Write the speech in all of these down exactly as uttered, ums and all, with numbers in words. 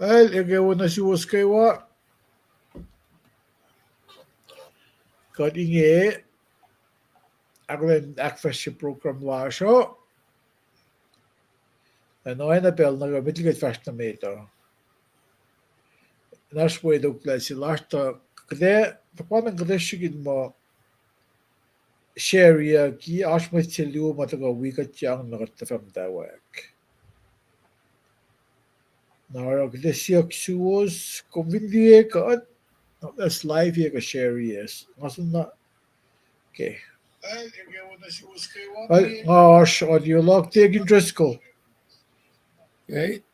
Well, eke wo nuh suwos kwewa. Kuht inge, akihlen ahkfahsrye program lasr uh. Ac oacna pacl nuh kwewa met liki kuht fahsr nuh met uh, oasr mwe tok lah se lasr tuh kuht ac, tuhpan kuht ac srihke in muh shareiyucki, oasr mwet se luo ma tuhkuh wi kuhtyang na kuht tuhfah muhtwacwacack. Na oruh kuht ac siyuck suwos, kom fin liye kuht, na live-iyac kuh share-iyac. Nga soenna, okay. Nga oasr audio luhk, Deacon Driscoll. Okay.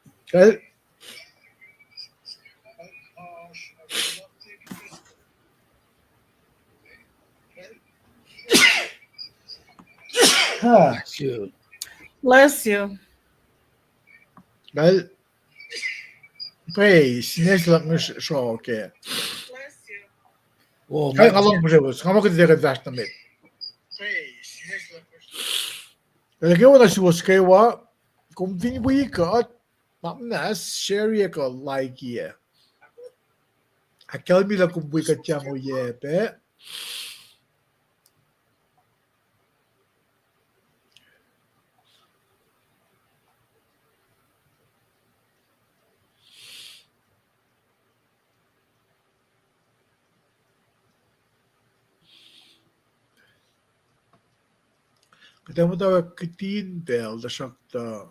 Bless you. Bless you. Well, praise, nes luhk nge sroke. Bless you. Nga lohng mihsrewos, nga muh kuht tiac kuh in fahsr nuh met. Eke wo nuh suwos kwewa, kom fin wi kuht, na muhnahs share-iyac kuh like-iyac. Ahkkahlwemye lah kom wi kuhtyang oacyacpac. Kuht ac muhtwacwacack kihtin pacl, tuhsruhktuh,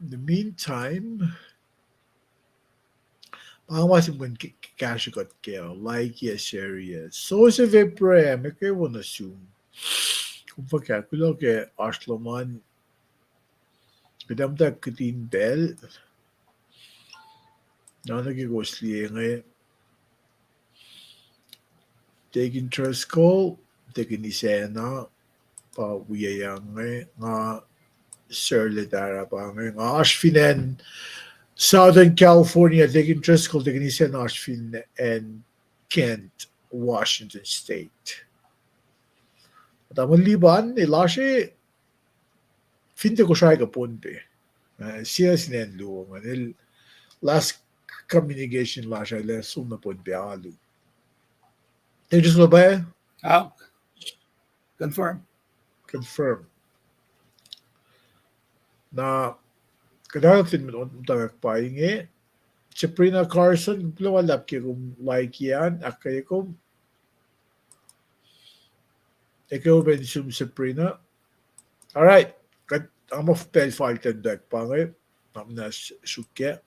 in the meantime, pa ma sim kuh in k-, k-, kahsrwe kuht kac, like-iyac, share-iyac. Joseph Abraham, eke wo nuh sum. Kom fuhkah, kuloh ke oasr lom an. Kuht ac muhtwacwacack kihtin pacl. Na nuh ke kowos liye inge, Deacon Driscoll, Deacon Isacna, pa wiyacna inge, nga Sir Letara pa inge, nga oasr fin acn Southern California, Deacon Driscoll, Deacon Isacna oasr fin acn Kent, Washington State. Tamuhlwel Liban, el oasr fin tiac Kosrae kuh Pohnpei. Uh, sie sin acn luo ingacn, el last communication lasr ah el ac som nuh Pohnpei alu. Deacon Driscoll, pwacye? Confirm. Confirm. Na, kuht ac fin muhtwacwacack pa inge, Sabrina Carson, kuloh ma luhlahp ke kom like-iyac an, ahkkweye kom. Eke wo pac nuh sum Sabrina. All right. Kuht, nga muh pacl fal ten dak pa inge. Na muhnahs suk kac.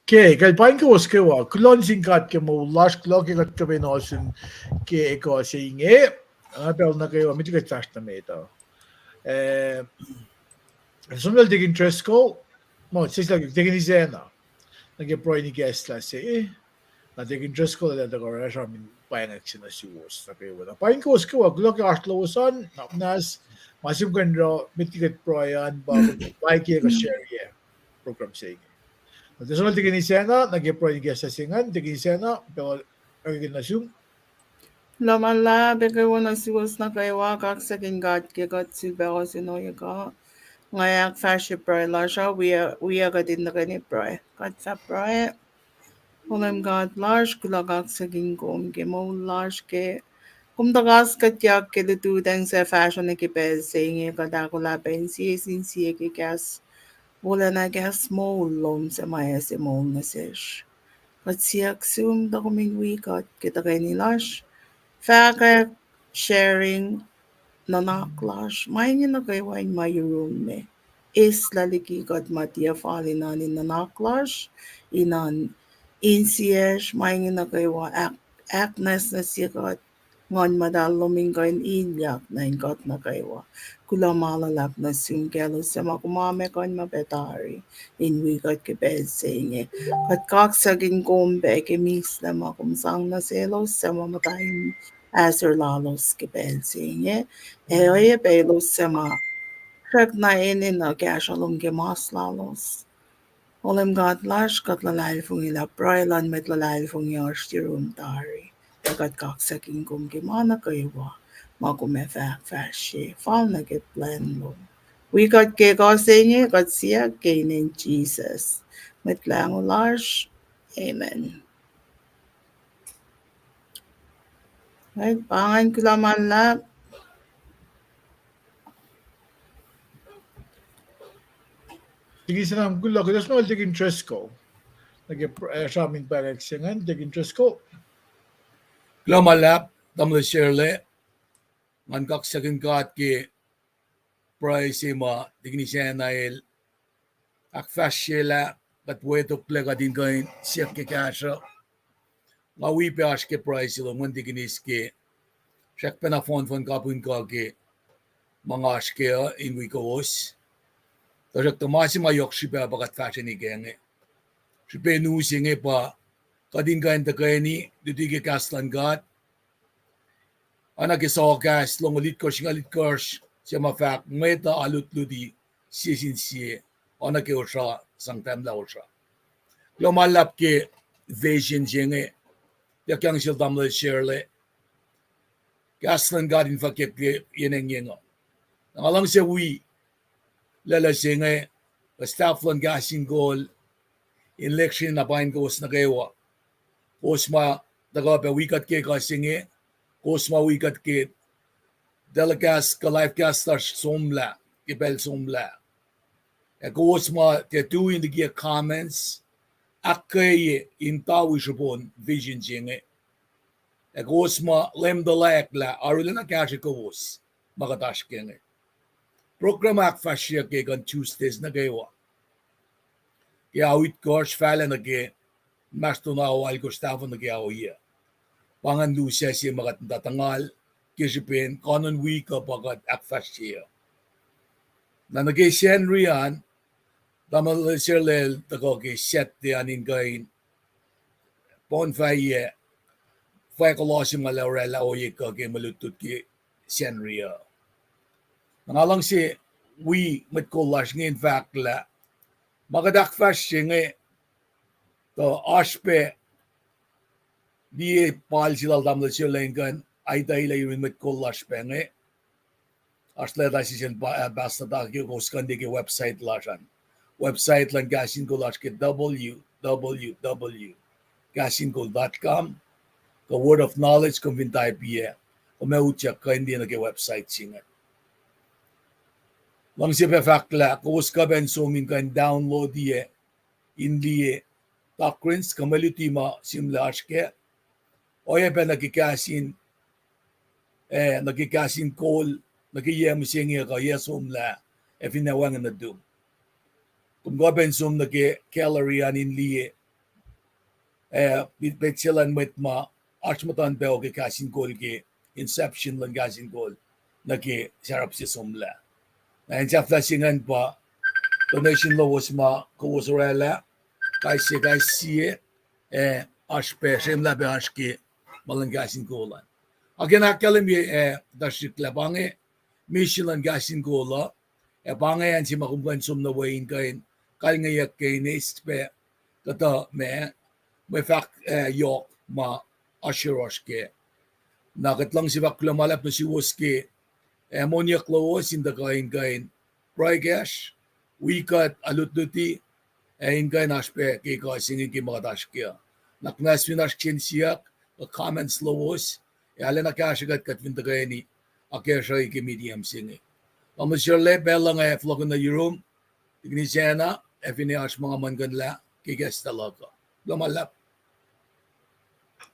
Okay, kal paing kowos kwewa, kuloh nuh sin God ke moul lasr, kuloh ke kuht kuh in ohsun ke ekuh se inge, uh, pacl nuh kwewa, met liki kuht fahsr nuh met uh. Eh, som lal Deacon Driscoll, ma, seslah Deacon Isacna, nuh ke pruhe in ikacslah se, eh, na Deacon Driscoll el ac tuhkuh orasr uh in pwacngwack se nuh suwos nuh kwewa. Na paing kowos kwewa, kuloh ke oasr lowos an, na muhnahs, ma sim kuh in oruh, met liki kuht pruhe an, pa like-iyac kuh share-iyac program se inge. Na tiac som lal Deacon Isacna, nuh ke pruhe in ikacslah se ingacn, Deacon Isacna, pacl uh, kuloh ke nuh sum. Kuloh ma luhlahp eke wo nuh suwos nuh kwewa, kaksakin God ke kuht sulpac ohsun ohiyac uh. Nga ahkfahsrye pruhe lasr uh, wi, wi kuht in tuhkweni pruhe. Kuht fah pruhe. O Leum God lasr, kuloh kaksakihn kom ke moul lasr ke kom tuh kas kuhtyak ke lututacng se fahsruh nuh ke pacl se inge, kuht ahkolah pac in sie sin sie ke kahs wolacna, kahs moul lom suc ma ase moul nuh sesr. Kuht siyuck sum tuh kom in wi kuht ke tuhkweni lasr, fahkwack, sharing, nuhnak lasr, ma inge nuh kwewa in ma yurum me. Eslah liki kuht ma tiac fal in an in nuhnak lasr, in an insiyacsr, ma inge nuh kwewa ahk, ahknwacsnwacsye kuht, Nguhn Muhtahl lom in kuh in ilyak nuh in kuht nuh kwewa. Kuloh ma luhlahp nuh sum kaclos suc ma kom ma kuh in ma pac tari in wi kuht ke pacl se inge. Kuht kaksakihn kom pac ke mihslac ma kom sang nuh selos suc ma muhta in ahsor lalos ke pacl se inge. Ac oacyacpac elos suc ma srackna enenuh kahsruh lom ke mas lalos. O Leum God lasr, kuht luhlahlfongi lah pruhe luhn mwet luhlahlfongi oasr yurum tari. Ac kuht kaksakihn kom ke ma nuh kwewa ma kom ac fah ahkfahsrye, fal nuh ke plwacn lom. Wi kuht ke kuh se inge, kuht siyuck ke inen Jisus, Mwet Lahngo lasr. Amen. Right, pa ingacn, kuloh ma luhlahp. Tikin Sinam, kuloh, kuloh nuh sel Tikin Driscoll. Nuh ke, eh, sramin pacl se ingacn, Tikin Driscoll. Kuloh ma luhlahp, tamuhlwel Sherle. Ngan kaksakihn God ke pruhe se ma Tikin Isacna el ahkfahsryelah, kuht wetoklac kuht in kuh in siyuck ke kahsruh. Nga wi pac oasr ke pruhe se lom an, Tikin Is, ke srackpacna fohn fohn kapihn kuh ke ma nga oasr kac uh in wi kowos. Tuhsruhktuh ma se ma yohk srihpac pa kuht fahsrweni kac inge. Srihpen u se inge pa kuht in kuh in tuhkweni luti ke kahs luhn God. Oacna ke Saul kahs longoul itkohsr, singucul itkohsr, se ma fahk, mwet uh alutluti sie sin sie, oacna ke osra sang tahmlah osra. Kuloh ma luhlahp ke vision se inge, ituckyang sel tamuhlwel Sherle, kahs luhn God in fahkwack ke yen engyeng uh. Na nga luhngse wi lwelah se inge, kuh staff luhn Kahs in Kol, in lihksreni na pain kowos nuh kwewa. Kowos ma tuhkuh pac wi kuht ke kuh se inge, kowos ma wi kuht ke telecast kuh live cast lasr somlah, ke pacl somlah. Ac kowos ma tiac tui in liki comments, ahkkweye in tawi srihpen vision se inge. Ac kowos ma leum tuhlac lah arulacna kahsrwe kowos ma kuht oasr ke inge. Program ahkfahsryeyuck ke kuh in Tuesdays nuh kwewa, ke ao itkohsr fahlac nuh ke inmahsrlon ao alkosr, tahfuh nuh ke ao yuc. Pa ingacn lusac se ma kuht muhta tuhngal ke srihpen koanon wik uh pa kuht ahkfahsrye uh. Na nuh ke Sacnri an, tamuhlwel Sherle el tuhkuh ke Saturday an in kuh in poun fahyac fwack lohse ma lah oraclah ohiyac kuh ke mwe lutlut ke Sacnri uh. Na nga luhngse wi mwet kol lasr inge in fahk lah ma kuht ahkfahsrye inge, tuh oasr pac liye pal se lal tamuhlwel Sherle in kuh in aitailah yurin mwet kol lasr pac inge. Oasr leta se sel pa-, ah, Pastor Taki, kowos kuh in liye ke website lasr an. Website luhn Kahs in Kol lasr ke W W W dot kahsinkol dot com, kuh Word of Knowledge, kom fin type-iyac, kom ac utyak kuh in liye nuh ke website se inge. Luhngse pac fahk lah kowos kuh pac in som in kuh in download-iyac, in liye doctrines kuh mwe luti ma sihmlac oasr kac. Oacyacpac nuh ke kahs in, eh, nuh ke Kahs in Kol, nuh ke yac mihsenge kuh yac somlah, ac finne wacngihn nuhtum. Kom kuh pac in som nuh ke gallery an in liye, eh, petsac luhn mwet ma oasr muhtuhn pac ke Kahs in Kol ke inception luhn Kahs in Kol nuh ke sarap se somlah. Na in sahflah se ingacn pa donation lowos ma kowos oraclah, kais sie, kais sie, eh, oasr pac, srwemlah pac oasr ke ma luhn Kahs in Kol an. Akena ahkkahlwemye, eh, tuhsruhk lah pa inge mission luhn Kahs in Kol uh, ac pa inge acn se ma kom kuh in som nuh we in kuh in kalngeyuck ke in eis pac kuhtuh ma, mwe fahk, eh, yohk ma oasr yohrohsr kac. Na kuht luhngse fahk kuloh ma luhlahp nuh suwos ke, eh, moniyuck lowos in tuhkuh in kuh in pruhe kacsr, wi kuht, alutluti, ac in kuh in oasr pac ke kuh se inge ke ma kuht oasr kac. Na kunacsmin oasr kihsen siyuck, kuh comments lowos, ac arulacna kahsrwe kuht kuht fin tuhkweni akacsruhi ke medium se inge. Tamuhlwel Serle, pacl luhn nga fohlohkohn nuh yurum, Tikin Isacna, ac finne oasr ma nga muhlkuhnlah ke kahs luhk uh. Kuloh ma luhlahp.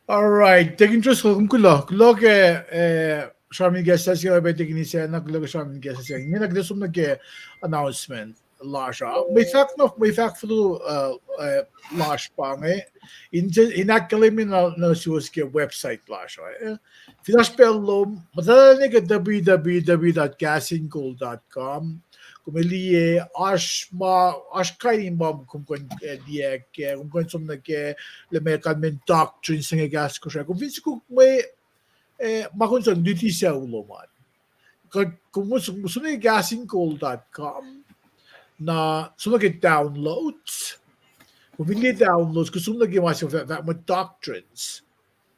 All right, Tikin Driscoll, kom kuloh, kuloh ke, eh, sramsram kahs se inge, pac Tikin Isacna, kuloh ke sramsram kahs se inge. Ingena kuht som nuh ke announcement lasr uh. Mwe fahk na, mwe fahk fulu, uh, uh, lasr pa inge. In, in ahkkahlwemye nuh, nuh suwos ke website lasr uh, eh. Fin oasr pacl lom, muhtwacta nuh ke w w w dot kahs in kol dot com. Kom liye, oasr ma, oasr kain in ma kom kuh in, eh, liye kac, kom kuh in som nuh ke, lah meac kalmacn doctrines se inge kahs Kosrae. Kom fin sukok mwe, eh, ma kom sang luti sucu lom an, kuh, kom som nuh ke kahs in kol dot com, na som nuh ke downloads. Kom fin liye downloads, kom som nuh ke ma se fahk, fahk muh doctrines.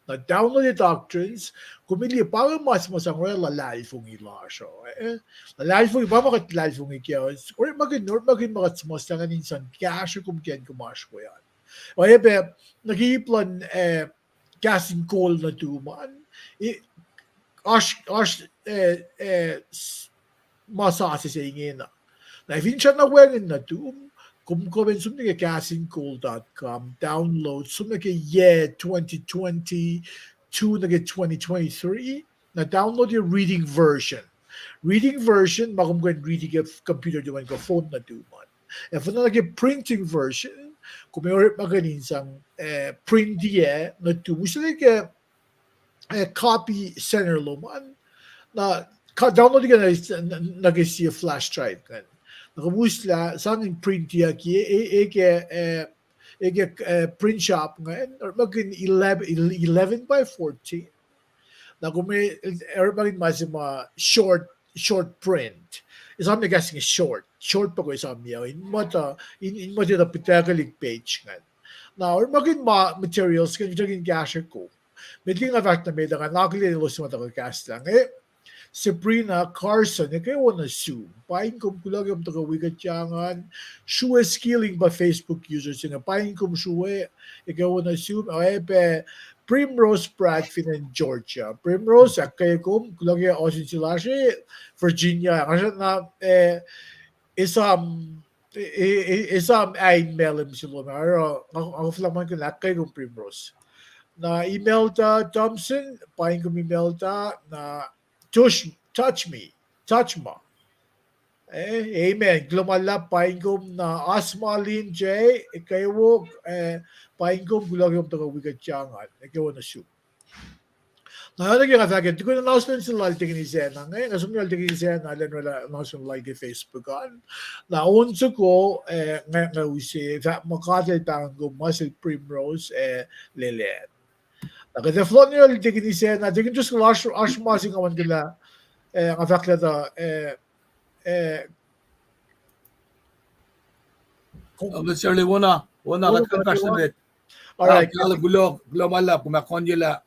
Na download-ye doctrines, kom liye pa inge ma se ma sang orwaclah luhlahlfongi lasr uh, eh? Luhlahlfongi, pa ma kuht luhlahlfongi kac, orekmakihn, orekmakihn ma kuht suhmuhslah ingacn in sang kahsruh kom ke acn kom oasr we an. Oacyacpac, nuh ke ip luhn, eh, kahs in kol nuhtum an, oasr, oasr, eh, eh, s-, ma sasuc se ingena. Na fin srackna wacngihn nuhtum, kom kuh in som nuh ke kahs in kol dot com, download, som nuh ke yac twenty twenty-two nuh ke twenty twenty-three, na download-ye reading version. Reading version, ma kom kuh in riti ke computer lom an kuh phone nuhtum an. Ac fin nuh ke printing version, kom orekmakihn in sang, eh, print-ye nuhtum. Uslah ke eh, copy center lom an. Na, download-ye nuh, nuh ke sie flash drive ingacn. Na kom uslah, sang in print-ye ke, eh, eh, ke, eh, eh, ke, eh, print shop ingacn, orekmakihn eleven, eleven by fourteen. Na kom, eh, orekmakihn ma se ma short, short print. Esam na kahs inge short, short pa kom esam ya, in muhta, in, in muhta pitakelihk page ingacn. Na orekmakihn ma materials ingacn, finsrak in kahsruh kom. Met liki nga fahk nuh met ah, nga akihlen elos ma tuhkuh kahslah inge. Sabrina Carson, ekuh wo nuh sum. Paing kom, kuloh ke kom tuhkuh wi kuht ingacn. Srue Skilling pa Facebook user se inge. Paing kom srue, ekuh wo nuh sum. Oacyacpac Primrose Pratt fin acn Georgia. Primrose, ahkkweye kom, kuloh ke ohsun se lasr Virginia. Nga srackna, eh, esam, e, e, esam ain mahlwem se lom an, oruh, nga, nga fahk muh kuh in ahkkweye kom Primrose. Na Imelda Thompson, paing kom Imelda, na Touch, Touch Me, Touch Ma. Eh, amen. Kuloh ma luhlahp, paing kom. Na Asma Lin J, ekuh wo, eh, paing kom, kuloh ke kom tuhkuh wi kuht ingacn, ekuh wo nuh sum. Na oacna ke nga fahk, tukun announcement se lal Tikin Isacna, nga, nga som lal Tikin Isacna, lwen orwaclah announcement lal ke Facebook an. Na on soko, eh, nga, nga use, fahk muh God El pahngon kom ma sel Primrose, eh, lele an. Na kuht ac fohlohk nuh lal Tikin Isacna, Tikin Driscoll, oasr, oasr ma se nga muhlkuhnlah, eh, nga fahk lah tuh, eh, eh, Kom, uh, Mister Lee, wona, wona, kuht kuh in fahsr nuh met. All right. Kuloh, kuloh ma luhlahp, kom ahkkahlwemye lah,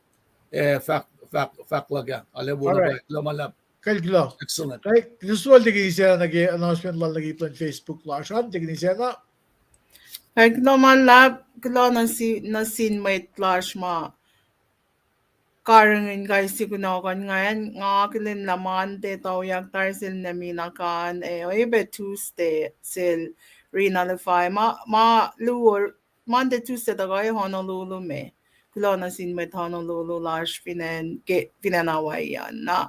eh, fahk, fahk, fahk luhk ah. Ale wona pa, kuloh ma luhlahp. Kal kuloh. Excellent. Kal, this one Tikin Isacna nuh ke announcement lal nuh ke ip luhn Facebook lasr an, Tikin Isacna. Kal kuloh ma luhlahp, kuloh nuh sin, nuh sin mwet lasr ma karihngihn kais sie kunohkohn ingacn, nga akihlen lah Monday toyak tari sel Nemina Khan, ac oacyacpac Tuesday sel Rina Lifai, ma, ma luo, Monday, Tuesday tuhkuh Honolulu me. Kuloh nuh sin mwet Honolulu lasr fin acn, ke, fin acn Hawaii an. Na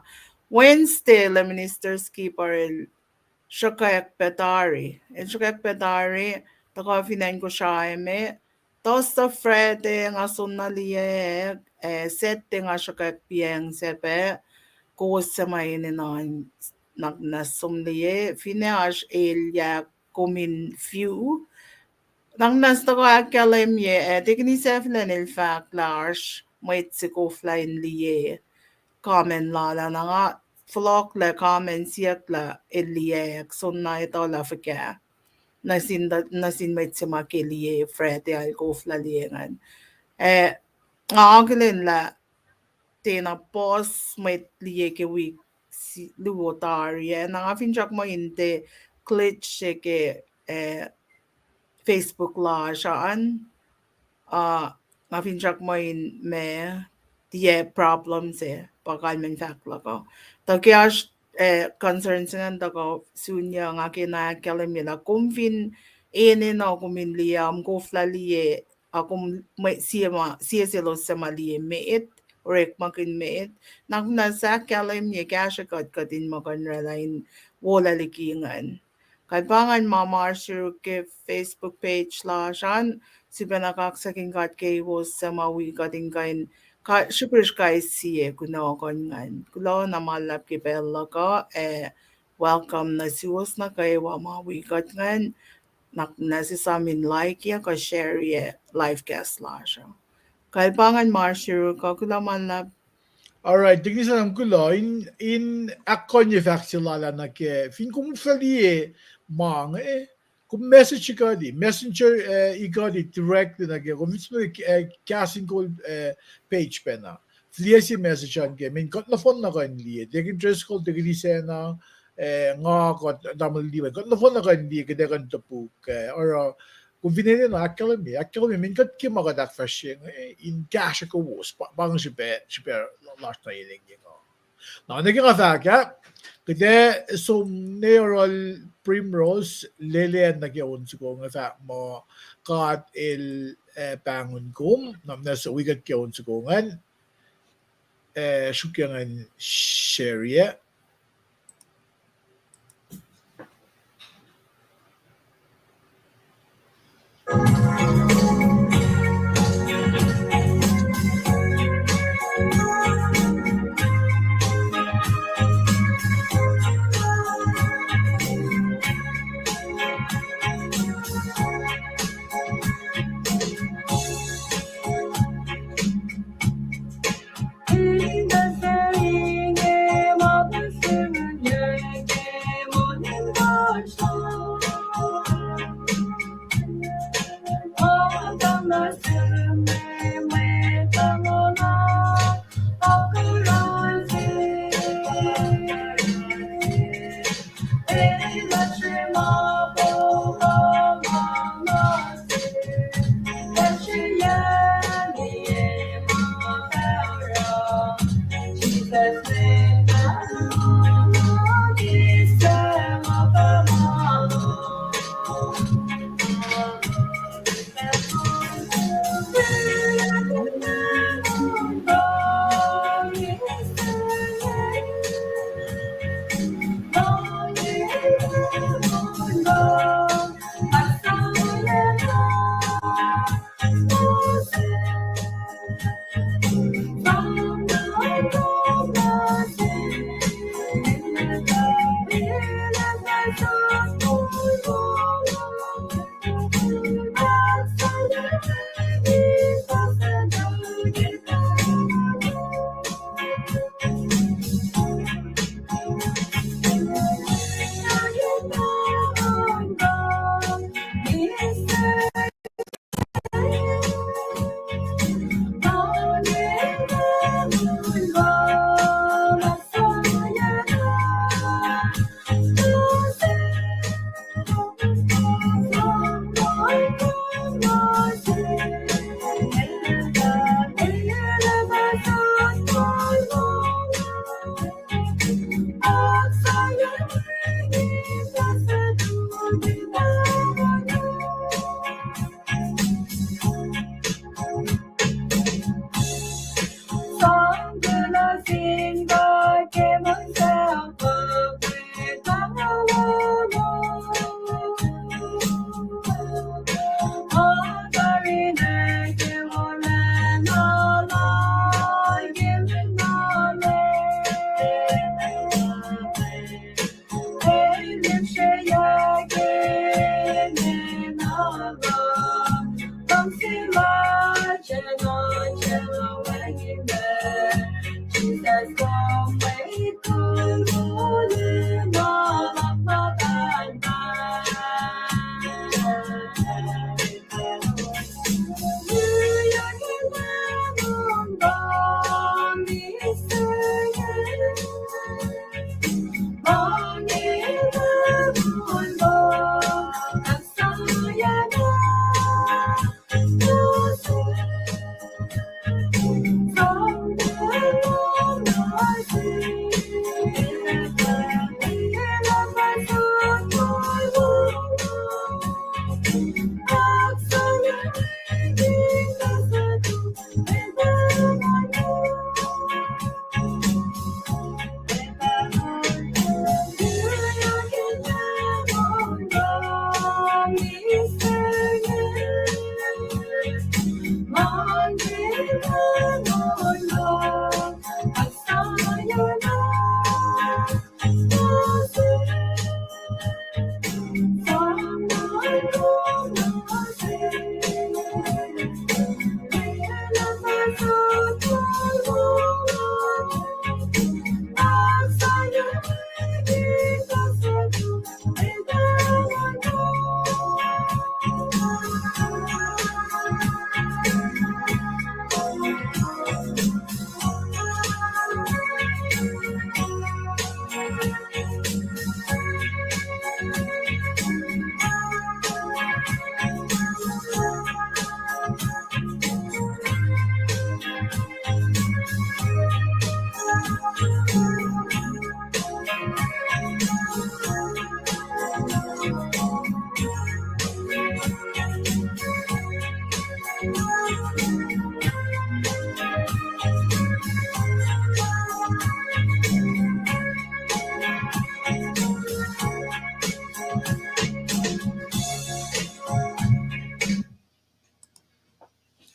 Wednesday lah Minister Skipper el sruhkwack pac tari. El sruhkwack pac tari, tuhkuh fin acn Kosrae me. Thursday, Friday nga soenna liye, ac Saturday nga sruhkwack piyacng se pac, kowos suc ma enenuh in, na, na som liye, finne oasr elyah kom in view. Na, na tuhkuh ahkkahlwemye, ac Tikin Isacna el fahk lah oasr mwet se koflah in liye comment lal ah, na nga fohlohklac comment siyuck lah el liyacack, soenna etuh lah fuhkah. Nuh sin, nuh sin mwet se ma ke liye Friday ah el koflah liye ingacn. Eh, nga akihlen lah tiacna puhs mwet liye ke wik luo tari ah, na nga finsrak muh in tiac glitch se ke, eh, Facebook lasr an, uh, nga finsrak muh in ma tiac problem se pa kalmacn fahk luhk uh. Tuh ke oasr, eh, concern se ingacn tuhkuh sun yuc, nga kena ahkkahlwemye lah kom fin enenuh kom in liye, am koflah liye, a kom mwe sie ma, sie selos suc ma liye met, orekmakihn met, na kom na ahkkahlwemye kahsrwe kuht, kuht in muh kuh in oraclah in wolac liki ingacn. Kuht pa ingacn ma ma oasr yuruk ke Facebook page lasr an, sifacna kaksakihn God ke kowos suc ma wi kuht in kuh in, srihpac kais sie kunohkohn ingacn. Kuloh na ma luhlahp ke pacl luhk uh, ac welcome nuh suwos nuh kwewa ma wi kuht ingacn, na, na sisam in like-ye kuh share-ye live cast lasr uh. Kuht pa ingacn ma oasr yuruk uh, kuloh ma luhlahp. All right, Technician, kuloh in, in ahkkahlwemye fahk se lal ah nuh ke fin kom fin liye ma inge, kom message ikuti, messenger, eh, ikuti directly nuh ke, kom fin, eh, Kahs in Kol, eh, page pacna. Fihliyac sie message an ke, mweyen kuht nohfohn na kuh in liye. Deacon Driscoll, Deacon Isacna, eh, nga kuht, tamuhlwel Levi, kuht nohfohn na kuh in liye, kuht ac kuh in topuk, eh, oruh, kom fin enenuh ahkkahlwemye, ahkkahlwemye, mweyen kuht ke ma kuht ahkfahsrye inge, in kahsrwe kowos, pa, pa inge srihpac, srihpac lasr nuh in engyeng uh. Na, nuh ke nga fahk ah, kuht ac som nuh yohrohl Primrose, lele nuh ke on soko inge, fahk muh God El, eh, pahngon kom, na, na so wi kuht ke on soko ingacn, eh, sruokyac ngan share-ye.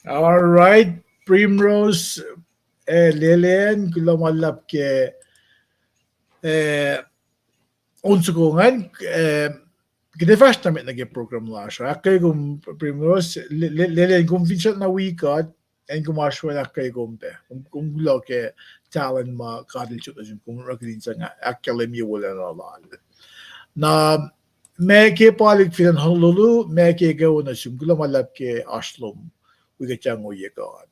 All right, Primrose, eh, Lelen, kuloh ma luhlahp ke, eh, on soko ingacn, eh, kuht ac fahsr nuh met nuh ke program lasr uh. Ahkkweye kom Primrose, Le-, Le-, Lelen, kom fin srackna wi kuht, acn kom oasr we, ahkkweye kom pac. Kom, kom kuloh ke talent ma God El sot nuh sum, kom orekmakihn sang ahkkahlwemye wolacna lal. Na, ma ke pa lihk fin acn Honolulu, ma ke kwewa nuh sum, kuloh ma luhlahp ke oasr lom wi kuht sang ohiyac God.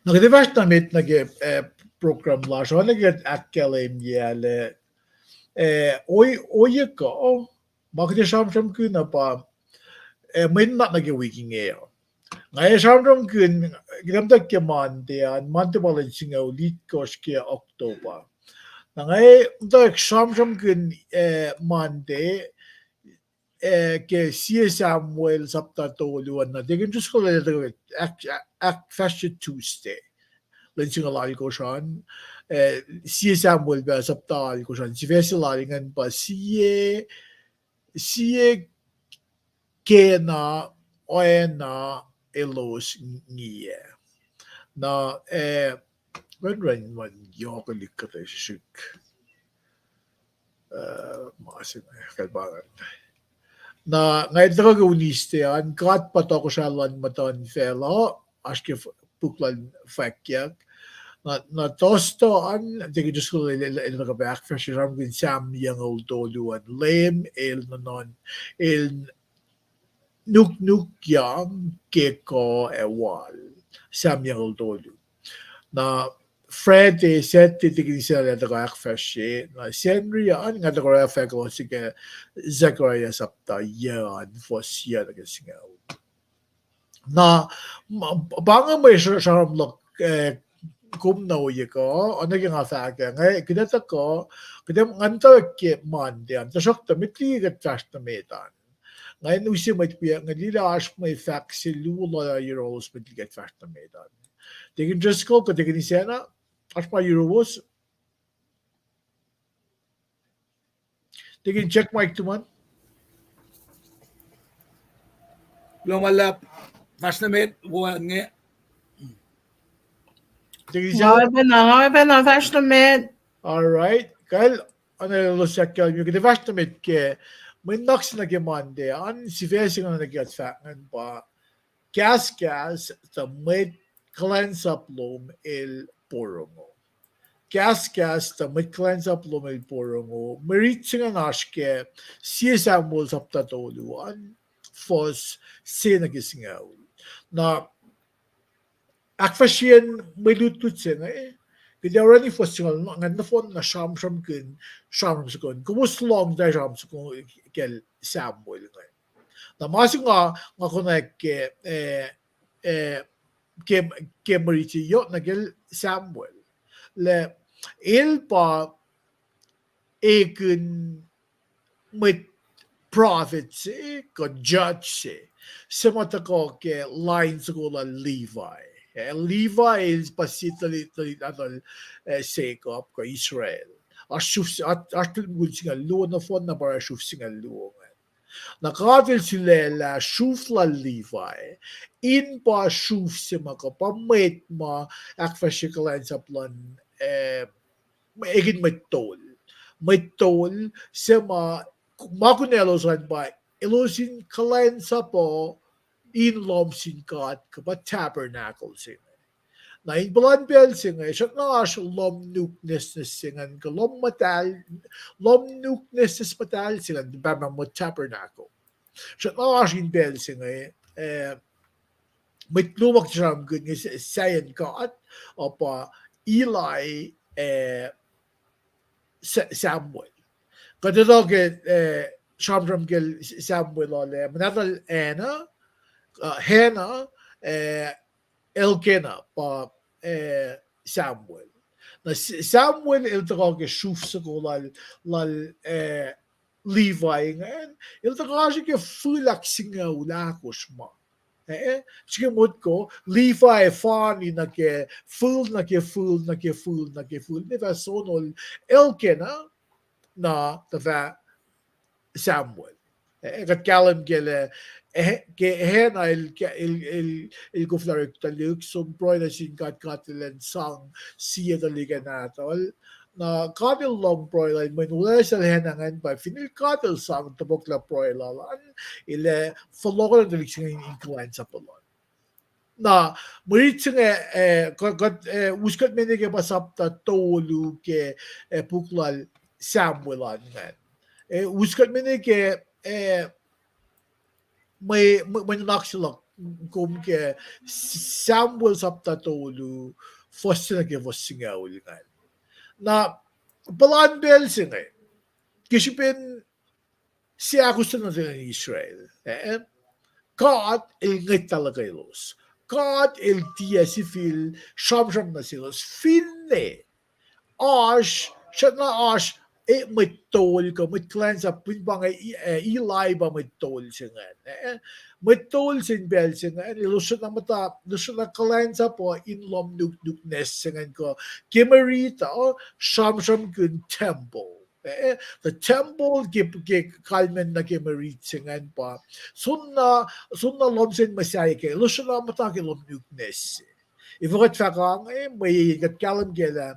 Na kuht ac fahsr nuh met nuh ke, eh, program lasr uh, oacna ke kuht ahkkahlwemye lah, eh, ohiyac kuh ma kuht ac sramsramkihn uh pa, eh, mwe nuhnak nuh ke wik inge uh. Nga ac sramsramkihn, kuht muhta ke Monday an, Monday pa lwen singucul itkohsr ke October. Na nga ac muhta sramsramkihn, eh, Monday, eh, ke Sie Samuel sapta tolu an, na Deacon Driscoll el ac tuhkuh ahk-, ahkfahsrye Tuesday, lwen singucul alkosr an, eh, Sie Samuel pa sapta alkosr an, sifac se lal ingacn pa sie, sie kena oacna elos ngiyac. Na, eh, run, run, run, yohkwelihk kuhtuh srihsrihk. Eh, ma se inge, kalmac ingacn. Na nga ac tuhkuh ke Wednesday an, God pa Tohkohsrah luhn Muhtuhnfacl uh, oasr ke f-, puk luhn Fwackyuck. Na, na Thursday an, Deacon Driscoll el, el, el tuhkuh pac ahkfahsrye sramsramkihn Sam yucngucul tolu an, Leum el nuhnuhn, el nuknukyang ke kuh ac wal. Sam yucngucul tolu. Na Friday, Saturday, Deacon Isacna el tuhkuh ahkfahsrye. Na Sacnri an, nga tuhkuh oruh fahk kuloh se ke Zechariah sapta yuc an, fuhs yuc nuh ke singucul. Na, ma-, pa inge mwe sra-, sramsram luhk, eh, kom na ohiyac kuh, oacna ke nga fahk ah, nga, kuht ac tuhkuh, kuht ac, nga muhtwacwacack ke Monday an, tuhsruhktuh met liki kuht fahsr nuh met an, nga in use mwet wiyuck inge liye lah oasr mwe fahk se luo luhlah yohrohlos met liki kuht fahsr nuh met an. Deacon Driscoll kuh Deacon Isacna, oasr ma yohrohlos? Deacon, check mic tuhmom. Kuloh ma luhlahp, fahsr nuh met, wo inge. Deacon Isacna? Nga oacpacna, nga oacpacna fahsr nuh met. All right. Kal, oacna elos ahkkahlwemye, kuht ac fahsr nuh met ke mwe nuhnak se nuh ke Monday an, sifac se ingacn nuh ke kuht fahk ingacn pa, kahskahs tuh mwet kuhlwacnsap lom el porongo. Kahskahs tuh mwet kuhlwacnsap lom el porongo. Mwe rit se ingacn oasr ke Sie Samuel sapta tolu an, fuhs se nuh ke singucul. Na ahkfahsryeyacn mwe lutlut se inge, kuht ac orani fuhs singucul ingacn nohfohn na sramsramkihn, sramsram soko an. Kowos lohng tari sramsram soko an kacl Samuel inge. Na ma se nga, nga konwacack ke, eh, eh, ke, ke mwe rit se yohk nuh kacl Samuel. Lah el pa ekihn mwet prophet se, kuh judge se, suc ma tuhkuh ke line soko lal Levi. Eh, Levi el pa sie tuhlihk, tuhlihk nahtuhl, eh, Jacob kuh Israel. Oasr sruf, oasr, oasr tuhlihk mukul singucul luo nohfohn na pa oasr sruf singucul luo ingacn. Na God El sulaclah sruf lal Levi in pa sruf se ma kuh pa mwet ma ahkfahsrye kuhlwacnsap luhn, eh, ekin mwet tol. Mwet tol se ma, ma kunaclos an pa elos in kuhlwacnsap uh in lohm sin God kuh pa tabernacle se inge. Na in puhlan pacl se inge, srackna oasr lohm nuk nwacsnwacs se ingacn, kuh lohm muhtahl, lohm nuk nwacsnwacs muhtahl se ingacn, pa ma muh tabernacle. Srackna oasr in pacl se inge, eh, mwet luo ma kuht sramsramkihn inge, sa-, sahyacn God, uh, pa Eli, eh, Sa-, Samuel. Kuht etuh ke, eh, sramsram ke Samuel uh lah muhnahtuhl Anna, uh, Hannah, eh, Elkanah pa, eh, Samuel. Na S-, Samuel el tuhkuh ke sruf soko lal, lal, eh, Levi ingacn, el tuhkuh oasr ke fihl ahksingucul ahkosr ma. Eh, srihke motko, Levi fani nuh ke fihl, nuh ke fihl, nuh ke fihl, nuh ke fihl, ne fah sonol Elkanah, na tuh fah Samuel. Eh, kuht kahlwem ke lah, eh, ke Hannah el, el, el, el koflah orek tuhlihk, som pruhe nuh sin God, God elan sang sie tuhlihk ac nahtuhl. Na God el lohng pruhe lal, mweyen olwelah sel Hannah ingacn pa fin el God el sang topuklah pruhe lal an, el ac fohlohkohn tuhlihk se inge in kuhlwacnsap lal. Na mwe rit se inge, eh, kuht, kuht, eh, us kuht me nuh ke pa sapta tolu ke, eh, puk lal Samuel an ingacn. Eh, us kuht me nuh ke, eh, mwe, mwe, mwe nuhnak se luhk kom ke Samuel sapta tolu, fuhs se nuh ke fuhs singucul ingacn. Na puhlan pacl se inge, ke srihpen seahkostwen nuh sin Israel, eh, God el ngwetlah luhkwelos. God el tiac sifil sramsram nuh selos finne oasr, srackna oasr, eh, mwet tol kuh mwet kuhlwacnsap, fin pa inge, eh, Eli pa mwet tol se ingacn, eh, mwet tol se in pacl se ingacn, elos srackna muhta, elos srackna kuhlwacnsap uh in lohm nuknuk nwacsnwacs se ingacn kuh ke mwe rit uh, sramsramkihn tempuhl. Eh, the tempuhl ke, ke kalmacn nuh ke mwe rit se ingacn pa, soenna, soenna lohm sacn muhsahi ke, elos srackna muhta ke lohm nuknwacsnwacs se. Efuh kuht fahk inge, mweyen kuht kahlwem ke lah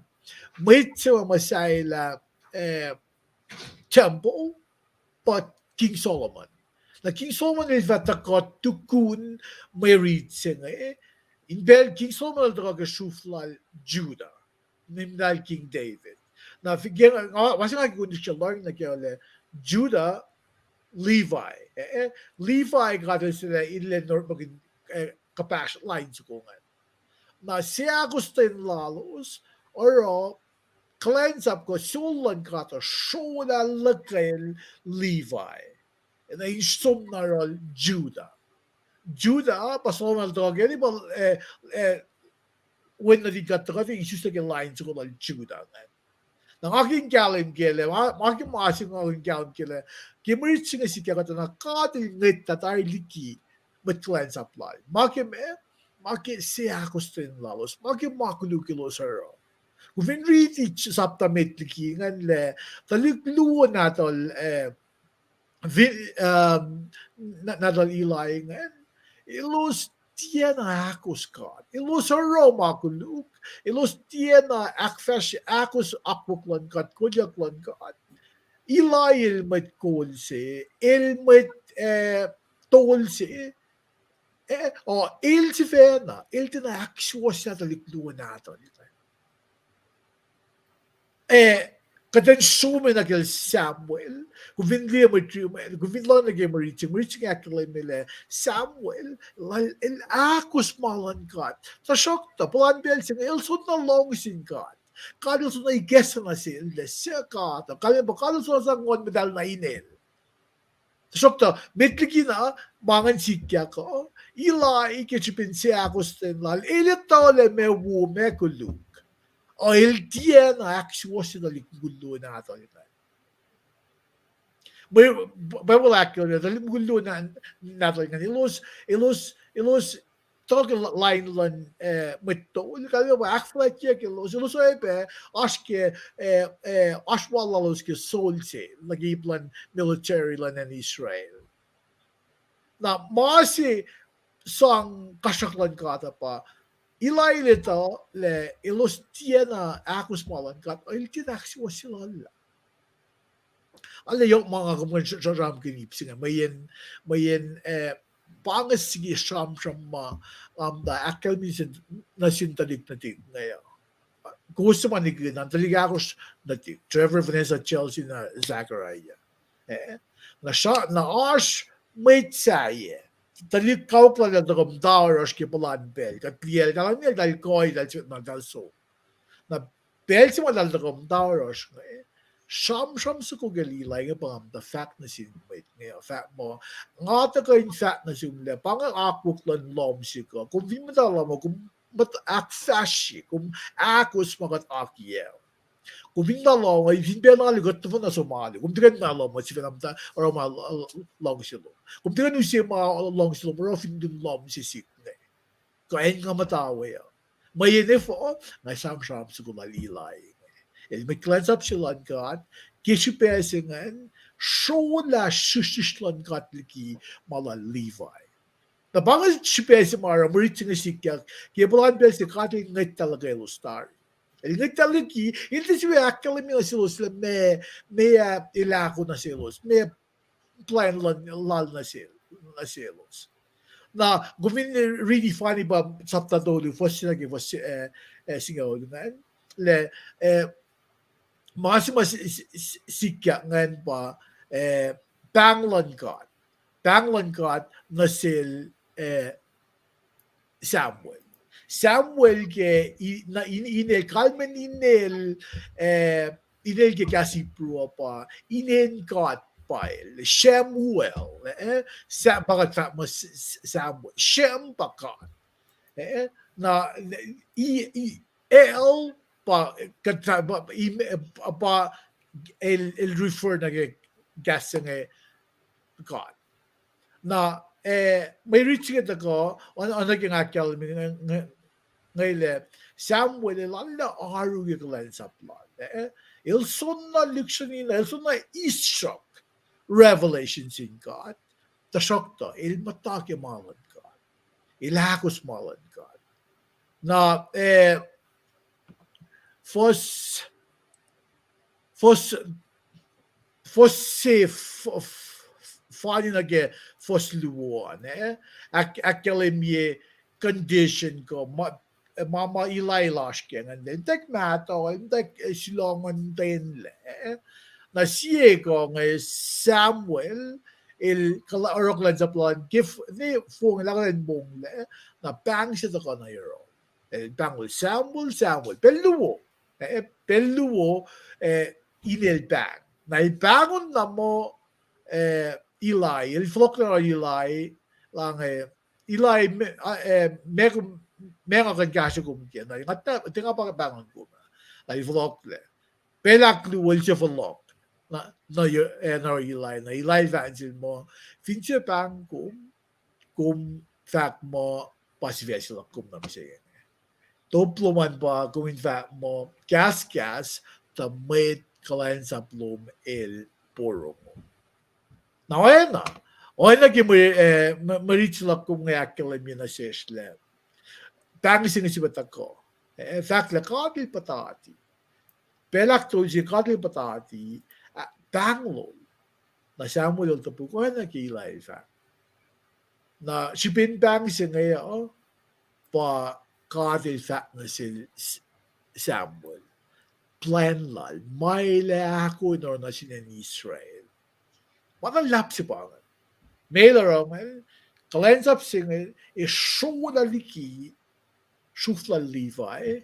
mwet se ma muhsahi lah, eh, tempuhl, pa King Solomon. Na King Solomon el fah tuhkuh tukun mwe rit se inge, in pacl King Solomon el tuhkuh ke sruf lal Judah, nimlal King David. Na, ma se nga ke kunuhsye lohng nuh ke lah Judah, Levi, eh, Levi God el sulaclah in lwen nortmakin, eh, kuhpahsr lain soko ingacn. Na seahkostwen lalos, oruh kuhlwacnsap kuh sou luhn God uh srolah luhkel Levi. Na in som na oruh Judah. Judah pa Solomon el tuhkuh ke, pa, eh, eh, wen nuhtin God tuhkuh in isuslac ke lain soko lal Judah ingacn. Na nga ke in kahlwem ke lah, ma, ma ke ma se nga ke in kahlwem ke lah, ke mwe rit se inge sikyak kuht, na God el ngwetlah tari liki mwet kuhlwacnsap lal. Ma ke ma, ma ke seahkostwen lalos, ma ke ma koluk elos oruh. Kom fin riti sapta met liki ingacn lah, tuhlihk luo nahtuhl, eh, vi-, um, na-, nahtuhl Eli ingacn, elos tiacna ahkos God. Elos oruh ma koluk, elos tiacna ahkfahsr-, ahkos akwuck luhn God, kolyuck luhn God. Eli el mwet kol se, el mwet, eh, tol se, eh, o, el sifacna, el tiacna ahksuwohsye tuhlihk luo nahtuhl. Eh, kuht in som nuh ke Samuel, kom fin liye mwe, kom fin lohng nuh ke mwe rit se, mwe rit se inge ahkkahlwemye lah Samuel, el, el ahkos ma luhn God. Tuhsruhktuh, puhlan pacl se inge, el soenna lohng sin God. God el soenna ikacslah nuh sel lah suc God uh. Kalmac pa God el soenna sang Nguhn Muhtahl nuh inel. Tuhsruhktuh, met liki na, ma ingacn sikyak uh, Eli ke srihpen seahkostwen lal, el etuh lah ma wo ma koluk. O el tiacna ahksuwohsye tuhlihk mukul luo nahtuhl ingacn. Mwe, Bible ahkkahlwemye tuhlihk mukul luo na-, nahtuhl ingacn, elos, elos, elos, tuhkuh ke la-, lain luhn, eh, mwet tol, kalmac pa ahkfuhlwactye elos, elos oacyacpac, oasr ke, eh, eh, oasr wal lalos ke soldier, nuh ke ip luhn military luhn acn Israel. Na ma se sang kasrak luhn God uh pa, Eli el etuh lah elos tiacna ahkos ma luhn God, el tiacna ahksuwohsye lal ah. Arlac yohk ma nga kom kuh in sramsramkihn ip se inge, mweyen, mweyen, eh, pa inge srihke sramsram ma nga muhta ahkkahlwemye nuh sin tuhlihk nuhtihk inge uh. Kowos suc ma nikihn an, tuhlihk ahkosr nuhtihk, Trevor, Vanessa, Chelsea, na Zachariah. Eh, na sra-, na oasr mwet sahyac, tuhlihk kawuck lal tuhkuh muhta oasr ke puhlan pacl, kuht liyacl, kahlwem lah eltahl kuh, eltahl sifacna, eltahl som. Na pacl se ma eltahl tuhkuh muhta oasr inge, sramsram soko kacl Eli inge pa nga muhta fahk nuh sin mwet inge, fahk muh, nga tuhkuh in fahk nuh sum lah pa inge akwuck luhn lohm se kuh, kom fin muhta lohm uh, kom muhta ahkfahsrye, kom ahkos ma kuht akiyac. Kom fin muhta lohm uh, fin pacl na alu kuht tuhfahna som alu, kom tuhkuh in muhta lohm uh, sifacna muhta oruh ma l-, l-, luhngse lom. Kom tuhkuh in use ma luhngse lom oruh fin lun lohm se sik inge. Kuh acn nga muhta we uh. Mweyen efuh, nga sramsram soko lal Eli inge. El mwet kuhlwacnsap se luhn God, ke srihpac se ingacn, srolah srihsrsrihsr luhn God liki ma lal Levi. Na pa inge srihpac se ma oruh mwe rit se inge sikyak, ke puhlan pacl se God el ngwetlah luhk elos tari. El ngwetlah liki, el tiac sifilpac ahkkahlwemye nuh selos lah meac, meac el ahko nuh selos, meac plwacn lal, lal nuh sel, nuh selos. Na, kom fin riti fani pa sapta tolu, fuhs se nuh ke fuhs, eh, eh, singucul ingacn, lah, eh, ma se ma si-, si-, si-, sikyak ingacn pa, eh, pahng luhn God. Pahng luhn God nuh sel, eh, Samuel. Samuel ke i-, na in-, inel, kalmen inel, eh, inel ke kahs Hebrew uh pa, inen God pa el, Shemuel, eh, Sa-, pa kuht fahk muh S-, S-, Samuel. Shem pa God. Eh, na, i-, i-, El pa, kuht fahk, pa, i-, pa, el, el refer nuh ke kahs se inge God. Na, eh, mwe rit se inge tuhkuh, oacna ke nga ahkkahlwemye inge, inge, inge lah, Samuel el arlac oaru ke kuhlwacnsap lal, eh, el soenna lihksreni na, el soenna instruct revelation sin God, tuhsruhktuh el muhta ke ma luhn God. El ahkos ma luhn God. Na, eh, fuhs, fuhs, fuhs se f-, f-, fani nuh ke fuhs luo an, eh, ahk-, ahkkahlwemye condition kuh ma, ma, ma Eli el oasr kac ingacn, el muhtwacwacack mahtuh, el muhtwacwacack, eh, sulongontacnlac, eh. Na sie kuh inge Samuel, el kuh-, oruh kuhlwacnsap lal ke f-, ne fong el ahkolah in monglac, na pahng se tuhkuh nuh yohrohl. El pahngon, Samuel, Samuel, pacl luo, eh, pacl luo, eh, inel pahng. Na el pahngon na muh, eh, Eli, el fohlohk nuh yohrohl Eli, lah inge, Eli, me-, ah, eh, meac kom, meac nga kuh in kahsruh kom kac, na nga tiac, tiac nga pa pahngon kom. Na el fohlohklac. Pacl ahkluo el se fohlohk. Na, na, eh, na Eli, na Eli el fahk nuh sel muh, fin se pahng kom, kom fahk muh pa sifac se luhk kom nuh mihsenge. Top lom an pa kom in fahk muh kahskahs tuh mwet kuhlwacnsap lom el porongo. Na oacna, oacna ke mwe, eh, mwe, mwe rit se luhk kom inge ahkkahlwemye nuh sesr lah pahng se inge sifilpac tuhkuh. Eh, fahk lah God el puhtati. Pacl ahktolu se God el puhtati, ah, pahng lal. Na Samuel el topuk oacna ke Eli el fahk. Na srihpen pahng se inge uh, pa God el fahk nuh sel S-, Samuel plwacn lal, ma el ac ahko in oruh nuh sin acn Israel. Ma na luhlahp se pa inge. Meac el oruh ingacn, kuhlwacnsap se inge, ac srolah liki sruhf lal Levi,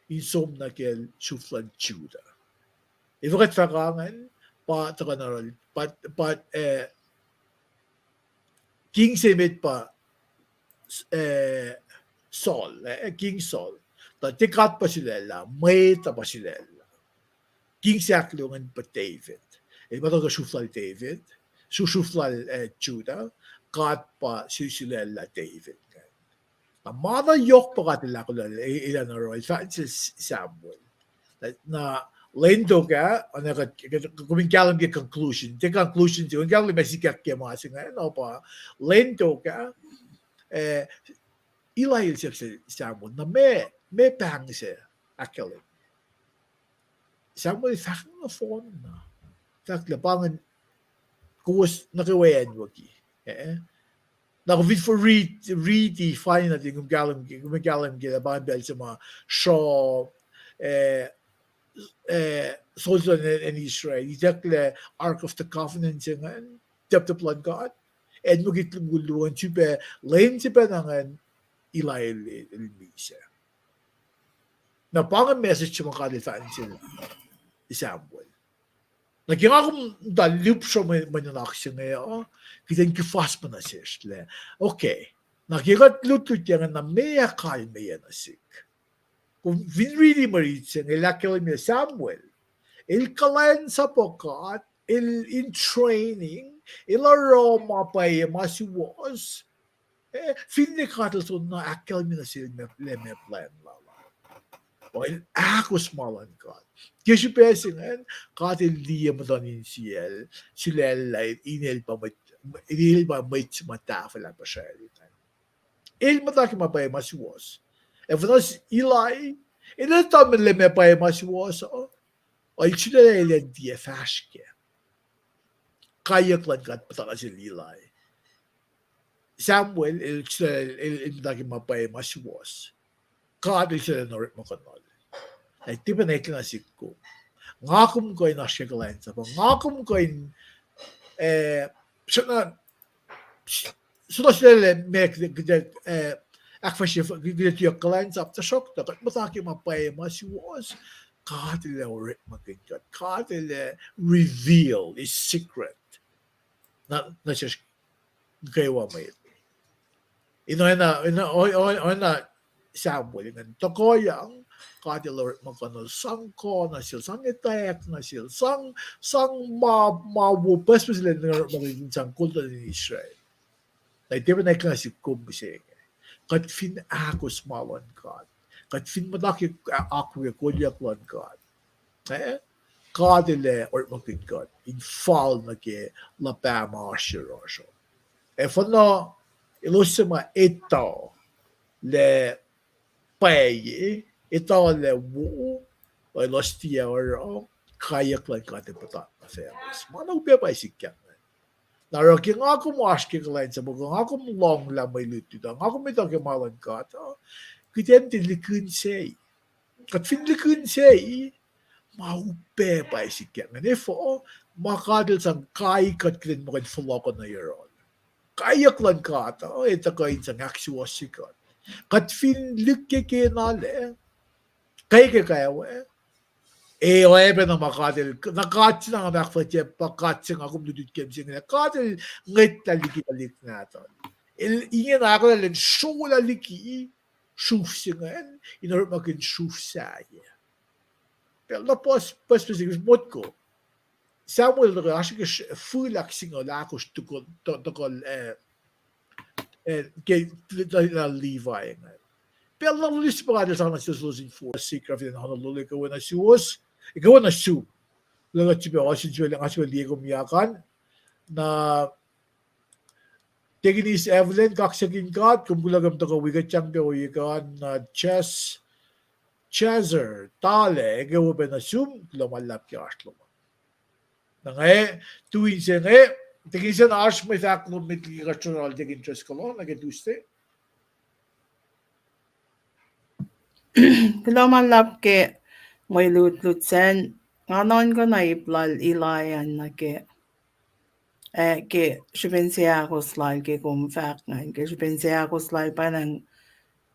in som nuh ke sruhf lal Judah. Efuh kuht fahk ingacn, pa tuhkuh na, pa, pa, eh, king se met pa, eh, Saul, eh, King Saul. Tuh tiac God pa sulaclah, mwet uh pa sulaclah. King se ahkluo ingacn pa David. El pa tuhkuh sruhf lal David, sru-, sruhf lal, eh, Judah, God pa su-, sulaclah David. Na ma na yohk pa God el ahkolah, eh, elan oruh, el fahk nuh sel S-, Samuel. Na, na Lwen tok ah, oacna kuht, kuht, kom in kahlwem ke conclusion. Tiac conclusion se, kom in kahlwem ma sikyak ke ma se ingacn, na pa lwen tok ah, eh, Eli el siyuck sel Samuel, na meac, meac pahng se ahkkahlwemye? Samuel fahk nohfohn na. Fahk lah pa ingacn kowos nuh kwewa acnwucki. Eh? Na kom fin riti, riti, fani na tiac kom kahlwem ke, kom kahlwem ke lah pa ingacn pacl se ma sruoh, eh, eh, soldier in, in Israel, itucklac Ark of the Covenant se ingacn, taptap luhn God, acnwucki tuhlihk mukul luo an, sifilpac lwen se pacna ingacn Eli el, el misac. Na pa inge message se ma God el fahk nuh sel Samuel. Na ke nga kom muhta lihpsruh mwe, mwe nuhnak se inge uh, kuht in kuhfasma nuh sesr lah, okay, na ke kuht lutlut ingacn, na meac kalmeyac nuh sihk? Kom fin riti mwe rit se inge, el ahkkahlwemye Samuel el kuhlwacnsapuh God, el in training, el oruh ma pwacye ma suwohs. Eh, finne God el soenna ahkkahlwemye nuh sel lah meac plwacn lal uh, el ahkos ma luhn God. Ke srihpac se ingacn, God el liye muhtuhn insiyacl, sulaclah, in el pa mwet, in el pa mwet se ma tahfwelah puhsracl ingacn. El muhta ke ma pwacye ma suwohs. Ac fuhnuh Eli, el etuh lah meac pwacye ma suwohs uh, el sulaclah elan tiac fahsr kac. Kaiyuck luhn God puhtatlac sel Eli. Samuel el, el, el muhta ke ma pwacye ma suwohs. God el sulaclah in orekmakihnuhl. Ac tiac pacna eklac nuh sihk kom. Nga kom kuh in oasr ke kuhlwacnsapuh. Nga kom kuh in, eh, suna, suna sulaclah meac kuht, eh, ahkfahsrye, kuht tiac kuhlwacnsap, tuhsruhktuh kuht muhta ke ma pwacye ma suwohs, God el ac orekmakihn kuht. God el ac reveal his secret nuh sesr kwewa mwet. Ina, ina, ina, o-, o-, oacna Samuel ingacn, tuhkuhyang God el orekmakihnuhl, sang kuh nuh sel, sang etwacack nuh sel, sang, sang ma, ma wo pucspucs elan orekmakihn sang kol tuhlihk nuhtin Israel. Na tiac pacna eklac nuh sihk kom mihsenge. Kuht fin ahkos ma luhn God, kuht fin muhta ke akwuck ke kolyuck luhn God, eh, God el ac orekmakihn kuht in fal nuh ke luhpah ma oasr yohrohsr uh. Ac fuhnuh elos suc ma etuh lah pwacye, etuh lah wo, elos tiac oruh, kaiyuck luhn God ac puhtat nuh faclos. Ma na upac pa sikyak ingacn. Na oruh ke nga kom oasr ke kuhlwacnsapuh, kuh nga kom lohnglah mwe lutlut uh, nga kom etuh ke ma luhn God uh, kuht in tiac likihn sei. Kuht fin likihn sei, ma upac pa sikyak ingacn. Efuh? Ma God el sang kai kuht kuht in muh kuh in fohlohkoh nuh yohrohl. Kaiyuck luhn God uh, el tuhkuh in sang ahksuwohsye kuht. Kuht fin lihk ke kena lac, ke ke kwewa, e, oacyacpac na ma God el, na God se na nga ahkfuhlwactye pa God se nga kom lutlut ke mihsenge, God el ngwetlah liki tuhlihk nahtuhl. El ingena ahkolah elan srolah liki sruf se ingacn in orekmakihn sruf sahyac. Pacl na puhs, puhs, puhs, motko Samuel tuhkuh oasr ke fihl ahksingucul ahkosr tukun, tu-, tukun, eh, eh, ke, Levi ingacn. Pacl na lulus pa God el sang nuh selos in for sikra fin honolul ekuh wo nuh suwos, ekuh wo nuh sum. Kuloh kuht sifilpac, oasr in sifilpac, nga sifilpac liye kom yakan. Na Deaconess Evelyn, kaksakihn God, kom kuloh kom tuhkuh wi kuht sang pac ohiyac kuh an, na Chas-, Chaser, Tale, ekuh wo pac nuh sum, kuloh ma luhlahp ke oasr lom an. Na nga, tu inse inge, Deacon Sen, oasr mwe fahk lom met liki kuht sroal Deacon Driscoll nuh ke Tuesday? Kuloh ma luhlahp ke mwe lutlut sacn, nga nuhnkuh na ip lal Eli an nuh ke, eh, ke srihpen seahkos lal ke kom fahk ingacn, ke srihpen seahkos lal pa nang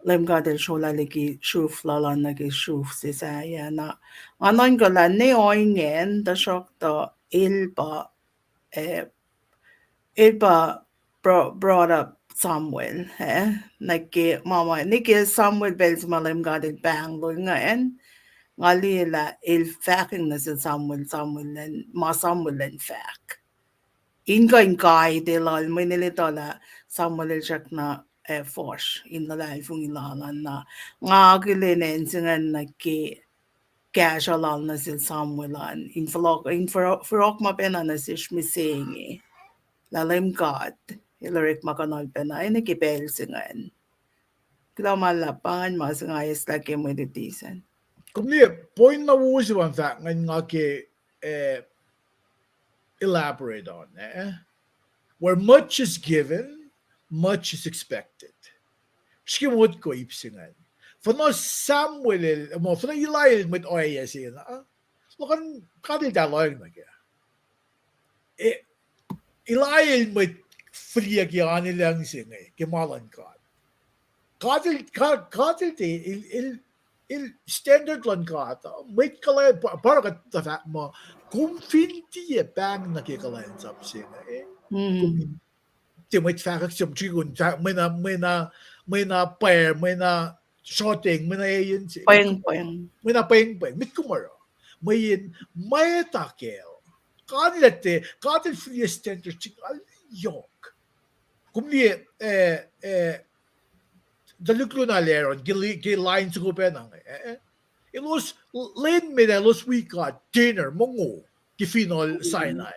Leum God el srolah liki sruf lal an nuh ke sruf se sahyac. Na nga nuhnkuh lah ne ohinge an, tuhsruhktuh el pa, eh, el pa bro-, brought up Samuel, eh, nuh ke, ma, ma, nuh ke Samuel pacl se ma Leum God el pahnglol ingacn, nga liye lah el fahk nuh sel Samuel, Samuel elan, ma Samuel elan fahk in kuh in guide lal, mweyen el etuh lah Samuel el srackna, eh, fuhsr in luhlahlfongi lal an. Na nga akihlen acn se ingacn nuh ke kahsruh lal nuh sel Samuel an, in fohlohk, in fohlohk, fohlohk ma pacna nuh sesr mihsenge. Lah Leum God El orekmakihnuhl pacna, e, nuh ke pacl se ingacn. Kuloh ma luhlahp, pa ingacn ma se nga eslah ke mwe luti sacn. Kom liye, point na wo se pa fahk ingacn nga ke, eh, elaborate on, eh? Where much is given, much is expected. Srihke motko ip se ingacn. Fuhnuh Samuel el, muh fuhnuh Eli el mwet ohiyac se na, luhkuhn God El tuh lohacng nuh kac. E, Eli el mwet fihliyac ke anilacng se inge ke ma luhn God. God el, God, God el tiac, el, el, el standard luhn God uh, mwet kuhlwacnsap, pa, pa oruh kuht tuh fahk muh, kom fin tiac pahng nuh ke kuhlwacnsap se inge, kom tiac mwet fahkwack se, mwe na, mwe na, mwe na pwacr, mwe na sroteng, mwe na eyan se, mwe na pwengpweng, met kom oruh. Mweyen mwet uh kacl. God el tiac, God el fihliyac standard se inge yohk. Kom liye, eh, eh, tuhlihk lun Aaron, ke, ke lain soko pacna inge, eh, elos, lwen met ah elos wi God dinner, mongo, ke fineol Sinai.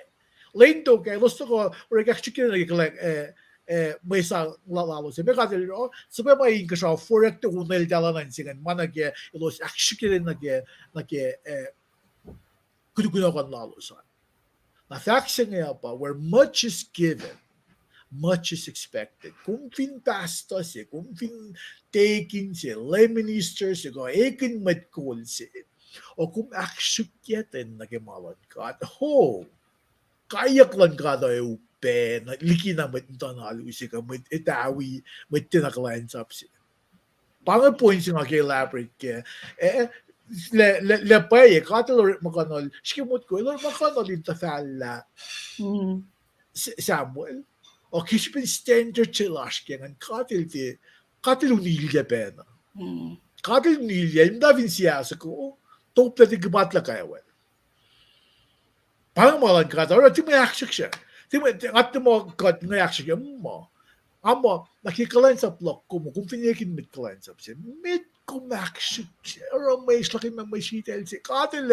Lwen tok ah elos tuhkuh orek ahksrihkye nuh ke, eh, eh, mwe sang lalos. Meac God el oruh, suhpwacma inkuhsrao foractor oneltahl an se ingacn, ma nuh ke elos ahksrihkye nuh ke, nuh ke, eh, kunohkohn lalos an. Na fahk se inge uh pa, where much is given, much is expected. Kom fin pastor se, kom fin deacon se, lay minister se, kuh ekihn mwet kol se, o kom ahksrihkye ten nuh ke ma luhn God, ho, kaiyuck luhn God uh upac likina mwet muhtuhn alu se kuh mwet etawi, mwet tiacna kuhlwacnsap se. Pa inge point se nga ke elaborate kac. Eh, lah, lah, lah pwacye, God el orekmakihnuhl, srihke motko, el orekmakihnuhl in tuhfahlah Samuel. O ke srihpen standard se lasr ke ingacn, God el tiac, God el unilyac pacna. God el unilyac, el muhta fin sie soko, top lah tiac kuhpahsr lah kacwacl. Pa inge ma luhn God, oruh tiac mwe ahksrihksrihk. Tiac mwe, nga tiac muh kuht inge ahksrihksrihk, muh. Nga muh, nuh ke kuhlwacnsap luhk kom, kom fin ekihn mwet kuhlwacnsap se, met kom ahksrihksrihk, oruh mwe srihke ma mwe sritacl se, God el,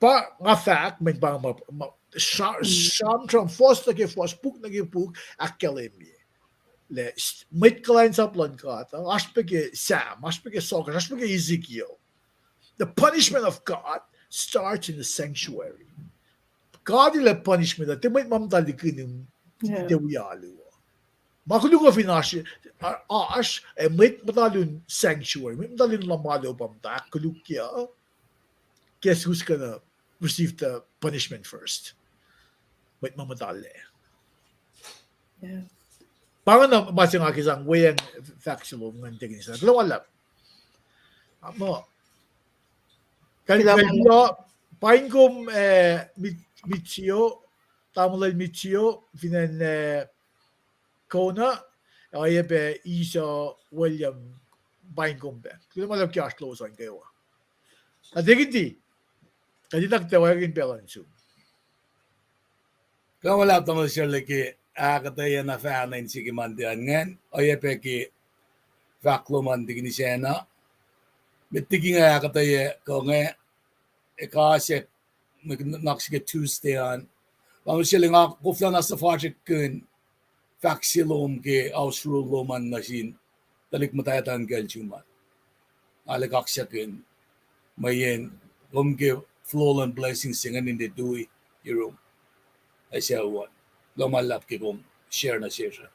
pa nga fahk, mweyen pa ma, sramsram, fuhs nuh ke fuhs, puk nuh ke puk, ahkkahlwemye lah mwet kuhlwacnsap luhn God uh, oasr pac ke Sam, oasr pac ke Sohkahsr, oasr pac ke Ezekiel. The punishment of God starts in the sanctuary. God el ac punishment uh tiac mwet ma muhta likinim, tiac wi alu uh. Ma koluk uh fin oasr, oasr, ac mwet muhta lun sanctuary, mwet muhta lun luhman alu uh pa muhta ahkkolukye uh, guess who's gonna receive the punishment first? Mwet ma muhta lac. Pa inge na ma se nga ke sang weacng fahk se lom ingacn tekini sacn. Kuloh ma luhlahp. Muh, kal, kal, paing kom, eh, Mit-, Mitio, tamuhlwel Mitio, fin acn, eh, Kona, oacyacpac Isa William, paing kom pac. Kuloh ma luhlahp ke oasr lowos an kwewa. Na tekini, kuht in ahkuhtweyackihn pacl an sum. Kuloh ma luhlahp tamuhlwel Sele ke ahkuhtweyac na fahna in siki Monday an ingacn, oacyacpac ke fahk lom an tekini sacna. Met liki nga ahkuhtweyac kuh inge, ekuh sac, nuhnak se ke Tuesday an. Tamuhlwel Sele, nga koflana suhfasrihkihn fahk se lom ke house rule lom an nuh sin tuhlihk muhtwacta in kacl sum an. Nga ac kaksakihn mweyen kom ke floor luhn blessing se ingacn in tiac tui yurum. Ac sucu an, kuloh ma luhlahp ke kom share nuh sesr uh.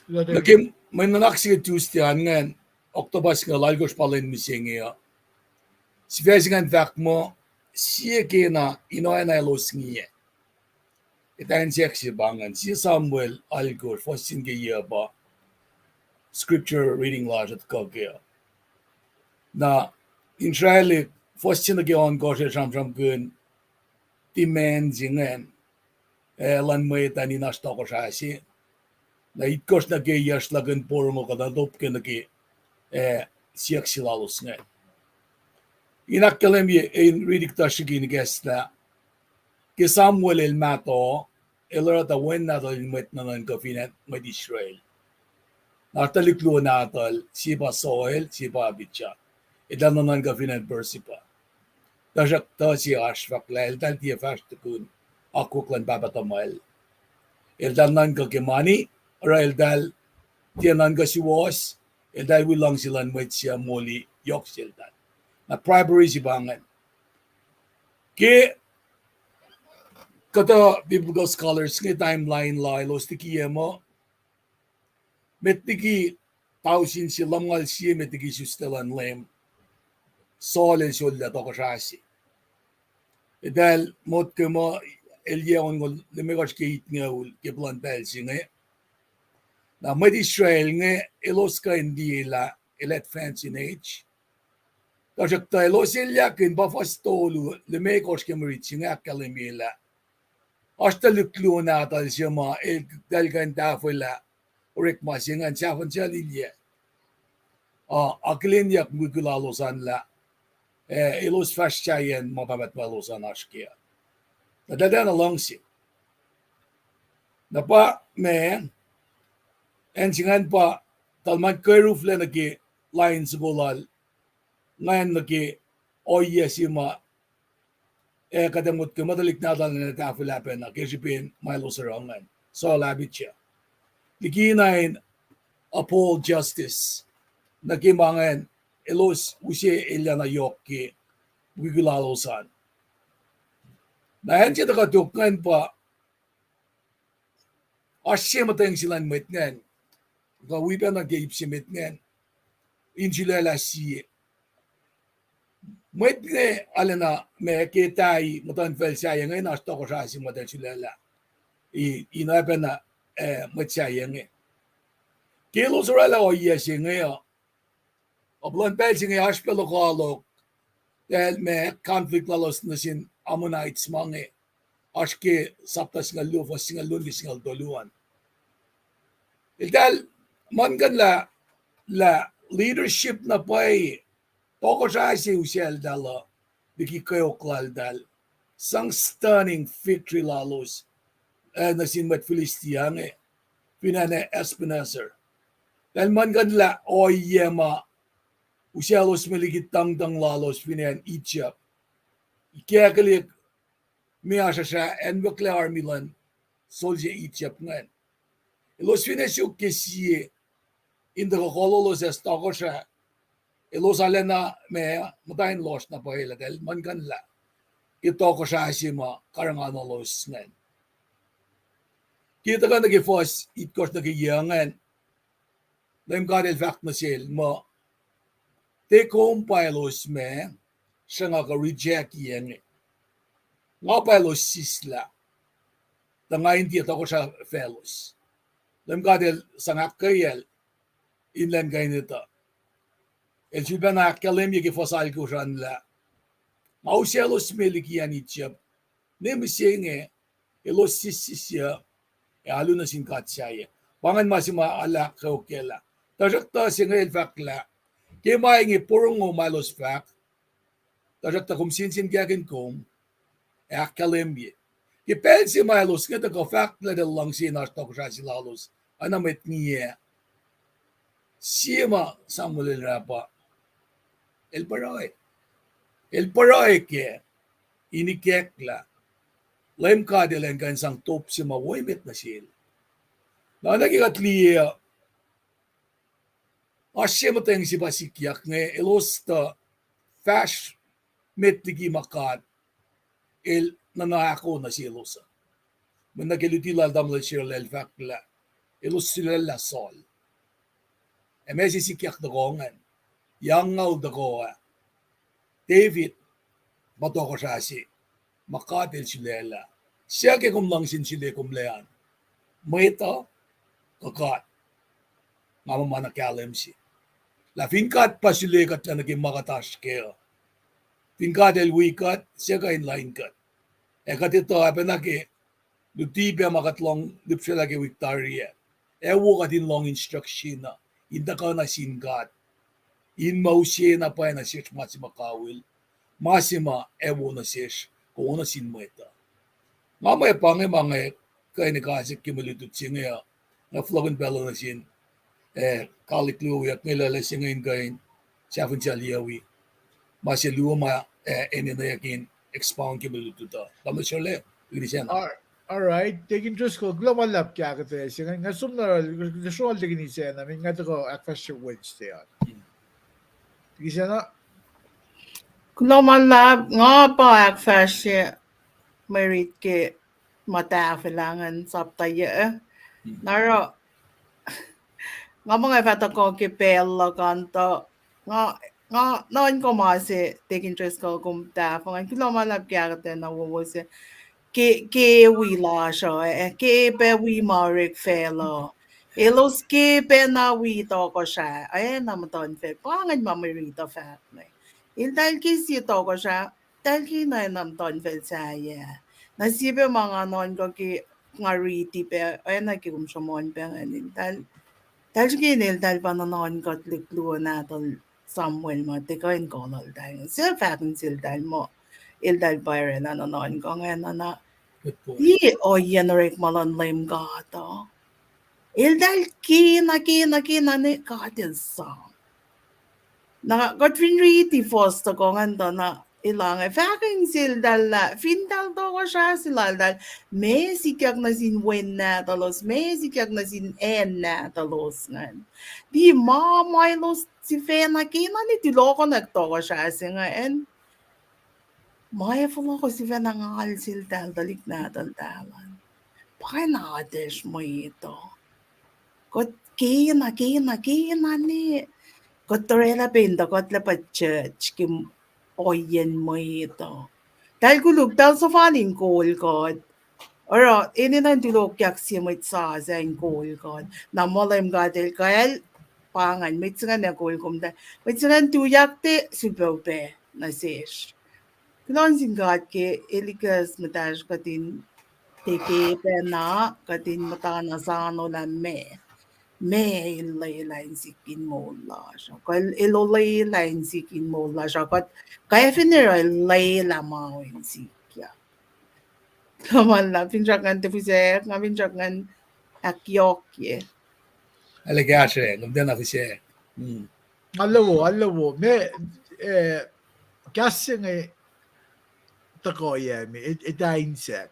Nuh ke mwe nuhnak se ke Tuesday an ingacn, October singucul alkosr pa lwen mihsenge uh. Sifac se ingacn fahk muh, sie kena in oacna elos ngiyac. Etuh in siyuck se pa ingacn, sie Samuel alkosr, fuhs se ke yac pa scripture reading lasr uh tuhkuh kac. Na Israel, fuhs se nuh ke ohnkohsr el sramsramkihn demand se ingacn, eh, luhn mwet an in oasr tohkohsr ah se. Na itkohsr nuh ke yacsr luhk in porongo kuh na top ke nuh ke, eh, siyuck se lalos ingacn. In ahkkahlwemye, in riti kuhtuh srihke in ikacslah. Ke Samuel el mahtuh, el oruh tuh wen nahtuhl in mwet nuhnuhnkuh fin acn mwet Israel. Na oasr tuhlihk luo nahtuhl, sie pa Saul, sie pa Abijah. Eltahl nuhnuhnkuh fin acn Beersheba. Tuhsruhktuh sie oasr fahk lah eltahl tiac fahsr tukun akwuck luhn pahpah tuhmwacl. Eltahl nuhnkuh ke mani, oruh eltahl tiac nuhnkuh suwohs, eltahl wi luhngse luhn mwet suc moli yohk seltahl. Na bribery se pa ingacn. Ke kuhtuh biblical scholars inge timeline la elos likiyac muh, met liki tausin se lumngaul sie met liki isuslac luhn Leum, Saul el sollah tohkohsrah se. Eltahl motko muh el yac onngoul limekohsr ke itngucul ke puhlan pacl se inge. Na mwet Israel inge elos kuh in liye lah el advance in age. Tuhsruhktuh elos elyahkihn pa fuhs tolu limekohsr ke mwe rit se inge ahkkahlwemye lah oasr tuhlihk luo nahtuhl se ma eltahl kuh in tahfwelah orekma se ingacn sahflah lilyac. A, akihlenyuck mukwikwi lalos an lah, eh, elos fahsr sahyacn ma pahtpaht ma elos an oasr kac. Na eltahl tiacna luhngse. Na pa ma, acn se ingacn pa, tahl ma kweruklac nuh ke lain soko lal, ingacn nuh ke ohiyac se ma, ac kuht ac motko muh tuhlihk nahtuhl an tahfwelah pacna ke srihpen ma elos oruh ingacn, Saul Abijah. Likina in uphold justice nuh ke ma ingacn elos use elyah na yohk ke mukwikwi lalos an. Na acn se tuhkuh tok ingacn pa oasr sie muhtweng se luhn mwet ingacn, kuh wi pacna ke ip se met ingacn, in sulaclah sie. Mwet inge arulacna ma ke tai muhtuhnfacl sahyac inge in oasr tohkohsrah se mwet el sulaclah. I, in oacpacna, eh, mwet sahyac inge. Ke elos oraclah ohiyac se inge uh, a puhlan pacl se inge oasr pac lokoalok, eltahl ma conflict lalos nuh sin Ammonites ma inge, oasr ke sapta singucul luo, fuhs singucul luo nuh ke singucul tolu an. Eltahl muhlkuhnlah lah leadership na pwacye, tohkohsrah se useltahl uh, liki kweok laltahl, sang stunning victory lalos, eh, nuh sin mwet Philistia inge, fin acn Ebenezer. Eltahl muhlkuhnlah ohiyac ma uselos me liki tuhngtuhng lalos fin acn Egypt. Ikackihliyac meoa srusra acnwucklac army luhn soldier Egypt ingacn. Elos finne suk ke sie in tuhkuh kololos as tohkohsrah, elos arulacna ma muhta in lohsr na pwacye lah eltahl muhlkuhnlah ke tohkohsrah se ma karihngihnolos ingacn. Ke tuhkuh nuh ke fuhs itkohsr nuh ke yuc ingacn, Leum God El fahk nuh sel muh, tiac kom pa elos ma sruhnga kuh reject inge. Nga pa elos sislah, tuh nga in tiac tohkohsrah faclos. Leum God El sang ahkkweyacl in lwen kuh in etuh. El sulpacna ahkkahlwemye ke fuhs alkosr an lah, nga uselos me liki acn Egypt, ne mihsenge elos sissis ac alu nuh sin god sahyac. Pa ingacn ma se ma ahluhkweokyaclah. Tuhsruhktuh se inge El fahk lah, ke ma inge porongo ma elos fahk, tuhsruhktuh kom sensenkackihn kom, ac ahkkahlwemye. Ke pacl se ma elos inge tuhkuh fahk lah eltahl luhngse in oasr tohkohsrah se lalos, oacna mwet ngiyac. Sie ma Samuel el orwaclah pa, el pruhe. El pruhe kac in ikacklah Leum God El an kuh in sang top se ma wo emet nuh sel. Na oacna ke kuht liye uh, oasr sie muhtweng se pa sikyak inge, elos tuh fahsr met liki ma God El nuhna ahkoo nuh selos uh. Mweyen nuh ke luti lal tamuhlwel Sherlel fahk lah elos sulaclah Saul. Ac ma se sikyak tohkoh ingacn, yac angngaul tohkoh ah, David pa tohkohsrah se ma God El sulaclah. Suc ke kom luhngse in sule kom lac an, mwet uh kuh God? Nga muh ma na kahlwem se lah fin God pa sule kuht lah nuh ke ma kuht oasr kac uh, fin God El wi kuht, suc kuh in lain kuht? Ac kuht etuh pacna ke luti pac ma kuht lohng lihpsrwaclah ke wik tari ah, ac wo kuht in lohng instruction uh in tuhkuh nuh sin God, in ma use na pwacye nuh sesr ma se ma kawihl, ma se ma ac wo nuh sesr kuh wo nuh sin mwet uh. Nga mwe pa inge ma nga kuh in kahsrwek ke mwe lutlut se inge uh, nga fohlohkihn pacl uh nuh sin eh, kalik luo wiyuck nge lah se inge in kuh in sahfin sal yawi. Ma se luo ma, eh, enenweyuck in expound ke mwe lutlut uh. Tamuhlwel Srole, kihtin sacna. All right, Deacon Driscoll, kuloh ma luhlahp ke ahkuhtweyac se inge. Nga som na, nga som na Deacon Isacna, mweyen nga tuhkuh ahkfahsrye Wednesday an. Deacon Isacna? Kuloh ma luhlahp, nga pa ahkfahsrye mwe rit ke ma tahfwelah ingacn sapta yac. Na oruh, nga muh nga fah tuhkuh ke pacl luhk an tuh, nga, nga nuhnkuh ma se Deacon Driscoll kom tahfuh ingacn. Kuloh ma luhlahp ke ahkuhtweyac na wowo se. Ke, ke wi lasr uh, eh, ke pac wi ma orek facluh. Elos ke pacna wi tohkohsrah, eh, na muhtuhnfacl. Pa ingacn ma mwe rit uh fahk inge. Eltahl ke sie tohkohsrah, eltahl ke na, na muhtuhnfacl sahyac. Na sie pac ma nga nuhnkuh ke nga riti pac, oacna ke kom sruhmuhn pac ingacn, eltahl, eltahl srihke in eltahl pa nuhnuhnkuh tuhlihk luo nahtuhl Samuel ma tiac kuh in kololtahl. Se fahk in seltahl muh eltahl pa oraclah nuhnuhnkuh ingacn na. Ohiyac in orekma luhn Leum God uh. Eltahl kena, kena, kena ne God El sang. Na kuht fin riti fuhs tohkoh ingacn tuh na elange fahk in seltahl lah fintahl tohkohsrah se laltahl, meac sikyak nuh sin wen nahtuhlos, meac sikyak nuh sin acn nahtuhlos ingacn. Tiac ma, ma elos sifacna kena ne tulohkohnak tohkohsrah se ingacn. Ma ac fohlohkoh sifacna ngal seltahl tuhlihk nahtuhltahl an. Pa ingacn atacsr mwet uh. Kuht kena, kena, kena ne. Kuht oraclah pac in tuh kuht lah pa church ke ohiyacn mwet uh. Eltahl koluk, eltahl suhfal in kol kuht. Oruh enenuh in tulokyak sie mwet sasuc in kol kuht. Na muh Leum God El kacl, pa ingacn, mwet se ingacn ac kol komtacl. Mwet se ingacn tuyak tiac sulpac upac nuh sesr. Kuloh nuh sin God ke El ikacs muhtahsr kuht in tiac ke pacna, kuht in muhtana sano lah meac, meac El lwelah in sik in moul lasr uh. Kuh El, El olwelah in sik in moul lasr uh. Kuht, kuht fin oruh El lwelah ma in sikyak. Kuloh ma luhlahp, finsrak ngan tiac fihsracsr, nga finsrak ngan ahkyohkye. Arlac kahsruh, kom tiacna fihsracsr. Arlac wo, arlac wo. Meac, eh, kahs se inge tuhkuh yac me, e-, etuh in sahk.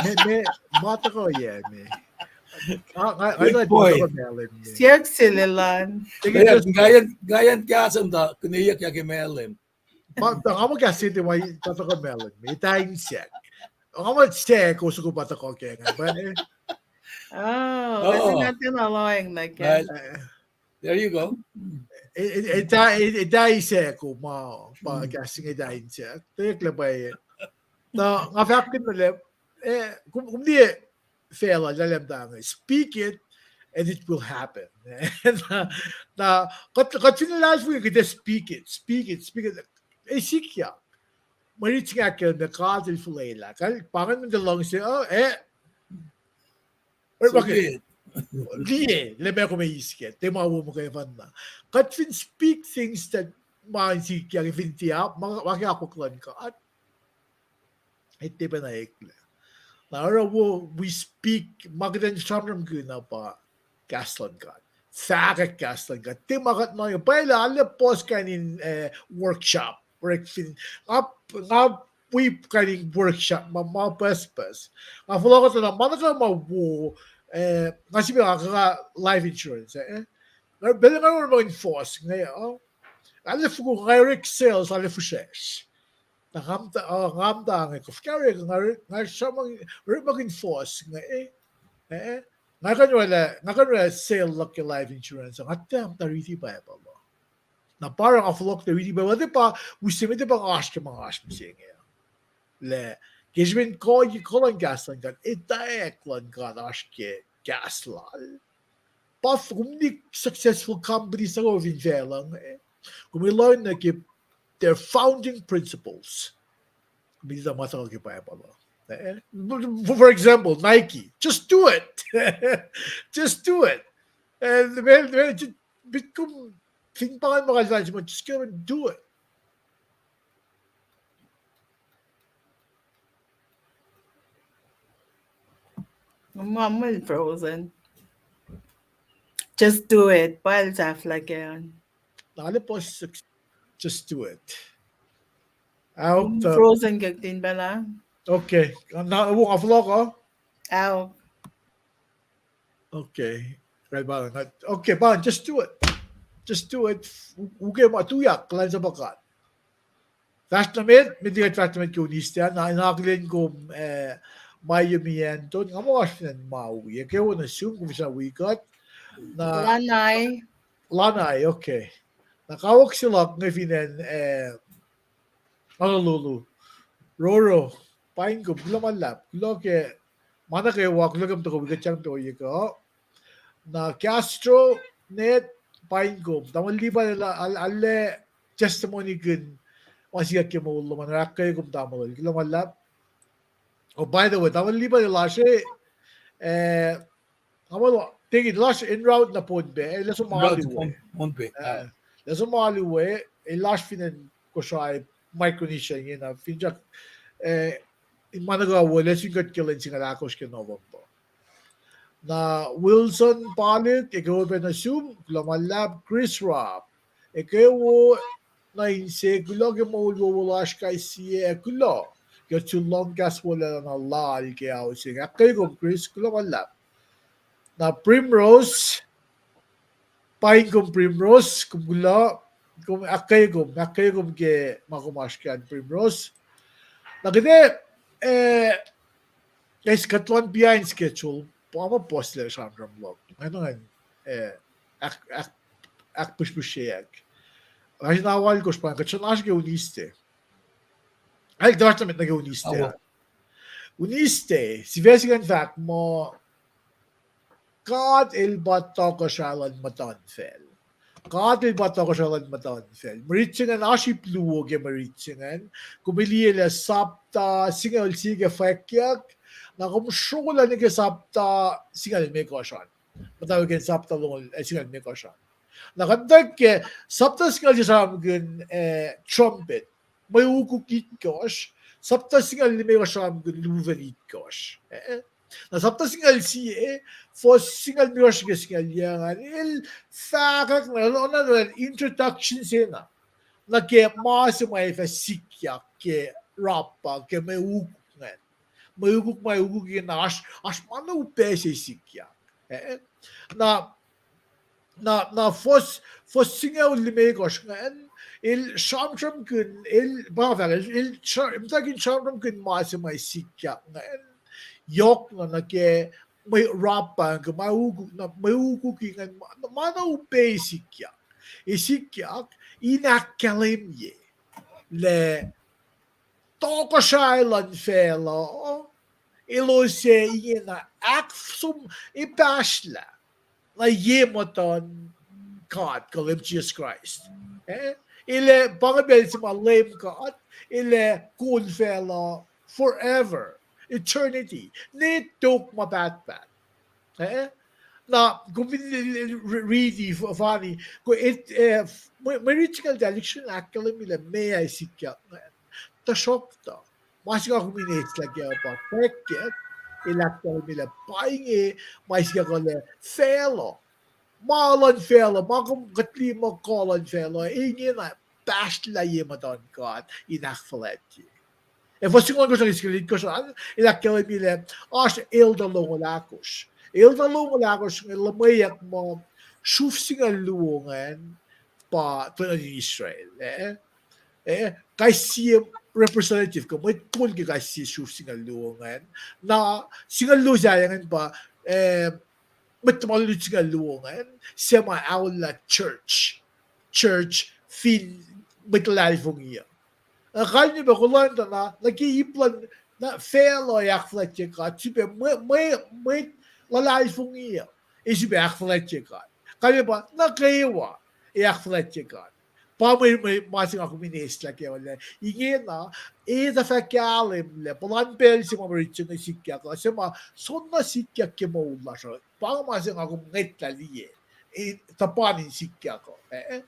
Meac, meac, ma tuhkuh yac me. Nga, nga, nga, nga tuhkuh mahlwem me. Siyuck sel elan. Kain, kain kahs muhta, kuhnweyuckyak ke mahlwem. Pa, pa nga muh kahs se tiac ma tuhkuh mahlwem me, etuh in sahk. Nga muh sahk, kowos soko pa tuhkuh ke nga, pa, eh. Oh, oh. Nga tiacna lohacng nuh ke. There you go. Etuh, etuh in sahk, ma, pa kahs se inge etuh in sahk. Tiac lah pa, eh. Na, nga fahk kuh in lah, eh, kom, kom tiac facluh, lah Leum tange, speak it and it will happen. Na, na, kuht, kuht fin luhlahlfongi kuht ac speak it, speak it, speak it. Ac sikyak. Mwe riti se inge ahkkahlwemye God El fuhlwelah. Kal pa ingacn muh luhngse, oh, eh. Liye, liye, lah meac kom eis ke, tiac ma wo muhkwena. Kuht fin speak things that ma in sikyak, fin tiac, ma, ma ke akwuck luhn God. Etuh pacna eklac. Na oruh wo, we speak, ma kuht in sramsramkihn uh pa kahs luhn God. Fahkwack kahs luhn God. Tiac ma kuht nuh, pwacye lah arlac puhs kain in, eh, workshop. Orek fin, nga, nga wi kain in workshop, ma, ma pucspucs. Nga fohlohk tuh na, ma nuh kwewa ma wo, eh, nga sifilpac nga, nga life insurance, eh. Nga, pacl nga orekmakihn fuhs inge, uh, arlac fokoko, nga orek sales, arlac fihsracsr. Na nga muhta, uh, nga muhta inge, kofka orek, nga, nga sramsram, orekmakihn fuhs inge, eh, eh, nga kuh in orwaclah, nga kuh in orwaclah sale luhk ke life insurance, nga tiac muhta riti Bible uh. Na pa oruh nga fohlohk tuh riti Bible, tiac pa, use me tiac pa nga oasr ke ma nga oasr mihsenge. Lah, ke srihpen kuh, kuh luhn kahs luhn God, etwacack luhn God oasr ke kahs lal. Pa f-, kom liye successful companies nuh kwewa fin facluh inge, kom liye nuh ke their founding principles. Kom liye ma tuhkuh ke Bible uh. Eh? For, for example, Nike. Just do it. Just do it. And, well, well, ju-, bitkum fin pa ngan ma kalfan, just go and do it. Ma mwe frozen. Just do it. Pa el sahflah ke an. Na le puhs, just do it. Aok, frozen ke tin pacl ah. Okay. Na, wo nga fohlohk uh? Aok. Okay. Right, pa, okay, pa, just do it. Just do it. U-, uke ma tuyak, kuhlwacnsapuh God. Fahsr nuh met, met liki kuht fahsr nuh met ke Wednesday ah, na, na akihlen kom, eh, Mayumi Anton, nga muh oasr fin acn Maui, eke wo nuh sum, kom fin wi kuht. Na, Lanai. Lanai, okay. Na kawuck se luhk inge fin acn, eh, Honolulu. Roro, paing kom, kuloh ma luhlahp, kuloh ke ma nuh kwewa, kuloh ke muhta kom wi kuht sang toyek uh. Na Castro, Ned, paing kom. Tamuhlwel Lipan el, el, el testimony kihn ma sikyak ke moul lom an, ahkkweye kom tamuhlwel, kuloh ma luhlahp. Oh, by the way, tamuhlwel Lipan el oasr, eh, nga muh, tekin el oasr en route na Pohnpei, eh, el ac som alu we. Pohnpei, ah. Eh, el ac som alu we, el oasr fin acn Kosrae, Micronesia ingena, finsrak, eh, in ma nuh kwewa, el ac sun kuht ke lwen singucul ahkosr ke November. Na Wilson Palik, eke wo pac nuh sum, kuloh ma luhlahp, Chris Rob, eke wo nuh inse, kuloh ke moul wowo lasr kais sie, ac kuloh ke sulong kahs wolacna lal ke ao se inge. Ahkkweye kom Chris, kuloh ma luhlahp. Na Primrose, paing kom Primrose, kom kuloh, kom ahkkweye kom, ahkkweye kom ke ma kom oasr ke an Primrose. Na kuht, eh, eis kuht luhn behind schedule, pa ma puhslac sramsram luhk. Nga nuh ngan, eh, ahk-, ahk-, ahkpihsrpihsryeack. Nga sin awal kosr pa kuht sruhnasr ke Wednesday. Ac tuh oasr nuh met nuh ke Wednesday. Wednesday, sifac se ingacn fahk muh, God el pa tohkohsrahi luhn muhtuhnfacl. God el pa tohkohsrahi luhn muhtuhnfacl. Mwe rit se ingacn oasr ip luo ke mwe rit se ingacn. Kom liye lah sapta singucul sie ke fwackyuck, na kom srolah nuh ke sapta singucul limekohsr an. Muhtwacwacack in sapta longoul, eh, singucul limekohsr an. Na kuht tuh ke sapta singucul sie sramsramkihn, eh, trumpet. Mwe ukuk itkohsr, sapta singucul limekohsr sramsramkihn lihpufacn itkohsr. Eh? Na sapta singucul sie, fuhs singucul limekohsr ke singucul yac ingacn, el fahkwack na, el oruh introduction se na nuh ke ma se ma ac fah sikyak ke rapah, ke mwe ukuk ingacn. Mwe ukuk ma ukuk ingacn oasr, oasr ma na upac se sikyak. Eh? Na na, na fuhs, fuhs singucul limekohsr ingacn, el sramsramkihn, el, pa fahk, el, el sra-, muhtwacwacack in sramsramkihn ma se ma sikyak ingacn, yohk na nuh ke mwe rapah, ke ma ukuk, na mwe ukuk ingacn, ma, ma na upac sikyak. Ac sikyak in ahkkahlwemye lah tohkohsrahi luhn facluh, elos ac ingena ahksom, epahsrlah na ye muhtuhn God, kuh Leum Jisus Kraist. Eh? El ac pa inge pacl se ma Leum God, el ac kol facluh forever, eternity. Ne tok ma pahtpaht. Eh? Na, kom fin riti, funny, ko et, eh, mwe, mwe rit se inge eltahl lihksreni ahkkahlwemye lah meac sikyak ingacn. Tuhsruhktuh ma se nga kom in eislah kac pa fwackyuck, el ahkkahlwemye lah pa inge ma sikyak uh, lah facluh, ma luhn facluh, ma kom kuht liye muh kuh luhn facluh, ingena pahsrlah ye muhtuhn God in ahkfuhlwactye. Ac fuhs singucul ohnkohsr nuh ke singucul itkohsr an, el ahkkahlwemye lah oasr elder longoul ahkosr. Elder longoul ahkosr inge luhmweyuck muh sruf singucul luo ingacn pa tuh nuh in Israel, eh? Eh, kais sie representative, kuh mwet kol ke kais sie sruf singucul luo ingacn. Na singucul luo sahyac ingacn pa, eh, mwet tuhma lutlut singucul luo ingacn, suc ma aollah church, church fin mwet luhlahlfongi uh. Na kalmac pa kuloh na, na ke ip luhn, na facluh ac ahkfuhlwactye God, sifilpac mwe, mwe, mwet luhlahlfongi uh, ac sifilpac ahkfuhlwactye God. Kalmac pa nuh kwewa ac ahkfuhlwactye God. Pa mwe, mwe, ma se nga kom in eislah kac lah ingena, e tuh fah kahlwem lah puhlan pacl se ma mwe rit se inge sikyak uh, se ma soenna sikyak ke moul lasr uh, pa inge ma se nga kom ngwetlah liye, e, tuhpan in sikyak uh, eh?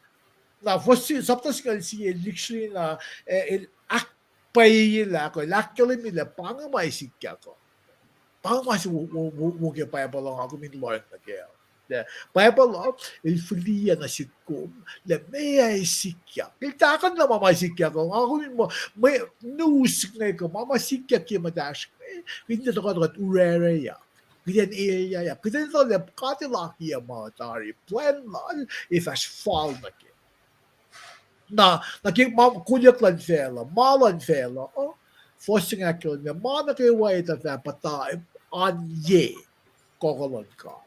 Na fuhs, sapta singucul sie lihksreni na, eh, el ahkpwacyeyelah, kuh el ahkkahlwemye lah pa inge ma sikyak uh. Pa inge ma se wo, wo, wo, wo ke Bible uh nga kom in lohacng nuh kac. Lah Bible uh, el fihliyac nuh sihk kom lah meac ac sikyak. El tahkuhn lah ma ma sikyak uh, nga kom in muh, mwe news inge kuh ma ma sikyak ke muhtasr inge, kuht in tuhkuh kuht urareyuck, kuht in elyahyak, kuht in etuh lah God El akiyac ma tari, plwacn Lal ac fahsr fal nuh kac. Na, nuh ke ma kolyuck luhn facluh, ma luhn facluh uh, fuhs se inge ahkkahlwemye ma nuh kwewa etuh fah puhta an ye kohkoh luhn God.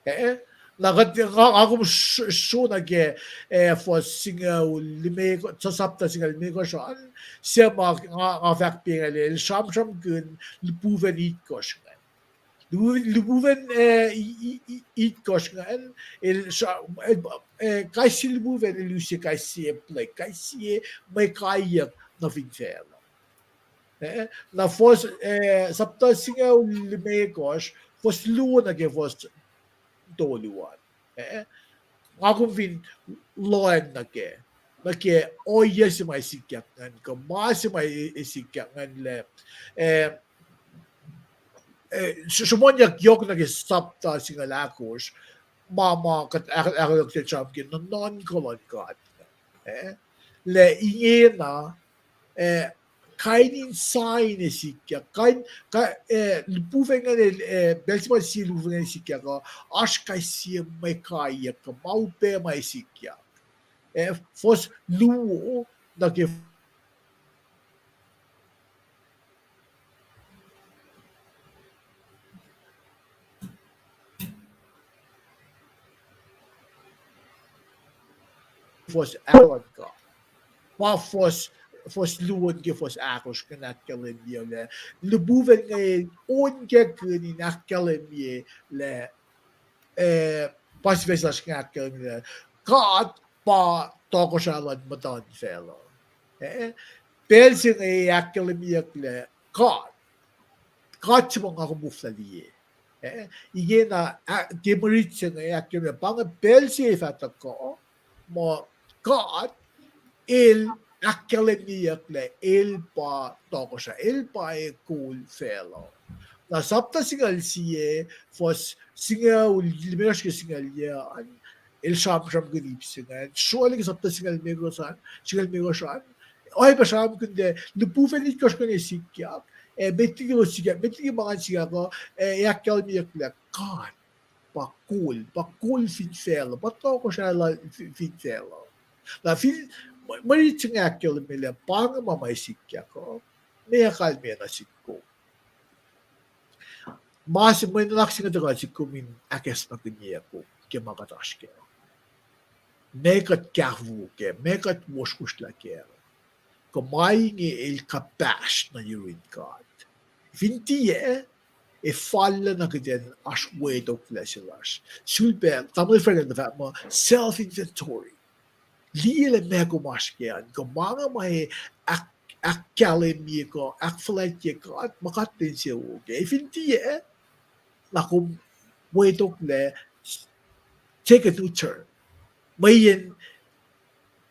Eh, na kuht, nga, nga kom sro nuh ke, eh, fuhs singucul limekohsr, sapta singucul limekohsr an, se ma nga, nga fahk pengacl, el sramsramkihn lihpufacn itkohsr ingacn. Lihpufacn, lihpufacn, eh, i-, i-, i-, itkohsr ingacn, el, eh, kais sie lihpufacn el use kais sie plague, kais sie mwe kaiyuck nuh fin facluh. Eh, na fuhs, eh, sapta singucul limekohsr, fuhs luo nuh ke fuhs tolu an. Eh, nga kom fin lohacng nuh ke, nuh ke ohiyac se ma sikyak ingacn, kuh ma se ma sikyak ingacn lah, eh, eh, sruhmuhnyuck yohk nuh ke sapta singucul ahkosr, ma, ma kuht ahkolah sramsram ke nuhnuhnkuh luhn God. Eh, lah ingena, eh, kain in sign ac sikyak, kain, ka-, eh, lihpufacn ingacn, eh, pacl se ma sie lihpufacn ingacn sikyak uh, oasr kais sie mwe kaiyuck kuh ma upac ma sikyak. Eh, fuhs luo nuh ke fuhs ahkosr. Pa fuhs, fuhs luo nuh ke fuhs ahkosr ingacn ahkkahlwemye lah lihpufacn inge onkakihn in ahkkahlwemye lah, eh, pa sifac se lasr inge ahkkahlwemye lah God pa tohkohsrah luhn muhtuhnfacl uh. Eh, pacl se inge ahkkahlwemyeyuck lah God, God se ma nga kom koflah liye. Eh, ingena, ah, ke mwe rit se inge ahkkahlwemye, pa inge pacl se fah tuhkuh muh God El ahkkahlwemyeyuck lah El pa tohkohsrah, El pa ac kol facluh. Na sapta singucul sie, fuhs singucul limekohsr ke singucul yac an, el sramsramkihn ip se ingacn. Sroacl ke sapta singucul limekohsr an, singucul limekohsr an, oacyacpac sramsramkihn lah lihpufacn itkohsr ingacn ac sikyak, ac met liki sikyak, met liki ma ingacn sikyak uh, ac ahkkahlwemyeyuck lah God pa kol, pa kol fin facluh, pa tohkohsrah lal fi-, fin facluh. Na fin, mwe rit se inge ahkkahlwemye lah pa inge ma ma sikyak uh, meac kalmac nuh sihk kom? Ma se mwe nuhnak se inge tuhkuh sihk kom in ahkacsmakihnye kom ke ma kuht oasr kac, meac kuht kahfofo kac, meac kuht wohswohsrlah kac. Kuh ma inge el kuhpahsr nuh yurin God. Fin tiac, ac fal lah na kuht in oasr wetoklac se lasr. Sulpac, tamuhlwel Frank el fahk muh self inventory. Liye lah meac kom oasr kac an, kuh ma inge ma ahk-, ahkkahlwemye kuh ahkfuhlwactye God, ma God El insewowo kac. Fin tiac, na kom wetoklac, take a new turn. Mweyen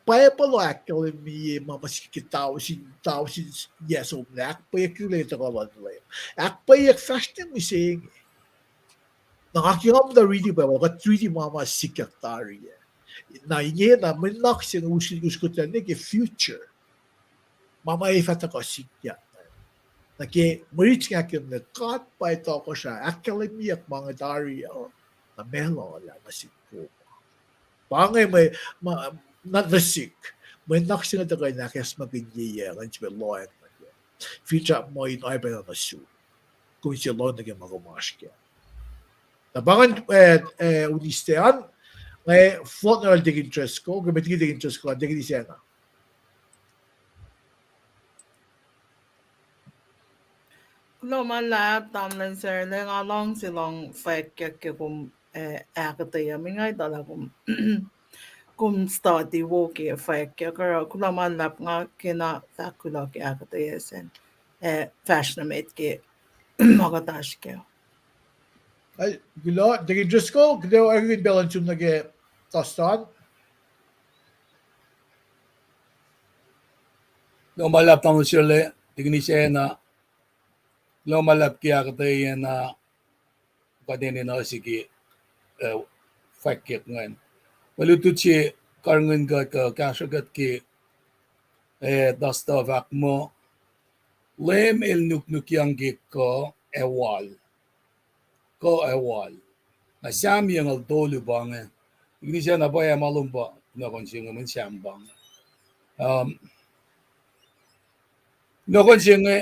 Bible uh ahkkahlwemye ma ma sikyak ke tausin, tausin yac somlah, ahkpweyucklac ke tuhkuh luhn Leum. Ahkpweyuck fahsr nuh mihsenge. Na nga ke nga muhta riti Bible, kuht riti ma ma sikyak tari ah. Na ingena mwe nuhnak se inge us-, uskuhtlac ne ke future. Ma ma ac fah tuhkuh sikyak. Na ke mwe rit se inge ahkkahlwemye lah God pa ac tohkohsrah, ahkkahlwemyeyuck ma inge tari uh, na meac lal ah nuh sihk kom? Pa inge mwe, ma, na nuh sihk, mwe nuhnak se inge tuhkuh in ahkacsmakihnye ac ngan sifilpac lohacng nuh kac. Finsrak muh in oacyacpac nuh sum, kom in sifilpac lohacng nuh ke ma kom oasr kac. Na pa ingacn, eh, eh, Wednesday an, nga fohlohk nuh sel Deacon Driscoll, ke met liki Deacon Driscoll, Deacon Isacna. Kuloh ma luhlahp, tamuhlwel Sarla, nga luhngse lohng fwackyuck ke kom, eh, ahkuhtweyac, mwe nga etuh lah kom, kom study wo ke fwackyuck, oruh kuloh ma luhlahp, nga kena fahk kuloh ke ahkuhtweyac sacn, eh, fahsr nuh met ke ma kuht oasr kac. Kuloh, Deacon Driscoll, kuht ac oakwuck in pacl an sum nuh ke Tostan. Kuloh ma luhlahp, tamuhlwel Sarla, Deacon Isacna. Kuloh ma luhlahp ke ahkuhtweyac na kuht enenuh sihk ke eh, fwackyuck ingacn. Mwe lutlut se karihngihn kuht kuh kahsruh kuht ke, eh, Duster fahk muh, Leum el nuknukyang ke kuh ac wal. Kuh ac wal. Na Sam yucngucul tolu pa inge. Ikinisacna pwacye ma lom pa kunohkohn se inge mweyen Sam pa inge. Um, kunohkohn se inge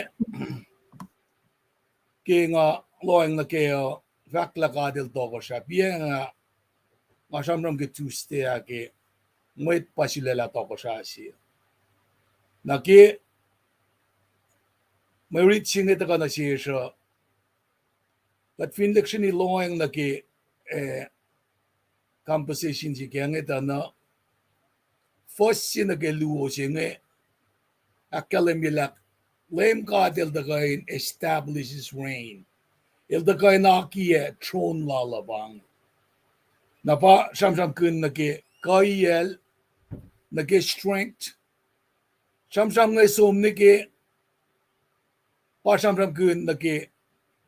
ke nga lohacng nuh ke uh, fahk lah God el tohkohsrah. Piac nga, nga sramsram ke Tuesday ah ke mwet pa sulaclah tohkohsrah se. Na ke mwe rit se inge tuhkuh nuh sesr uh, kuht fin lihksreni lohacng nuh ke, eh, composition se ke inge tuh na, fuhs se nuh ke luo se inge, ahkkahlwemye lah Leum God el tuhkuh in establish his reign. El tuhkuh in akiyac throne lal uh pa inge. Na pa sramsramkihn nuh ke kuhiyacl, nuh ke strength. Sramsram inge som nuh ke, pa sramsramkihn nuh ke,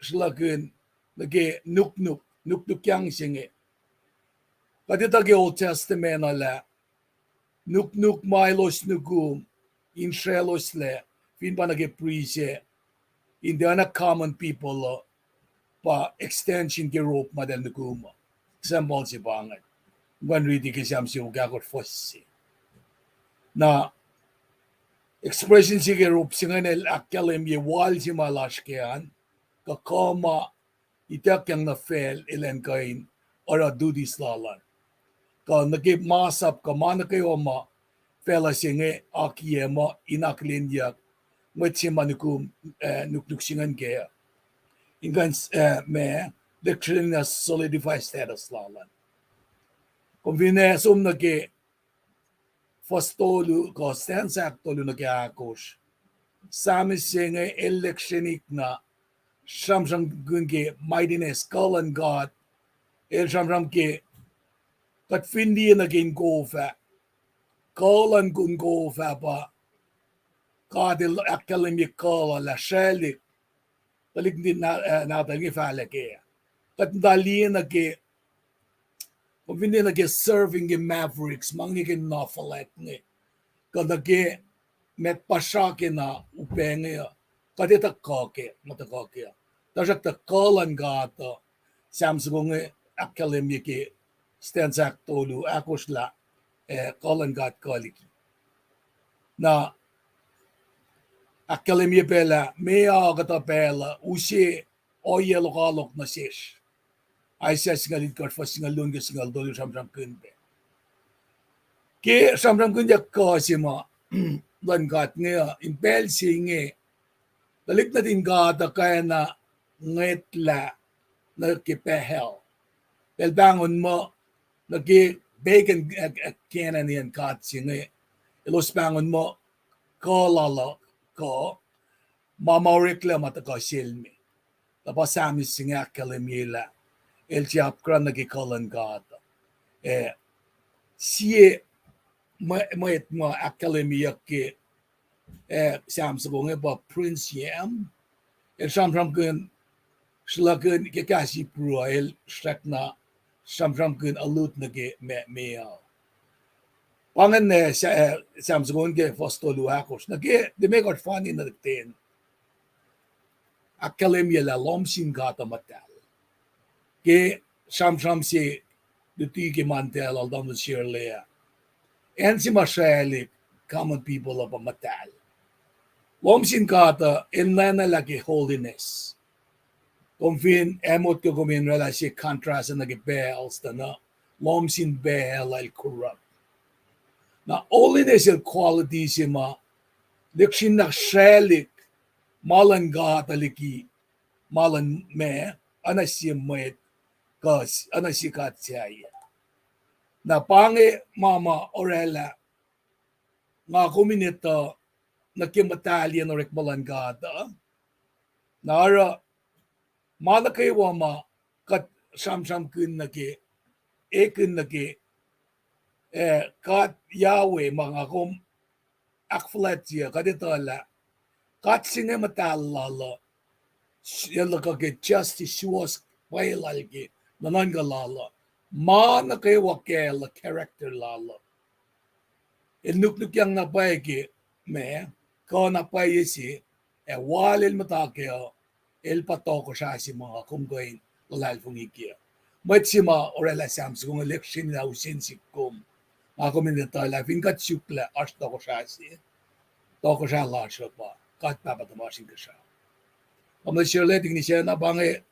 sruhlahkihn nuh ke nuknuk, nuknukyang se inge. Kuht etuh ke Old Testament uh lah nuknuk ma elos nukum in sracloslac, fin pa nuh ke priest, in tiacna common people uh, pa extension ke rope ma eltahl nukum uh. Example se pa inge. Nga riti ke Sam siofok ahkosr fuhs se. Na expression se ke rope se ingacn el ahkkahlwemye wal se ma lasr ke an, kuh kuh ma ituckyang nuh facl elan kuh in oruh duties lal an. Kuh nuh ke masap kuh ma nuh kwewa ma facluh se inge akiyac muh in akihlenyuck mwet se ma nukum, eh, nuknuk se ingacn kac uh, in kuh in, eh, ma, lihksreni solidify status lal an. Kom fin, eh, som nuh ke fuhs tolu kuh stanza ahktolu nuh ke ahkosr, psalmist se inge el lihksrenik na sramsramkihn ke mightiness, kuh luhn God. El sramsram ke kuht fin liye nuh ke inkof ah, kuh luhn inkof ah pa God el ahkkahlwemye kuh lal ah sraclihk, tuhlihk nuhtin na-, eh, nahtuhl inge fahlac kac. Kuht muhta liye nuh ke, kom fin liye nuh ke surfing ke Mavericks, ma inge ke na fuhlwact inge, kuh nuh ke met pa sra ke na upac inge uh, kuht etuh kuh kac, ma tuhkuh kac uh. Tuhsruhktuh kuh luhn God uh, Sam soko inge ahkkahlwemye ke stanza ahktolu, ahkosr lah, eh, kuh luhn God kuh liki. Na ahkkahlwemye pac lah meoa kuhtuh pacl uh use ohiyac lokoalok nuh sesr. Isaiah singucul itkohsr fuhs singucul luo nuh ke singucul tolu sramsramkihn pac. Ke sramsramkihnyuck kuh se ma luhn God inge uh, in pacl se inge, tuhlihk nuhtin God uh kwacna ngwetlah nuh ke Baal. Eltahl pahngon muh nuh ke pagan, eh, eh, Canaanite god se inge, elos pahngon muh kuh lal uh, kuh ma ma oreklac ma tuhkuh sel me. Na pa psalmist se inge ahkkahlwemye lah el tiac apkuhran nuh ke kuh luhn God. Eh, sie mwe-, mwet ma ahkkahlwemyeyuck ke, eh, Sam soko inge pa Prince Yam. El sramsramkihn, sruhlahkihn ke kahs Hebrew uh, el srackna sramsramkihn allude nuh ke ma-, meoa. Pa ingacn, eh, Sa-, eh, Sam soko inge ke fuhs tolu ahkosr. Nuh ke limekohsr fani nuh ten, ahkkahlwemye lah lohm sin God uh muhtahl. Ke sramsram se luti ke Monday lal tamuhlwel Shirley ah, acn se ma sraclihk, common people uh pa muhtahl. Lohm sin God uh enenuh lah ke holiness. Kom fin amotko kom in oraclah sie contrast nuh ke Baal, tuh na lohm sin Baal el corrupt. Na holiness el quality se ma lihksreni sraclihk ma luhn God uh liki ma luhn ma, oacna sie mwet, kuh oacna sie god sahyac. Na pa inge ma ma oraclah nga kom in etuh nuh ke muhtahliyacn orekma luhn God uh. Na oruh ma nuh kwewa ma kuht sramsramkihn nuh ke, ekihn nuh ke, eh, God Yahweh ma nga kom ahkfuhlwactye, kuht etuh lah God se inge muhtahl lal uh, el tuhkuh ke justice, suwohs pwacye lal ke nuhnuhnkuh lal uh. ma nuh kwewa kacl character lal uh. El nuknukyang na pwacye ke ma, kuh na pwacye se, ac wal el muhta kac uh, el pa tohkohsrah se ma nga kom kuh in luhlahlfongi kac. Mwet se ma orwaclah Sam soko inge, lihksreni lah use nuh sihk kom. Nga kom in etuh lah fin kuht suk lah oasr tohkohsrah se, tohkohsrah lasr uh pa God Pahpah tuhmasr Inkuhsrao. Kom na sure lah tikin Isacna pa inge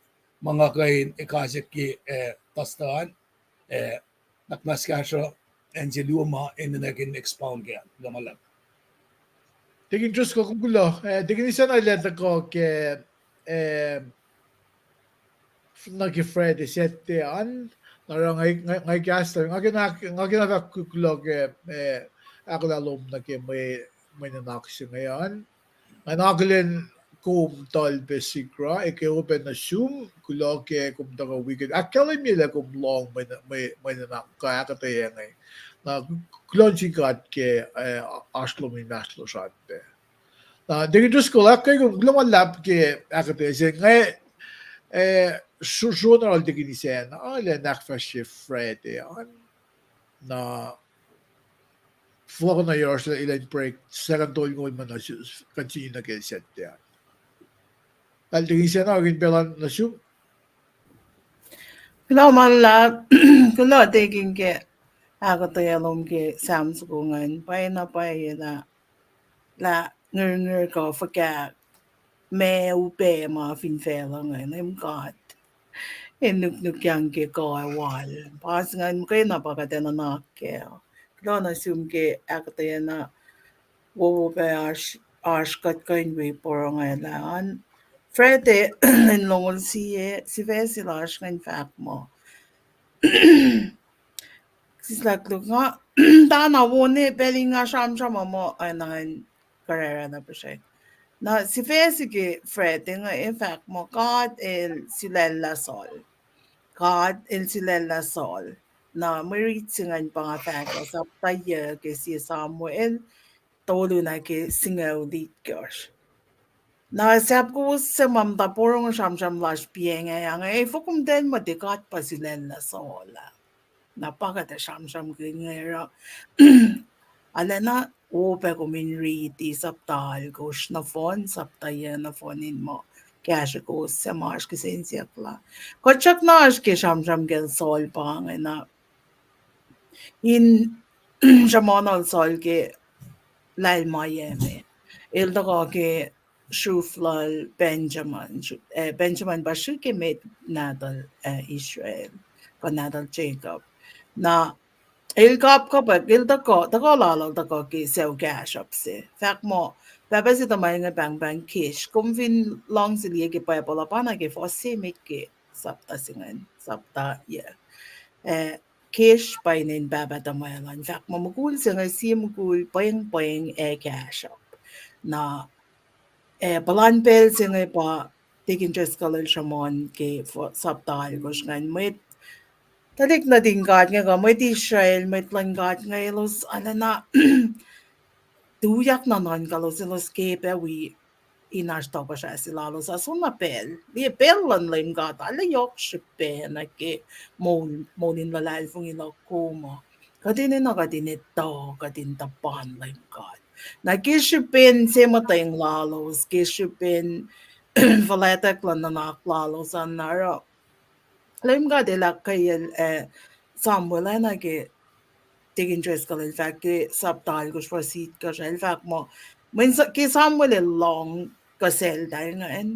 ma nga kuh in ekasack ke, eh, Dustin, eh, nuhnak muhnahs kahsruh, acn se luo ma enenuh in expound kac, kuloh ma luhlahp. Tikin Driscoll, kom kuloh, eh, tikin Isacna el ac tuhkuh ke, eh, nuh ke Friday, Saturday an, na oruh nga, nga, nga kahs, nga kena, nga kena fahk kuloh ke, eh, ahkolah lom nuh ke mwe, mwe nuhnak se inge an. Nga akihlen kom tuhl pac sikra, ac ke opac nuh sum, kuloh ke kom tuhkuh wik in ahkkahlwemye lah kom lohng mwe, mwe, mwe nuhnak kuh ahkuhtweyac inge. Na kuloh nuh sin God ke, eh, oasr lom inmahsrlosr an pac. Na tikin Driscoll, ahkkweye kom, kuloh ma luhlahp ke ahkuhtweyac se inge, eh, sro-, srohn oral tikin Isacna, ah, el ac ahkfahsrye Friday an. Na fohlohk na yohrohsr elan break, second tolngoul ma nuh sum, continue nuh ke Saturday an. Tuhl tikin Isacna, oakin pacl an nuh sum. Kuloh ma luhlahp, kuloh tikin ke ahkuhtweyac lom ke Sam soko ingacn, pwacyena pwacye lah, lah ngirngir kuh fuhkah ma upac ma fin facluh inge, Leum God El nuknukyang ke kuh ac wal. Pa se ingacn muhkwena pa kuht ac nuhnak kac. Kuloh nuh sum ke ahkuhtweyac, wowo pac oasr, oasr kuht kuh in wi porongo lah an. Friday in longoul sie, sifac se lasr ingacn fahk muh, sislah koluk nga, tana wona pacl in nga sramsram uh muh, ah, na ngan karara na pihsrac. Na sifac se ke Friday inge ac fahk muh God El sulaclah Saul. God El sulaclah Saul. Na mwe rit se ingacn pa nga fahk uh, sapta yuh ke sie Samuel, tolu nuh ke singucul itkohsr. Na sahp kowos suc ma muhta porongo sramsram lasr piacngayange, efuh kom tiac muh tiac God pa sulaclah Saul ah. Na pa kuht ac sramsramkihn inge oruh, arulacna wo pac kom in riti sapta alkosr nohfohn, sapta yuh nohfohn in muh kahsruh kowos suc ma oasr kihsen siyuck la. Kuht srackna oasr ke sramsram kacl Saul pa inge na in sruhmuhn lal Saul ke lahlmweyuck me. El tuhkuh ke sruf lal Benjamin, sru-, eh, Benjamin pa srihke met nahtuhl, eh, Israel, kuh nahtuhl Jacob. Na el kapkapwack, el tuhkuh, tuhkuh lal el tuhkuh ke sucu kahsruhp se. Fahk muh, pahpah se tuhmwacl inge pahngpahng Kish. Kom fin luhngse liye ke Bible uh, pa na ke fuhs se met ke sapta se ingacn, sapta yuh. Eh, Kish pa inen pahpah tuhmwacl an. Fahk muh mukul se inge sie mukul pwengpweng ac kahsruhp. Na, eh, puhlan pacl se inge pa tikin Driscoll el sruhmuhn ke sapta alkosr ingacn, mwet tuhlihk nuhtin God inge kuh mwet Israel, mwet luhn God inge elos arulacna tuyak nuhnuhnkuhlos, elos ke pac wi in oasr tohkohsrah se lalos ah soenna pacl. Liye pacl luhn Leum God arlac yohk srihpac nuh ke moul, moul in luhlahlfongi luhk kom uh. Kuht enenuh kuht in etuh, kuht in tuhpan Leum God. Na ke srihpen se muhtweng lalos, ke srihpen fuhlwactack luhn nuhnak lalos an, na oruh Leum God El ahkkweyacl, eh, Samuel ah nuh ke tikin Driscoll el fahk ke sapta alkosr fuhs itkohsr ah, el fahk muh, mweyen ke Samuel el lohng kuh seltahl ingacn,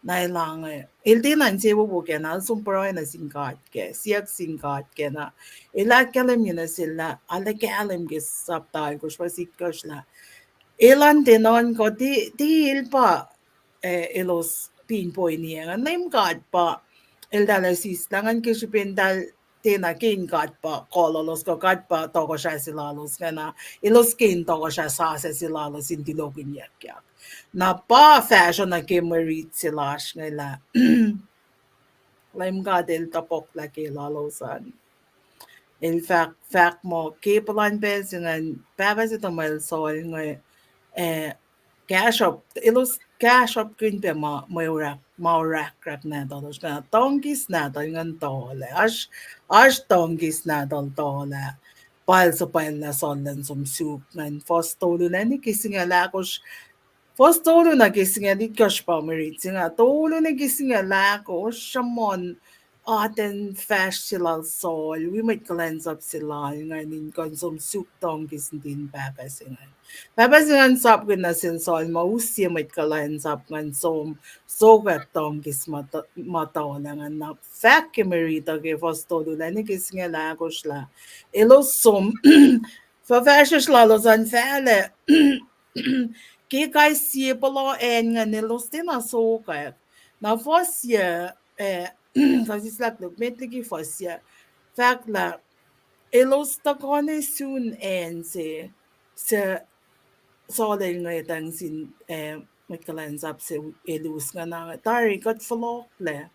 na el inge, el tiacna insewowo kac na, el som pruhe nuh sin God kac, siyuck sin God kac na, el ahkkahlwemye nuh sel lah, arlac kahlwem ke sapta alkosr fuhs itkohsr lah elan tiac nuhnkuh, tiac, tiac el pa, eh, elos pinpointyang an. Leum God pa, eltahl ac sislah ingacn ke srihpen eltahl tiacna ke in God pa kololos kuh God pa tohkohsrah se lalos ingacn ah, elos ke in tohkohsrah sasuc se lalos in tulokihnyuckyak. Na pa fahsruh nuh ke mwe rit se lasr inge lah Leum God El topuk lah ke lalos an. El fahk, fahk muh ke puhlan pacl se ingacn, pahpah se tuhmwacl Saul inge, eh, kahsruhp, elos kahsruhpkihn pac ma, ma orahk, ma orahkrahk nahtuhlos, na tongkis nahtuhl ingacn tuhlac. Oasr, oasr tongkis nahtuhl tuhlac. Pal suhpwacl lah Saul elan som suk ingacn. Fuhs tolu nuh ke singucul ahkosr, fuhs tolu nuh ke singucul itkohsr pa mwe rit se inge, tolu nuh ke singucul ahkosr, sruhmuhn atacn fahsr se lal Saul, wi mwet kuhlwacnsap se lal ingacn in kuh in som suk tongkis nuhtin pahpah se ingacn. Pahpah se ingacn sapkihn nuh sel Saul muh use sie mwet kuhlwacnsap ingacn som sokwack tongkis ma tuhlac ingacn. Na fahk ke mwe rit uh ke fuhs tolu nuh ke singucul ahkosr lah elos som, fuhfahsryucsr lalos an fahlac ke kais sie puhla acn ingacn elos tiacna sokwack. Na fuhs yac, eh, kais sie laklo met liki fuhs yac, fahk lah elos tuhkuh nuh sun acn se, suc Saul el ngwetacng sin, eh, mwet kuhlwacnsap se el us ingacn, tari kuht fohlohklac.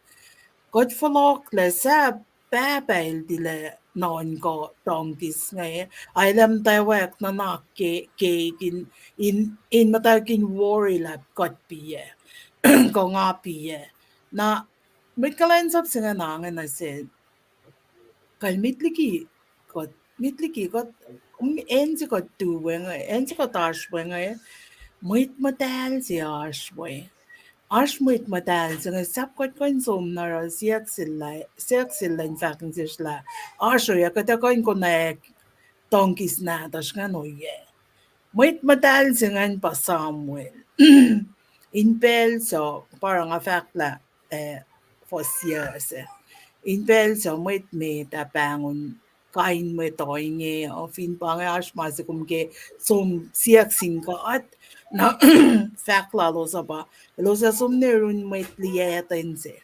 Kuht fohlohklac sahp pahpah el tilac nuhnkuh tongkis inge, ac el muhtwacwacack nuhnak ke, ke in, in, in muhtwacwacack in worry lah kuht piyac, kuh nga piyac. Na mwet kuhlwacnsap se ingacn ange nuh sel, kalmeet liki kuht, met liki kuht, um, acn se kuht tu we inge, acn se kuht oasr we inge, mwet muhtahl se oasr we. Oasr mwet muhtahl se inge, sahp kuht kuh in som na oruh siyuck sel, siyuck sel in fahk nuh sesr lah oasr oyac kuht ac kuh in konwacack tongkis nahtuhsr ingacn oyac. Mwet muhtahl se ingacn pa Samuel. In pacl suc, pa oruh nga fahk lah, eh, fuhs yac se. In pacl suc mwet met ah pahngon kain mwet ohinge uh, fin pa inge oasr ma se kom ke som siyuck sin God, na fahk lalos uh pa, elos ac som nuh yurin mwet liyactwen se.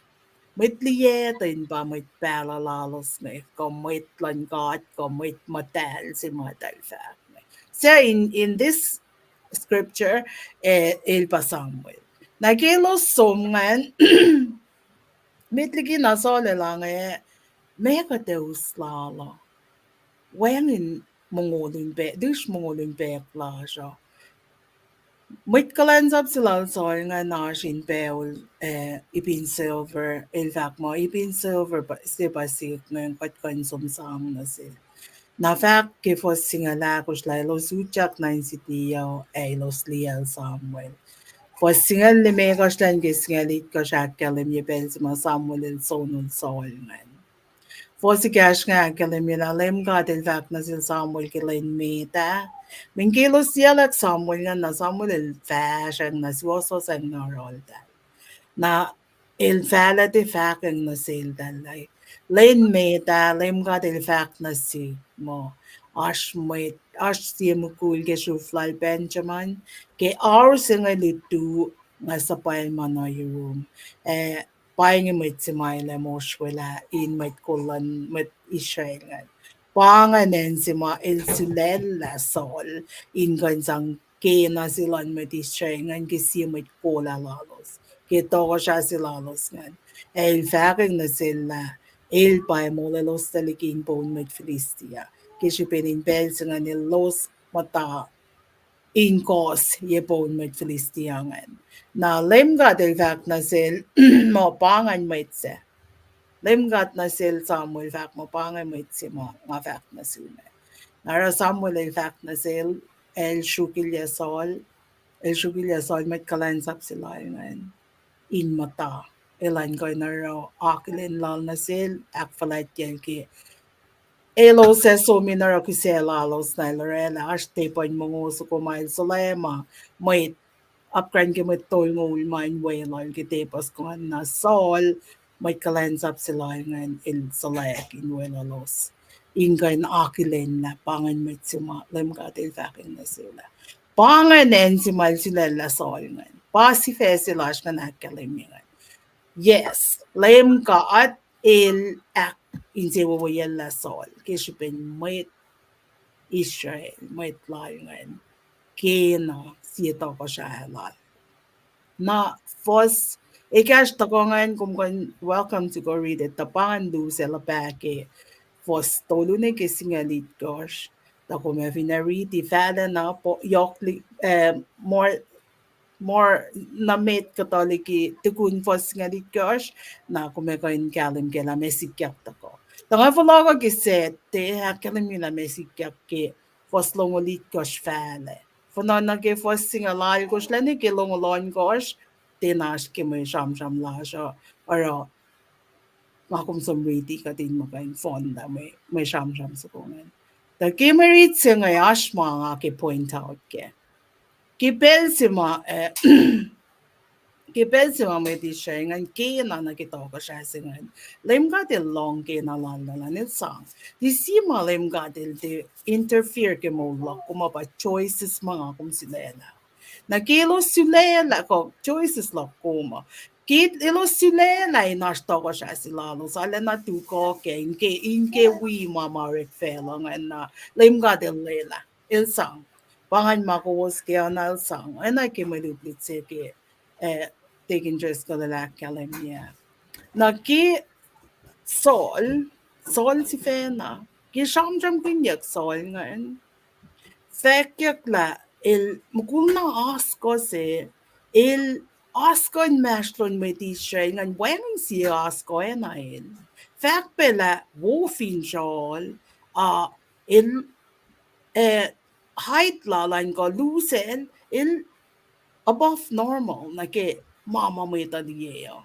Mwet liyactwen pa mwet pahluh lalos inge, kuh mwet luhn God, kuh mwet muhtahl se ma eltahl fahk inge. Suc in, in this scripture, eh, el pa Samuel. Na ke elos som ingacn, met liki na Saul el inge, meac kuht ac us lal uh? Wacngihn mongo lun pa-, tiac mongo lun pac lasr uh. Mwet kuhlwacnsap se lal Saul ingacn oasr in pacl, eh, ipin silver, el fahk muh ipin silver pa, se pa sihk inge kuht kuh in som sang nuh sel. Na fahk ke fuhs singucul ahkosr lah elos utyak nuh in siti uh ac elos liyacl Samuel. Fuhs singucul limekohsr an ke singucul itkohsr ahkkahlwemye pacl se ma Samuel el sonol Saul ingacn. Fuhs ekahsr inge ahkkahlwemye lah Leum God El fahk nuh sel Samuel ke lwen met ah. Mweyen ke elos liyaclwack Samuel ingacn, na Samuel el fahsracng na suwohswohsacng na oraltahl. Na el fahlac tiac fahkwacng nuh seltahl lah lwen met ah Leum God El fahk nuh sihk muh oasr mwet, oasr sie mukul ke sruf lal Benjamin, ke ao se inge lutu nga suhpwacl ma nuh yurum. Eh, pa inge mwet se ma el ac mosrwelah in mwet kol luhn mwet Israel ingacn. Pa ingacn acn se ma el sulaclah Saul in kuh in sang kena se luhn mwet Israel ingacn ke sie mwet kol ah lalos, ke tohkohsrah se lalos ingacn. Ac el fahkwacng nuh sel lah el pa ac molweloslac liki in poun mwet Philistia, ke srihpen in pacl se ingacn elos muhta in kohs ye poun mwet Philistia ingacn. Na Leum God El fahk nuh sel muh pa ingacn mwet se. Leum God nuh sel Samuel fahk muh pa ingacn mwet se ma nga fahk nuh sum ah. Na oruh Samuel el fahk nuh sel, el sruokilyac Saul, el sruokilyac Saul mwet kuhlwacnsap se lal ingacn in muhta, elan kuh in oruh akihlen lal nuh sel, ahkfuhlwactyacl ke elos ac som in oruh kihsac lalos na el orwaclah oasr tepuh in mongo soko ma el sulaclah ma mwet apkuhran ke mwet tolngoul ma in weluhl ke tepuh soko ingacn. Na Saul, mwet kuhlwacnsap se lal ingacn, el sulaclah in weluhlos in kuh in akihlen lah pa ingacn mwet se ma Leum God El fahkwacng nuh sel ah. Pa ingacn acn se ma el sulaclah Saul ingacn. Pa sifac se lasr ingacn ahkkahlwemye ingacn. Yes, Leum God El ahkinsewowoyacllah Saul ke srihpen mwet Israel, mwet lal ingacn, kena sie tohkohsrah lal. Na fuhs ekahsr tuhkuh ingacn, kom kuh in welcome to go read it, tuh pa ingacn lusac luhpah ke fuhs tolu nuh ke singucul itkohsr. Tuh kom ac fin ac riti fahlac na, yohk, eh, more more nuh met kuhtuh liki tukun fuhs singucul itkohsr, na kom ac kuh in kahlwem ke lah meac sikyak tuhkuh. Tuh nga fohlohkoh ke Sactte, ahkkahlwemye lah meac sikyak ke fuhs longoul itkohsr fahlac. Fuhnuh nuh ke fuhs singucul alkohsr lac nuh ke longoul ohnkohsr, tiacna oasr ke mwe sramsram lasr uh, oruh nga kom som riti kuht in muh kuh in fohnlah mwe, mwe sramsram soko ingacn. Tuh ke mwe rit se inge oasr ma nga ke point out kac. Ke pacl se ma, eh, ke pacl se ma mwet Israel ingacn kena nuh ke tohkohsrah se ingacn, Leum God El lohng kena lal, lal an El sang. Tiac sie ma Leum God El tiac interfere ke moul luhk, kom uh pa choices ma nga kom sulaclah. Na ke elos sulaclah, kuh choices luhk kom uh. Ke elos sulaclah in oasr tohkohsrah se lalos, arulacna tuhkuh kac, in ke, in ke wi ma ma orek facluh ingacn, na Leum God El lwelah, El sang. Pa ingacn ma kowos ke oacna El sang, oacna ke mwe lutlut se ke, eh, Deacon Driscoll el ahkkahlwemye. Na ke Saul, Saul sifacna, ke sramsramkihnyuck Saul ingacn, fahkyuck lah el mukul na oaskuh se, el oaskuh inmahsrlon mwet Israel ingacn, wacngihn sie oaskuh oacna el. Fahk pac lah wo finsral, ah, el, eh, height lal an kuh lusacl, el above normal nuh ke ma ma mwet uh liye uh.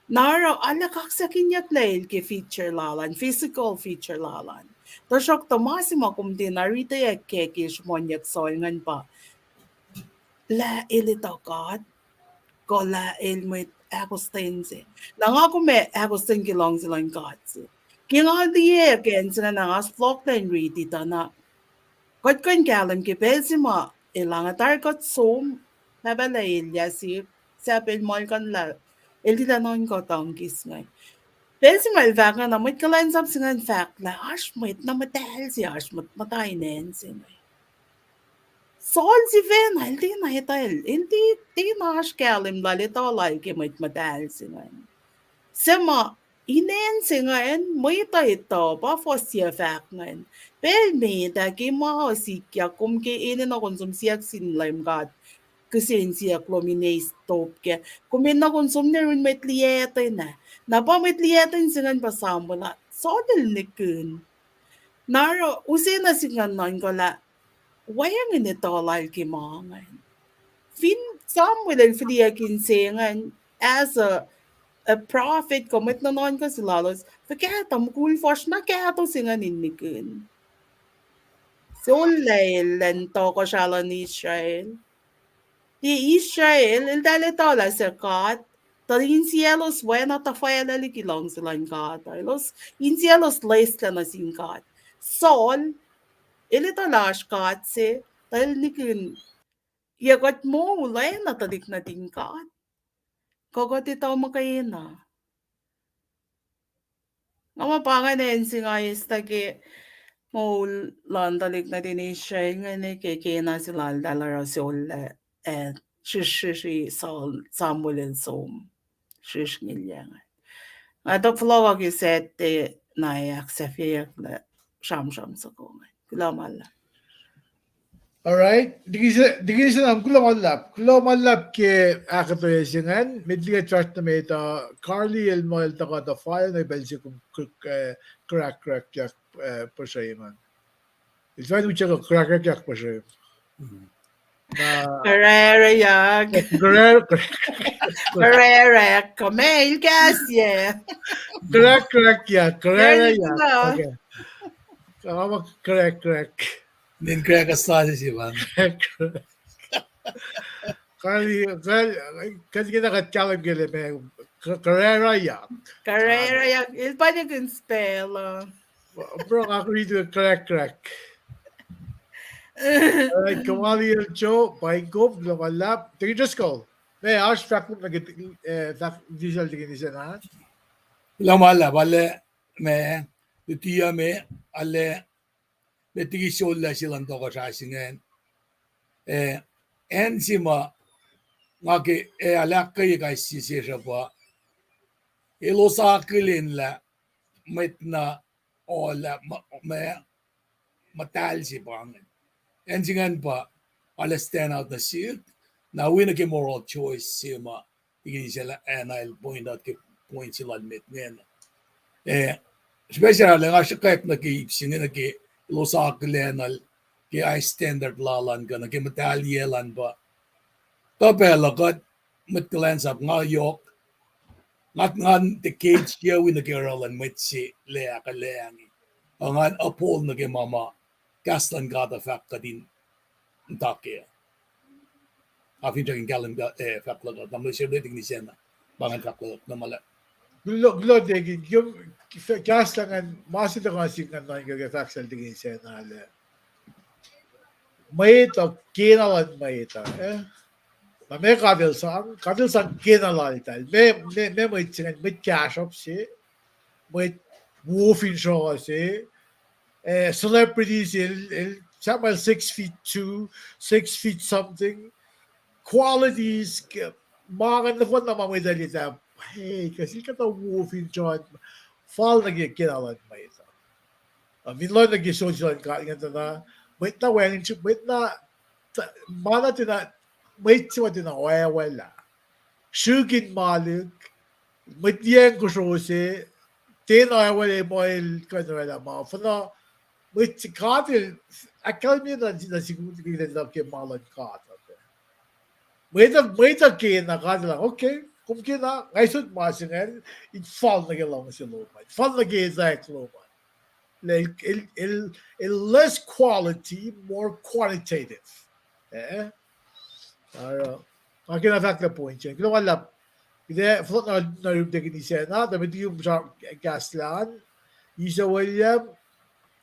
Na oruh arlac kaksakihnyucklac el ke feature lal an, physical feature lal an. Tuhsruhktuh ma se ma kom tiacna riteyuck kac ke sruhmuhnyuck Saul ingacn pa lah el etuh God, kuh lah el mwet ahkostwen se. Na nga kom ac ahkostwen ke luhngse luhn God se. Ke nga liye ke acn se ingacn, nga fohlohklac in riti tuh na kuht kuh in kahlwem ke pacl se ma elangatar kuht som, pahpah lah elyah se, sahp el muhlkuhnlah, el tilac nuhnkuh tangkis inge. Pacl se ma el fahk ingacn, na mwet kuhlwacnsap se ingacn fahk lah oasr mwet na muhtahl se oasr muhta in acn se inge. Saul sifacna el tiacna etuh, el, el tiac, tiacna oasr kahlwem lal etuh lal ke mwet muhtahl se ingacn. Suc ma in acn se ingacn mwet uh etuh, pa fuhs yac fahk ingacn. Pacl met ah ke ma uh sikyak, kom ke enenuh kom som siyuck sin Leum God kihsen siyuck lom in eis top kac, kom enenuh kom som nuh yurin mwet liyacten ah. Na pa mwet liyacten se ingacn pa Samuel ah, Saul el nihkihn. Na oruh use na sik ingacn nuhnkuh lah wacngihn etuh lal ke ma ingacn. Fin Samuel el fihliyuck in se ingacn as a, a prophet kuh mwet nuhnuhnkuh se lalos, fuhkah tuh mukul fuhsr na kahto se ingacn in nihkihn? Sollah el lwen tohkohsrah luhn Israel. Ke Israel eltahl etuh lah suc God, tuh insiyaclos oacna tuhfahlah liki luhngse luhn God uh. Elos, insiyaclos loeslah nuh sin God. Saul el etuh lah oasr God se, tuh el nihkihn, yac kuht moul oacna tuhlihk nuhtin God, kuh kuht etuh muhkwena? Nga muh pa ingacn acn se nga eis tuh ke moul luhn tuhlihk nuhtin Israel ingacn ke kena se laltahl oruh sollah, eh, srihsrihsri Saul, Samuel el som srihsrngilyac ingacn. Nga tuh fohlohkoh ke Sactte na ac ahksahfyeyuck lah sramsram soko ingacn. Kuloh ma luhlahp. All right. Dikisonam, kuloh ma luhlahp. Kuloh ma luhlahp ke ahkuhtweyac se ingacn. Met liki kuht fahsr nuh met uh, Carly el muh el tuhkuh tuh fal nuh pacl se kom, eh, krakrakyak, eh, puhsrem an. El fahk utyak krakrakyak puhsrem. Kararayak. Karar-, karar-, Kararayak. Kom el kahs yac. Krakrakyak, kararayak. Okay. Kama krakrak. Nen krakasla se sipan. Kali, kal-, kal kena kuht kahlwem ke lah meac, k-, kararayak. Kararayak. El pa nihkihn spell uh. Bro, nga read with krakrak. All right, Kamali el Joe, paing kom, kuloh ma luhlahp. Tiki Driscoll. Meac, oasr fahk kom nuh ke, eh, fahk detail tiki nise na. Kuloh ma luhlahp, ale, meac, luti uh meac, ale, met liki sollah se luhn tohkohsrah se ingacn. Eh, acn se ma nga ke, eh, alahkkweye kais sie sesr uh pa, elos akihlen lah mwet na olah ma, ma, muhtahl se pa ingacn. Acn se ingacn pa arlac stand out nuh sihk, Na wi nuh ke moral choice se ma, ikini sel an el point out ke point se lal met ingena. Eh, special lah nga sruhkwack nuh ke ip se inge nuh ke elos akihlen ke high standard lal an kuh nuh ke muhtahliyacl an pa. Kuh pacl uh kuht mwet kuhlwacnsap nga yohk, nga, nga decade siawi nuh ke oruh luhn mwet se lac ahkkahlwemye. Ac ngan uphold nuh ke ma ma kahs luhn God uh fahk kuht in muhta kac. Nga finsrak in kahlwem, eh, fahk luhk uh, tamuhlwel Sherley, tikini sacna, pa ngan fahk luhk uh, na ma lah. Kuloh, kuloh Deacon, ke, kahs lah ngan, ma se tuhkuh sin ngan nuhnkuh ke fahk sel tikini sacna lah mwet uh kena luhn mwet uh, eh? Na meac God El sang, God El sang kena laltahl. Meac, meac, meac mwet se ingacn, mwet kahsruhp se, mwet wo finsrak se, eh, celebrities, el, el, sahp ma el six feet two, six feet something, qualities, ke, ma ingacn nohfohn na ma mwet uh liye ah, hey, kuh sel kuhtuh wo finsrak, fal nuh ke kena luhn mwet uh. Uh, fin lohng nuh ke sot se luhn God ingacn tuh na, mwet na wacngihn srihk, mwet na, ma na tiacna, mwet se ma tiacna oacwalah. Srihk in malihk, mwet liyacacng kosro se, tiacna oacwalah muh el kuh in oraclah ma, fin na, mwet se God El, ahkkahlwemye na, na sikut ke ma luhn God uh. Mwet uh, mwet uh kena God El, okay, kom kena, nga sot ma se ingacn, in fal nuh ke luhngse lom an, fal nuh ke etwacack lom an. El, el, el, el less quality, more quantitative. Eh? Oruh, nga kena fahk lah point se inge. Kuloh ma luhlahp. Kuht ac fohlohk nuh yurin Deacon se na, tuh met liki kom sramsram kahs lal an, Isa William,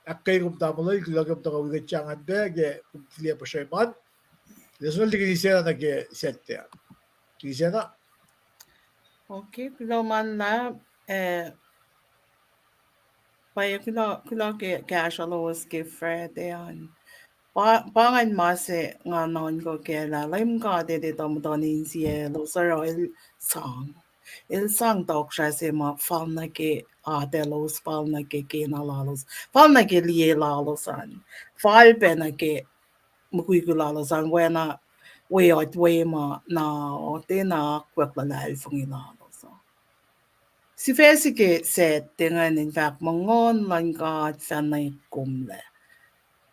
ahkkweye kom tamuhlwel, kuloh ke kom tuhkuh wi kuht sahngweng pac, ke kom fihliyac puhsrweman. Lesin Deacon se na nuh ke Saturday. Deacon se na. Okay, kuloh ma luhlahp, eh, pwacye kuloh, kuloh ke kahsruh lowos ke Friday an. Pa, pa ingacn ma se nga nuhnkuh kac lah Leum God El etuh muhtuhn insiyaclos oruh El sang. El sang tohkohsrah se ma fal nuh ke atalos, fal nuh ke kena lalos, fal nuh ke liye lalos an, fal pac nuh ke mukwikwi lalos an, oacna weoht we ma na tiacna akwuck luhlahlfongi lalos an. Sifac se ke Saturday ingacn in fahk muh Nguhn luhn God fah nwack komlac.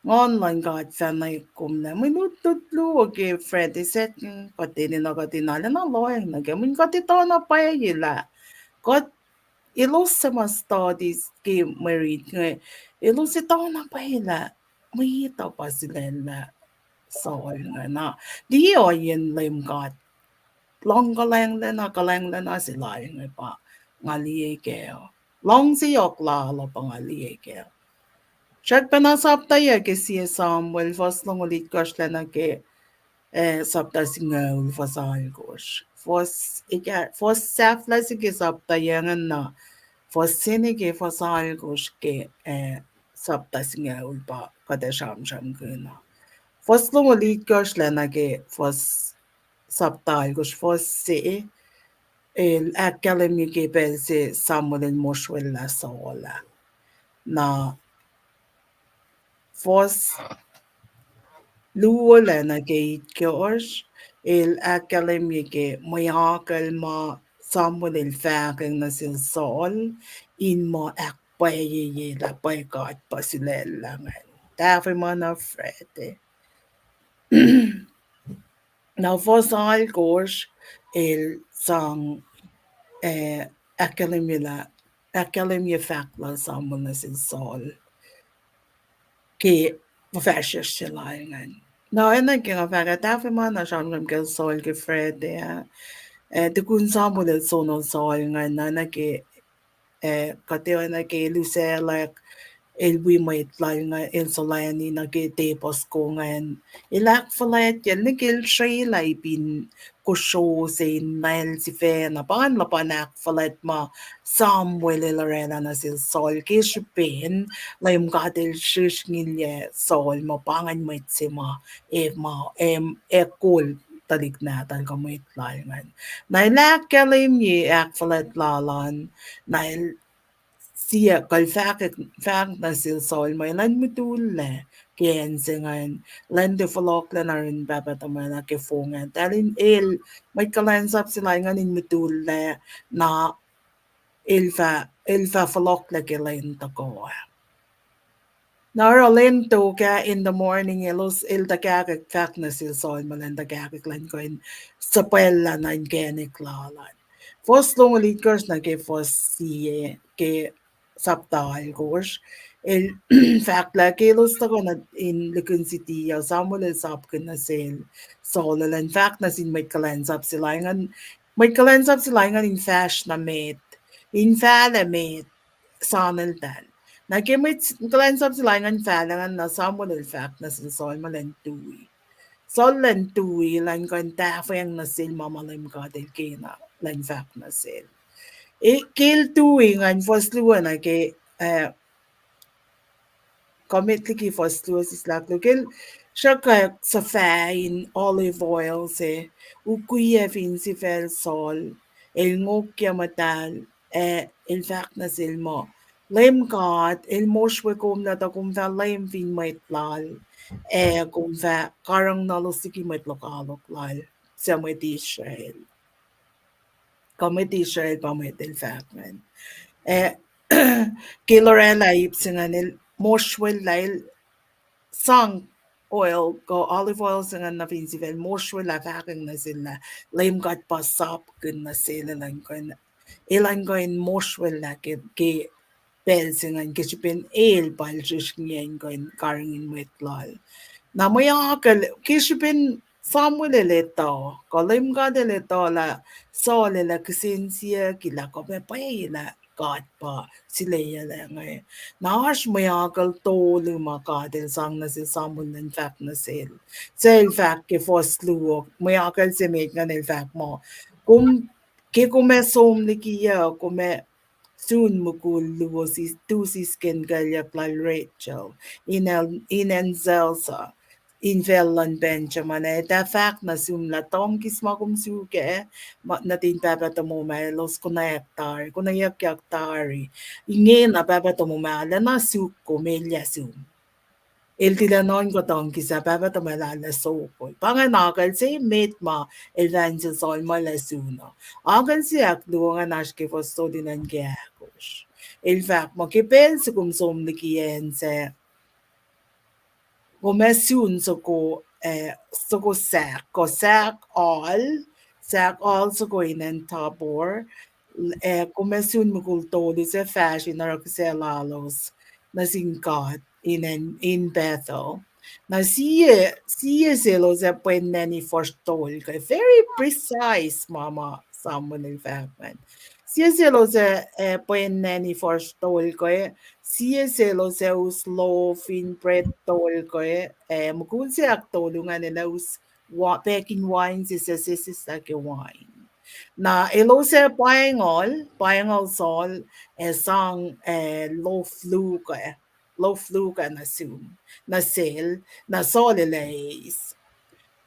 Nguhn luhn God fah nwack komlac. Mwe lutlut luo ke Friday Saturday, kuht enenuh kuht in arulacna lohacng nuh kac, mweyen kuht etuh na pwacye lah kuht, elos suc ma studies ke mwe rit inge, elos etuh na pwacye lah mwet uh puhsilacllah Saul ingacn. Liye ohiyacn Leum God luhngkuhlwacng lacna, kuhlwacng lacna se lal inge pa nga liye kac. Luhngse yohk lal uh pa nga liye kac. Srack pacna sapta yac ke sie Samuel, fuhs longoul itkohsr lacna ke, eh, sapta singucul, fuhs alkosr. Fuhs, fuhs sahflah se ke sapta yac ingacn na, fuhs se nuh ke fuhs alkosr ke, eh, sapta singucul pa kuht ac sramsramkihn uh. Fuhs longoul itkohsr lacna ke fuhs sapta alkosr, fuhs se, el ahkkahlwemye ke pacl se Samuel el mosrwellah Saul ah. Na fuhs luo lacna ke itkohsr, el ahkkahlwemye ke mwe akucl ma Samuel el fahkwacng nuh sel Saul, in muh ahkpwacyeye lah pwacye God puhsilacllah ingacn. Tahfwelah ma na Friday. Na fuhs alkosr, el sang, eh, ahkkahlwemye lah, ahkkahlwemye fahk lal Samuel nuh sel Saul ke fuhfahsryucsr se lal ingacn. Na oacna ke nga fahk ah, tahfwelah ma na sramsram kacl Saul ke Friday ah, eh, tukun Samuel el sono Saul ingacn, na, na ke, eh, kuht oacna ke el usaclwack, el wi mwet lal ingacn, el solani nuh ke tepuhs ko ingacn. El ahkfuhlwactyacl nuh ke el srwaclah ipin kosro se in nal sifacna. Pa ingacn luhpan ahkfuhlwact ma Samuel el orwaclah nuh sel Saul ke srihpen Leum God el srihsrngilyac Saul muh pa ingacn mwet se ma, eh, ma, eh, kol tuhlihk nahtuhl kuh mwet lal ingacn. Na el ahkkahlwemye ahkfuhlwact lal an, na el tiac kuh el fahk, fahk nuh sel Saul muh elan mutullac ke acn se ingacn, elan tiac fohlohklac nuh yurin pahpah tuhmwacl ah ke fong ah. Eltahl in el, mwet kuhlwacnsap se lal ingacn in mutullac, na el fah, el fah fohlohklac ke lwen tohkoh ah. Na oruh lwen tok ah in the morning, elos, el tuhkahkwack, fahk nuh sel Saul muh elan tuhkahkwack elan kuh in suhpwacllah nuh inkacnek lal an. Fuhs longoul itkohsr nuh ke fuhs sie, ke sapta alkosr, el fahk lah ke elos tuhkuh nuh in likina siti uh, Samuel el sapkihn nuh sel Saul, elan fahk nuh sin mwet kuhlwacnsap se lal ingacn, mwet kuhlwacnsap se lal ingacn in fahsr nuh met, in fahlac met saneltahl. Na ke mwet kuhlwacnsap se lal ingacn fahlac ingacn, na Samuel el fahk nuh sel Saul muh elan tui. Saul elan tui, elan kuh in tahfweacng nuh sel ma ma Leum God El kena elan fahk nuh sel. E, ke el tui ingacn, fuhs luo na ke, eh, kuh met liki fuhs luo sislah ahkluo, ke el sruhkwack suhfah in olive oil se, ukwiyac fin sifacl Saul, el ngokyac muhtahl, ac el fahk nuh sel muh, Leum God El mosrwe kom lah tuh kom fah leum fin mwet Lal, ac kom fah karihngihnuhlos liki mwet lokoalok Lal, suc mwet Israel. Kuh mwet Israel pa mwet el fahk ingacn. Eh, ke el oraclah ip se ingacn, el mosrwellah, el sang oil, kuh olive oil se ingacn nuh fin sifacl, mosrwellah, fahkwacng nuh sel lah Leum God pa sapkihn nuh sel, elan kuh in, elan kuh in mosrwellah ke, ke pacl se ingacn, ke srihpen el pa el srihsrngiyac in kuh in karihngihn mwet Lal. Na mwe akucl, ke srihpen Samuel el etuh, kuh Leum God El etuh lah Saul el ac kihsen siyucki lah kuh ma pwacye lah God pa suleyuclac inge. Na oasr mwe akucl tolu ma God El sang nuh sel Samuel elan fahk nuh sel. Suc el fahk ke fuhs luo, mwe akucl se met ingacn el fahk muh, kom, ke kom ac som likiyuc, kom ac sun mukul luo, tu sisken kuclyuck lal Rachel, in, in acn Zelzah, infacl luhn Benjamin, ac etuh fahk nuh sum lah tongkis ma kom suk ah, nuhtin pahpah tomom ah, elos konwacack tari, konweyuckyak tari. Ingena pahpah tomom ah arulacna suk kom, elyah sum. El tilac nuhnkuh tongkis ah, pahpah tomom ah arlac sokoi. Pa ingacn akucl se met ma el fahk nuh sel Saul muh el ac sun uh. Akucl se ahkluo ingacn oasr ke fuhs tolu nuh ke ahkosr. El fahk muh ke pacl se kom som liki acn sac, kom ac sun soko, eh, soko sahk, kuh sahk oal, sahk oal soko in acn Tabor, ac kom ac sun mukul tolu suc fahsr in oruh kihsac lalos nuh sin God in, in Bethel. Na sie, sie selos ac pwennani fuhsr tolkoi. Very precise ma ma Samuel el fahk ingacn. Sie selos ac, ac pwennani fuhsr tolkoi. Sie selos ac us loaf in bread tolkoi. Ac mukul se ahktolu ingacn el ac us wa-, packin wain se, se, se, sislah ke wain. Na elos ac painguhl, painguhl Saul, ac sang, eh, loaf luo, loaf luo nuh sum, nuh sel, na Saul el ac eis.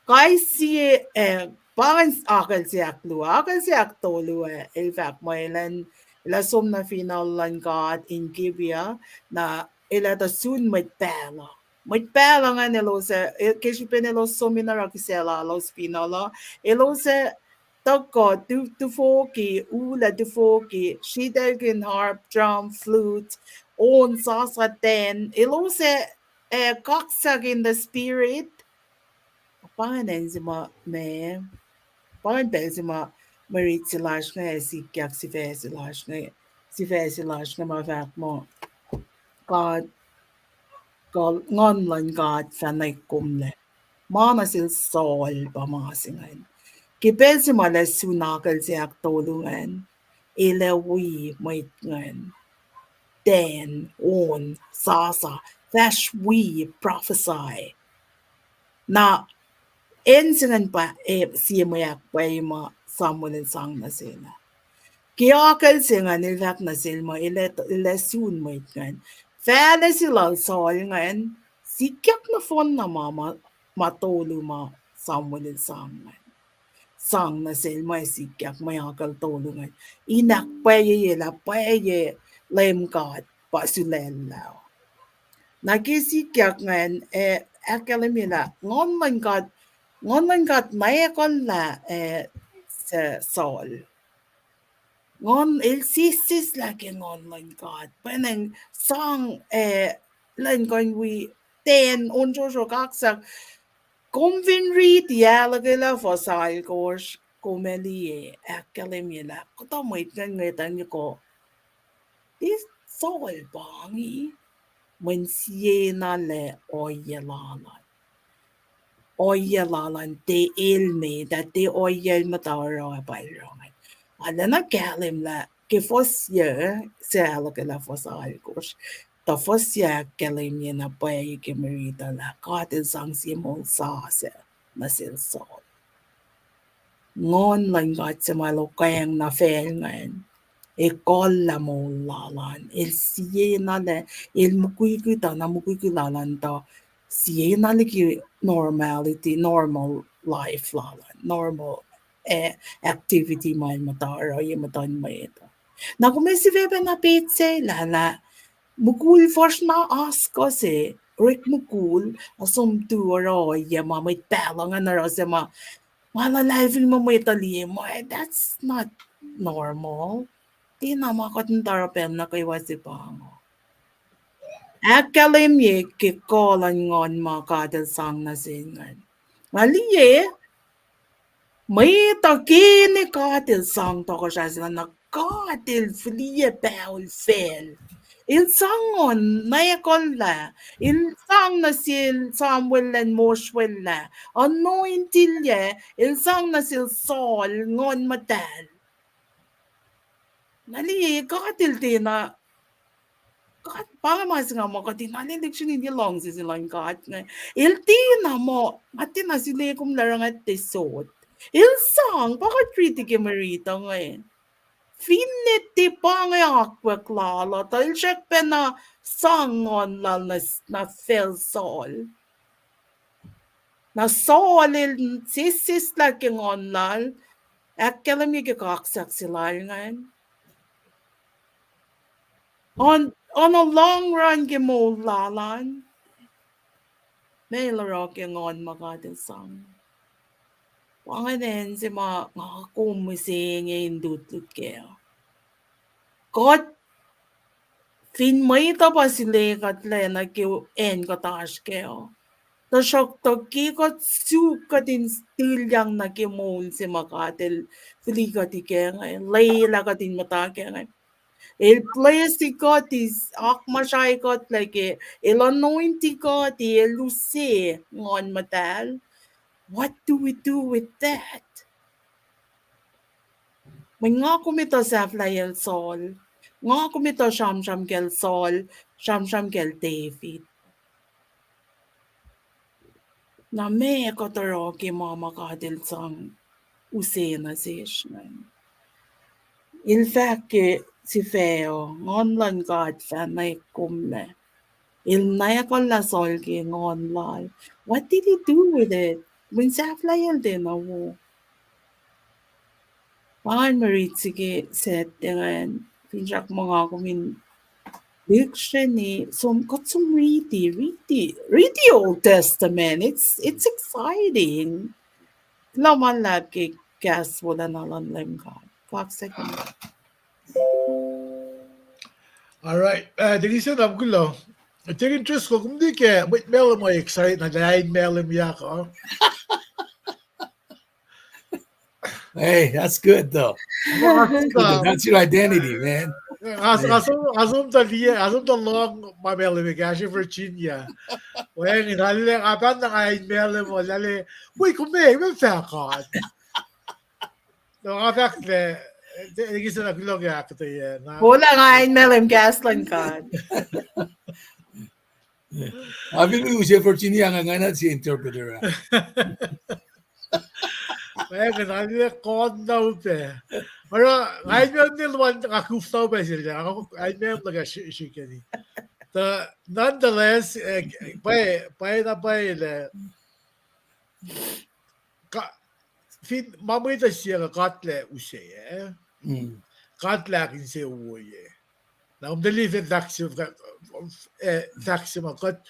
Kais sie, eh, pa ingacn akucl se ahkluo, akucl se ahktolu, eh, el fahk muh elan, el ac som nuh fineol luhn God in Gibeah, na el ac tuh sun mwet pahluh. Mwet pahluh ingacn elos ac, ke srihpen elos som in oruh kihsac lalos fineol uh, elos ac tuhkuh, tu-, tufoki, ulac tufoki, sritaclkihn harp, drum, flute, on, sasa, ten. Elos ac, ac kaksak in the spirit. Pa ingacn se ma, ma, pa ingacn pacl se ma mwe rit se lasr inge ac sikyak sifac se lasr inge, sifac se lasr inge ma fahk muh God, kuh Nguhn luhn God fah nwackkomlac. Ma nuh sel Saul pa ma se ingacn. Ke pacl se ma el ac sun akucl se ahktolu ingacn, el ac wi mwet ingacn, ten, on, sasa, fahsr wi, prophesy. Na acn se ingacn pa, eh, sie mwe ahkpwacye ma Samuel el sang nuh sel ah. Ke akucl se ingacn el fahk nuh sel muh el ac, el ac sun mwet ingacn. Fahlac se lal Saul ingacn, sikyak nohfohn na ma, ma, ma tolu ma Samuel el sang ingacn. Sang nuh sel mwe sikyak mwe akucl tolu ingacn. In ahkpwacye lah pwacye Leum God pa sulaclah. Na ke sikyak ingacn, eh, ahkkahlwemye lah Nguhn luhn God, Nguhn luhn God na ekuhllah, eh, se Saul. Nguhn, el sesseslah ke Nguhn luhn God. Pwacnwacng sang, eh, lwen kuh in wi ten, onsrosro kaksak. Kom fin riti Ahluhkwelah fuhs alkosr, kom ac liye, ahkkahlwemye lah kuhtuh mwet ingacn ngwetacng yohk. Tiac Saul pa inge, mweyen siena lac ohiyac lal an. Ohiyac lal an, tiac el met ah, tiac ohiyac el muhta oruh ah pa el oruh ingacn. Arulacna kahlwem lah ke fuhs yuc, se Ahluhkwelah fuhs alkosr, tuh fuhs yuc ahkkahlwemye na pwacye ke mwe riti uh lah God el sang sie moul sasuc nuh sel Saul. Nguhn luhn God se ma el okwacyang nuh facl ingacn, ekuhllah moul lal an, el siena lac, el mukwikwi tuh na mukwikwi lal an tuh siena liki normality, normal life lal an, normal, eh, activity ma el muhta oruh ye muhtuhn mwet uh. Na kom ac sifacpacna petsac lah, lah mukul fuhsr na oasr kuh se, orek mukul, a som tu oruh ohiyac ma mwet pahluh ingacn oruh se ma, ma luhlahlfongi ma mwet uh liye muh, that's not normal. Tiacna ma kuht in oruh pacl nuh kwewa se pa inge. Ahkkahlwemye ke kuh luhn Nguhn ma God el sang nuh sel ingacn. Nga liye, mwet uh kena God el sang tohkohsrah se lal na God el fihliyac paol facl. El sang Nguhn na ekuhllah. El sang nuh sel Samuel elan mosrwellah. Anointilyac, el sang nuh sel Saul Nguhn Muhtahl. Na liye God el tiacna, God, pa inge ma se nga muh kuht in arlac lihksreni luhngse se luhn God inge. El tiacna muh, nga tiacna sule kom lah oruh nga tiac sot. El sang, pa kuht riti ke mwe riti uh inge. Finne tiac pa inge akwuck lal uh, tuh el srackpacna sang Nguhn lal nuh, nuh facl Saul. Na Saul el sesseslah ke Nguhn lal, ahkkahlwemye ke kaksak se lal ingacn. On, on a long run ke moul lal an, meac el oruh ke Nguhn ma God el sang? Pa ingacn acn se ma nga kom mihsenge in lutlut kac. Kuht fin mwet uh pa sule kuhtlac nuh ke acn kuht oasr kac uh, tuhsruhktuh ke kuht suk kuht in tilyang nuh ke moul se ma God el fihli kuht kac inge, lwelah kuht in muhta kac inge. El bless kuht, el akmuhsrai kuhtlac ke, el anoint kuht, el use Nguhn Muhtahl. What do we do with that? Mweyen nga kom etuh sahflahiyacl Saul, nga kom etuh sramsram kacl Saul, sramsram kacl David. Na meac kuht oruh ke ma ma God el sang use nuh sesr ingacn? El fahk ke sifac uh, Nguhn luhn God fah nwack komlac. El nwacklah Saul ke nguhn lal. What did he do with it? Mweyen sahflahiyacl tiacna wo. Pa ingacn mwe rit se ke Saturday ingacn, finsrak muh nga kom in lihksreni, som, kuht som riti, riti, riti Old Testament. It's, it's exciting. Kuloh ma luhlahp ke kahs wolacna luhn Leum God. Kaksakihn. All right. Uh, Deacon Sam, kuloh. Deacon Driscoll, kom tiac ke, mwet Malem uh excite na, na in Malem yak uh. Hey, that's good though. That's good, though. That's your identity, man. Nga som, nga som tuh liye, nga som tuh lohng ma Malem kahsruh Virginia. Wacngihn, nga lele, nga pahn na nga in Malem uh, lele, wait, kom meac, meac fahk an? No, nga fahk lah, eh, Deacon Sam, kuloh ke ahkuhtweyac. Kolah nga in Malem kahs luhn God. Nga fin use Virginia, nga, nga na se interpreter ah. Wacngihn, nga lele kon na upac. Oruh, nga in Malem ne luan, nga kuf na upac sel, nga in Malem nuh ke srihkeni. Tuh, nonetheless, eh, pwacye, pwacye na pwacye lah, ka, fin ma mwet uh siyuck uh, kuht lah use, eh? Kuht lah ahkinsewowoye. Na kom tuh liye fahk se, eh, fahk se ma kuht,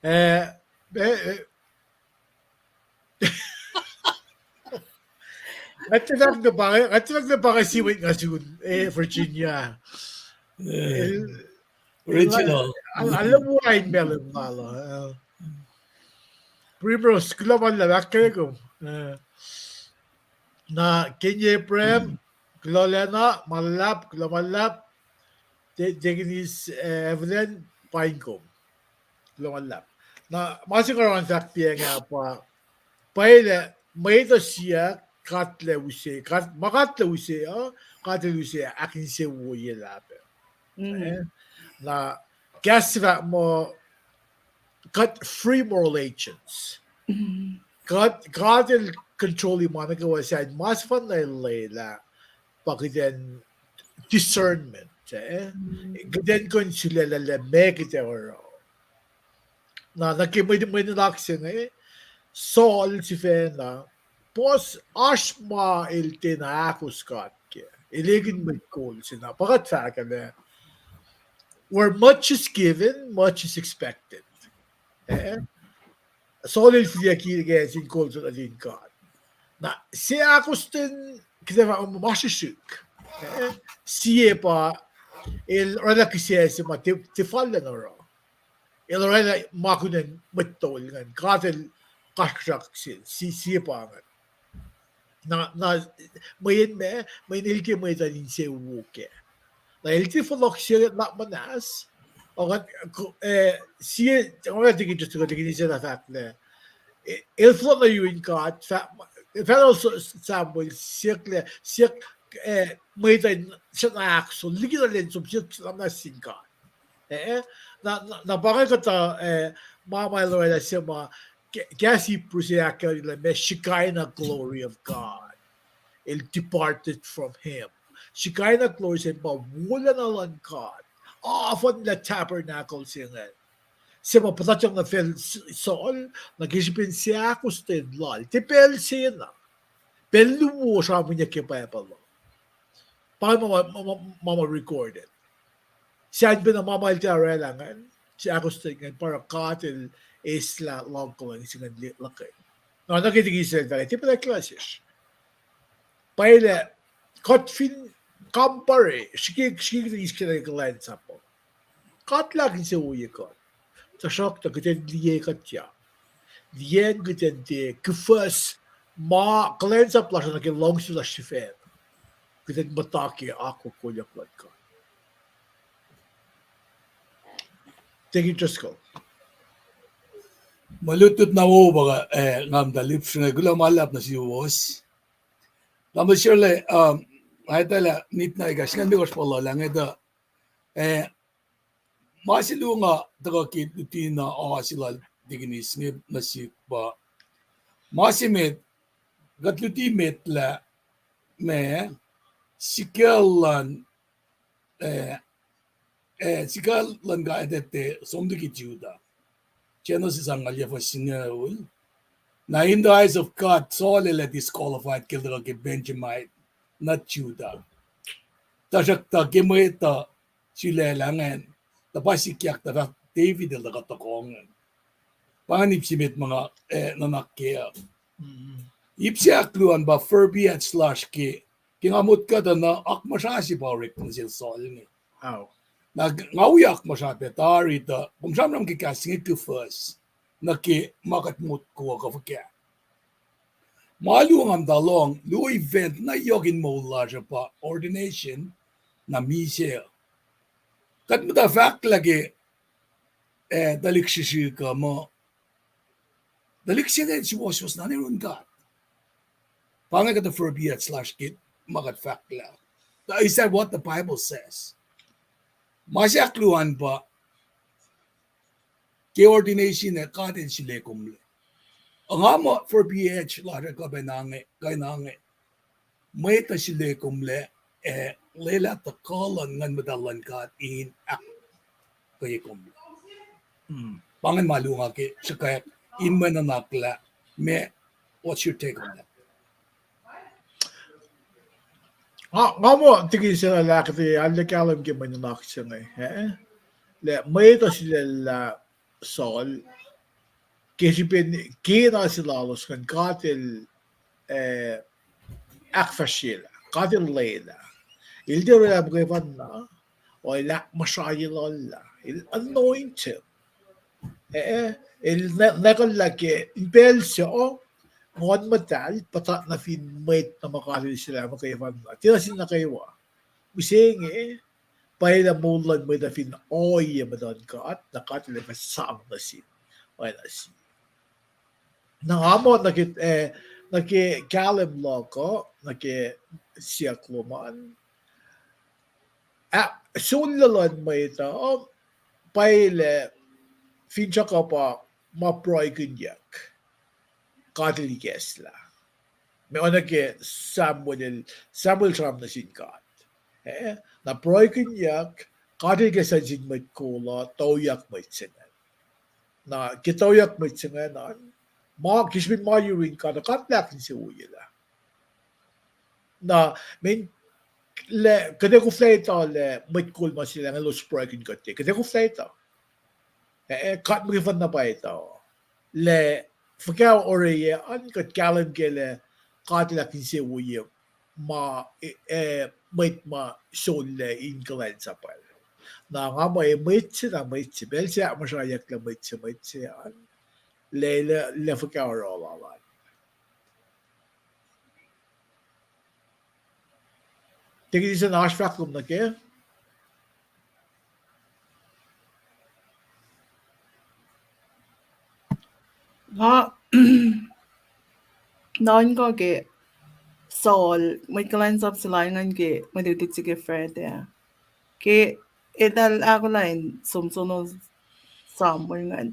eh, eh, eh, Nga tiac fahk na pa, nga tiac fahk na pa nga siwet nga sun, eh, Virginia. Eh, El, original. Al-, alu wain malem lal, eh. Primrose, kuloh ma luhlahp, ahkkweye kom. Eh. Na Kenny Abraham, kuloh lacna, ma luhlahp, kuloh ma luhlahp. Te-, Tekinis, eh, Evelyn, paing kom. Kuloh ma luhlahp. Na ma se nga oruh in fahk piacng ah pa, pwacye lah mwet uh siyuck, God El use, God, ma God El use uh, God El use ahkinsewowoye lah pac. Eh, na kahs se fahk muh, kuht free moral agents. God, God El control-i ma nuh kwewa sacn, ma sefanna El lwelah pa kuht in discernment, eh? Kuht in kuh in sulaclah lah meac kuht ac oruh. Na, nuh ke mwe, mwe nuhnak se inge, Saul sifacna, puhs oasr ma el tiacna ahkos God kac. El ekihn mwet kol se na, pa kuht fahk lah, where much is given, much is expected. Eh? Saul el fihliyucki ke sin kol se nuhtin God. Na, se ahkostwen, kuht ac fahk ma srihsrihk. Eh? Sie pa, el oraclah kihsac se ma tiac, tiac fal in oruh. El oraclah ma kunacn mwet tol ingacn. God El kasrkuhsrak sel, si-, sie pa ingacn. Na, na, mweyen ma, mweyen el ke mwet uh insewowo kac. Na el tiac fohlohk sie lah muhnahs, oruh, eh, sie, oruh tikin just, tikin ise na fahk lah, eh, el fohlohk nuh yurin God, fah-, fahk Samuel, siyuck lah, siyuck, eh, mwet uh in srackna ahkos, liki na lwen som siyuck lah muhnahs sin God. Eh, na, na, na pa inge kuhtuh, eh, ma, ma el oraclah se ma, ke-, kahs Hebrew se ahkkahlwemye lah ma Shekinah glory of God. El departed from him. Shekinah glory se pa wolacna luhn God. Oafuhnlah tabernacle se ingacn. Se ma puhtatyang nuh facl S-, Saul, na ke srihpen se ahkostwen lal. Tiac pacl se na. Pacl luo sramsram ke Bible uh. Pa ma, ma, ma, ma, ma recorded. Sacn pacna ma ma el tiac oraclah ingacn, se ahkostwen ingacn, pa oruh God El eslah luhngkuhlwacng se ingacn luhk. Na, nuh ke tikin se fahk, tiac pacl ahklah sesr. Pwacye lah, kuht fin compare, srihke, srihke kuht eis ke kuhlwacnsap uh. God El ahkinsewowoye kuht. Tuhsruhktuh kuht in liye kuht ya. Liyacacng kuht in tiac kuhfuhs ma kuhlwacnsap lasr nuh ke luhngse lasr sifacna. Kuht in muhta ke akwuck kolyuck luhn God. Tekin Driscoll. Mwe lutlut na wo pa, eh, nga muhta lihpsrnge, kuloh ma luhlahp nuh suwos. Tamuhlwel Shirley, um, nga etuh lah nit na ekahsr, singucul limekohsr pa luhlahp inge tuh, eh, ma se luo nga tuhkuh ke luti na oa se lal tikin ise inge nuh sihk pa, ma se met, kuht luti met lah, ma, sikel luhn, eh, eh, sikel luhn God etuh som liki Judah. Genesis angngaul yac fuhs singucul. Na in the eyes of God, Saul el ac disqualified ke el tuhkuh ke Benjamite, nuh Judah. Tuhsruhktuh ke mwet uh sulaclah ingacn, tuh pa sikyak tuh fahk David el tuhkuh tohkoh ingacn. Pa ingacn ip se met ma nga, eh, nuhnak kac uh. Ip se ahkluo an pa furbiat lasr ke, ke nga motko tuh na akmuhsra se pa orek nuh sel Saul inge. Na nga wi akmuhsra pac tari tuh kom sramsram ke kahs inge kuhfuhs nuh ke ma kuht motko uh kuh fuhkah. Ma luo nga muhta lohng, luo event na yohk in moul lasr uh pa ordination, na misac. Kuht muhta fahk lah ke, eh, tuhlihk srihsrihk uh muh, tuhlihk se inge suwohswohs na nuh yurin God. Pa inge kuhtuh furbiat lasr ke ma kuht fahk lah, is that what the Bible says? Ma se ahkluo an pa, ke ordination ac God El sule komlac. Nga muh furbiat lasr uh kuh pacna inge, kuh in inge. Mwet uh sule komlac, ac lwelah tuh kuh luhn Nguhn Muhtahl luhn God in ahkkweye komlac. Pa ingacn ma luo nga ke sruhkwack in mwe nuhnak lah, ma, what's your take on that? Nga, nga muh tiki se lah kuhtuh arlac kahlwem ke mwe nuhnak se inge, eh? Lah mwet uh sulaclah Saul, ke srihpen kena se lalos ingacn God el, eh, ahkfahsryelah, God el lwelah. El tiac orwaclah muhkwefanna, o el ahkmuhsrahi lal lah, el anoint him. Eh, el na-, nwacklah ke in pacl se, o, Nguhn Muhtahl puhtat nuh fin mwet na ma God el sulaclah muhkwefanna. Tiacna sin nuh kwewa. Mihsenge, pwacye lah moul luhn mwet uh fin ohiyac muhtuhn God, na God el ac fah sang nuh sin, oacna sie. Na nga muh nuh ke, eh, nuh ke kahlwem luhk uh, nuh ke siyuck lom an, ah, sollah luhn mwet uh, pwacye lah finsrak uh pa ma pruhekihnyuck, God el ikacslah. Meac, oacna ke Samuel el, Samuel sram nuh sin God. Eh, na pruhekihnyuck, God el ikacslah nuh sin mwet kol uh, tuyak mwet se ingacn. Na ke tuyak mwet se ingacn an, ma, ke srihpen ma yurin God, God el ahkinsewowoyelah. Na, men, lah, kuht ac koflah etuh lah mwet kol ma se lah elos pruhekihn kuht, kuht ac koflah etuh. Eh, eh, God muhkwena pa etuh lah fuhkah oruh an kuht kahlwem ke lah God el ahkinsewowoye ma, eh, eh, mwet ma sollah in kuhlwacnsapuhl. Na nga muh mwet se na mwet se, pacl se ahkmuhsrahyuck lah mwet se, mwet se an, lah, lah, lah fuhkah oruh lal an. Teki se na oasr fahk lom nuh ke? Na, nuhnkuh ke Saul, mwet kuhlwacnsap se lal ingacn ke mwe lutlut se ke Friday ah. Ke eltahl ahkolah in som sono Samuel ingacn,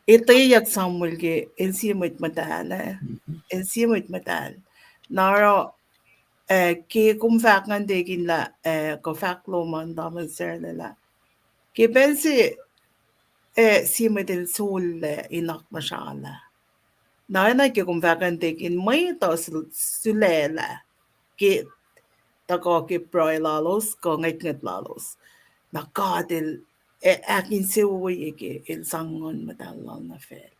etweyuck Samuel ke el sie mwet muhtahl, eh, el sie mwet muhtahl. Na oruh, eh, ke kom fahk ingacn tekin lah, eh, kuh fahk lom an tamuhlwel Sarla lah, ke pacl se, eh, sie mwet el sollah in akmuhsralah. Na oacna ke kom fahk ingacn tekin mwet uh sul-, sulaclah ke tuhkuh ke pruhe lalos kuh ngwetngwet lalos. Na God el, eh, ahkinsewowoye ke el sang Nguhn Muhtahl lal nuh facl.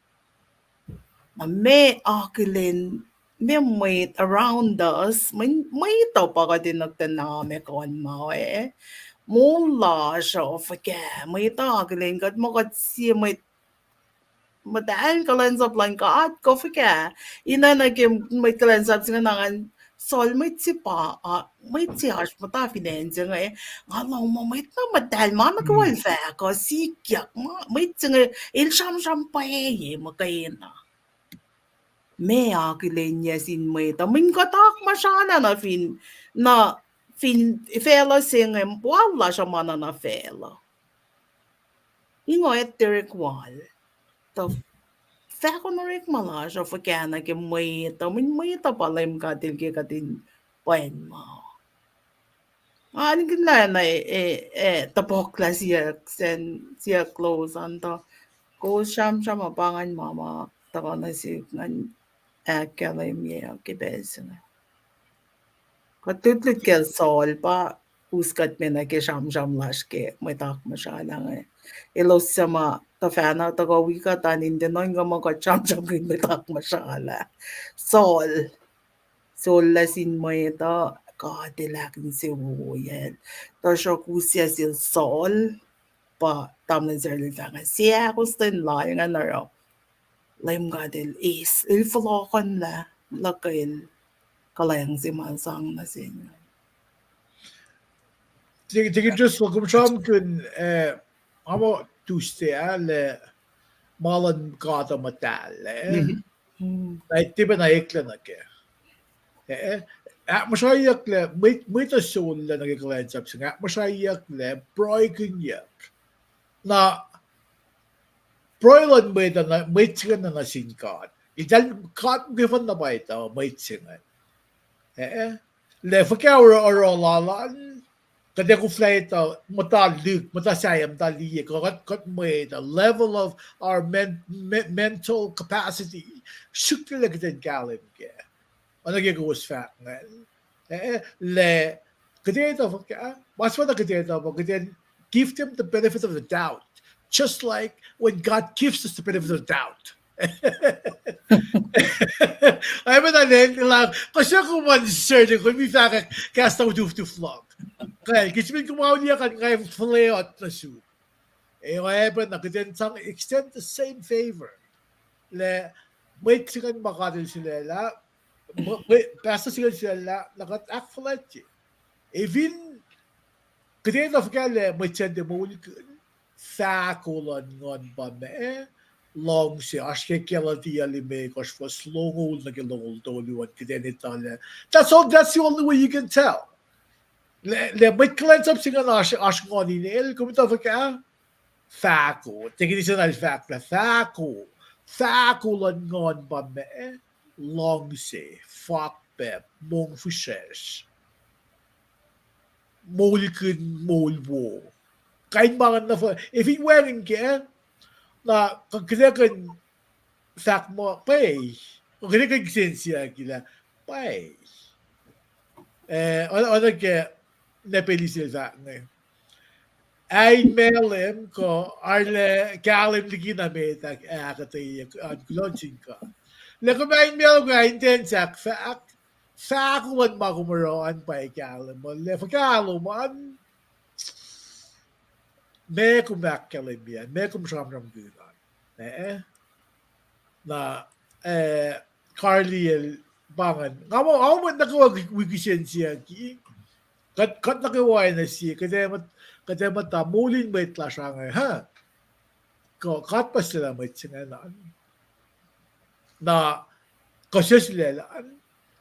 Na meac akihlen, meac mwet around us, mwe-, mwet uh pa kuht in nuhktuhna meac kuh in ma, eh, moul lasr uh fuhkah, mwet uh akihlen kuht muh kuht sie mwet muhtahl kuhlwacnsap luhn God kuh fuhkah. Ina nuh ke mwet kuhlwacnsap se inge na ngan Saul mwet se pa, ah, mwet se oasr muhta fin acn se inge, nga lohng muh mwet na muhtahl ma nuh kwewa el fahk uh sikyak, ma mwet se inge el sramsram pwacye muhkwena. Meac akihlenyac sin mwet uh, mweyen kuht akmuhsralah nuh fin, nuh fin facluh se inge, wal lasr uh ma nuh facluh. Ingo etuh orek wal. Tuh fahk orekma lasr uh fuhkah nuh ke mwet uh, mweyen mwet uh pa Leum God El ke kuht in pwen ma. Nga nikihn lah na, eh, eh, topuk lah siyuck, siyuck lowos an tuh kowos sramsram uh pa ngan ma ma tuhkuh nuh sihk ngan ahkkahlwemye uh ke pacl se inge. Kuht lutlut kacl Saul pa us kuht me nuh ke sramsram lasr ke mwet akmuhsralah inge. Elos suc ma tuhfahna tuhkuh wi kuht an in tiac nuhnkuh muh kuht sramsramkihn mwet akmuhsralah. Saul, sollah sin mwet uh, God El ahkinsewowoyacl. Tuhsruhk usyac sel Saul pa tamuhlwel Sarla el fahk inge, se ahkostwen lal inge na oruh Leum God El eis, El fohlohkohnlah luhkel kuhlwacng se ma sang nuh sel. Tiki, tiki just kom sramsramkihn, eh, nga muh Tuesday ah lah ma luhn God uh muhtahl, eh? Na tiac pacna eklac nuh kac. Eh, eh, ahkmuhsrahyucklac, mwet, mwet uh sollah nuh ke kuhlwacnsap se inge, ahkmuhsrahyucklac, pruhekihnyuck. Na pruhe luhn mwet uh, mwet se inge nuh sin God. Eltahl God muhkwena na pwacye tuh mwet se inge. Eh, eh. Lah fuhkah oruh, oruh lal an, kuht ac koflah etuh muhta lihk, muhta sahyac, muhta liye, kuh kuht, kuht mwet uh, level of our men-, me-, mental capacity, srihklac kuht in kahlwem kac. Oacna ke kowos fahk ingacn. Eh, eh, lah Kuht etuh fuhkah? Ma se ma na kuht etuh pa kuht in give them the benefit of the doubt, just like when God gives us the benefit of the doubt. Oacpacna lwen lah kuh suk kom an sir, kom in fahk kahs na utuftuf luhk. Kal, ke srihpen kom auliyak an, nga fuhlweot nuh sum. Ac oacpacna kuht in sang extend the same favor. Lah mwet se ingacn ma God El sulaclah, mwe, pastor se ingacn sulaclah, na kuht ahkfuhlwactye. Ac fin kuht etuh fuhkah lah mwet se inge moulkihn, fahko luhn nguhn pa meac? Luhngse. Oasr ke Galatia limekohsr fuhs longoul nuh ke longoul tolu an, kuht in etuh lah that's all, that's the only way you can tell. Lah, lah mwet kuhlwacnsap se ingacn oasr, oasr nguhn in el, kom etuh fuhkah? Fahko. Tekini se na el fahk lah fahko. Fahko luhn nguhn pa meac? Luhngse, fakpacp, mongfihsrwacsr, moulkihn moul wo. Kain ma ingacn na, fin wacngihn kac, na kuht ac kuh in fahk muh pwacye, kuht ac kuh in kihsen siyuck lah pwacye. Eh, oacna ke Nepalese el fahk inge, ain malem kuh arlac kahlwem liki na met ah, ahkuhtweyac an, kuloh sin God. Lah kom ain malem kuh ain ten sahk fahk, fahko luhn ma kom oruh an pa kahlwem uh, lah fuhkah lom an, meac kom ahkkahlwemye an, meac kom sramsramkihn an? Eh? Na, eh, Carly el pa ingacn, nga muh, nga muh mwet nuh kwewa wi kihsen siyucki. Kuht, kuht nuh kwewa nuh sie, kuht ac muhta moul in mwet lasr ange, ha? Kuh God pa sulaclah mwet se ingacn an? Na kuh se sulaclah an?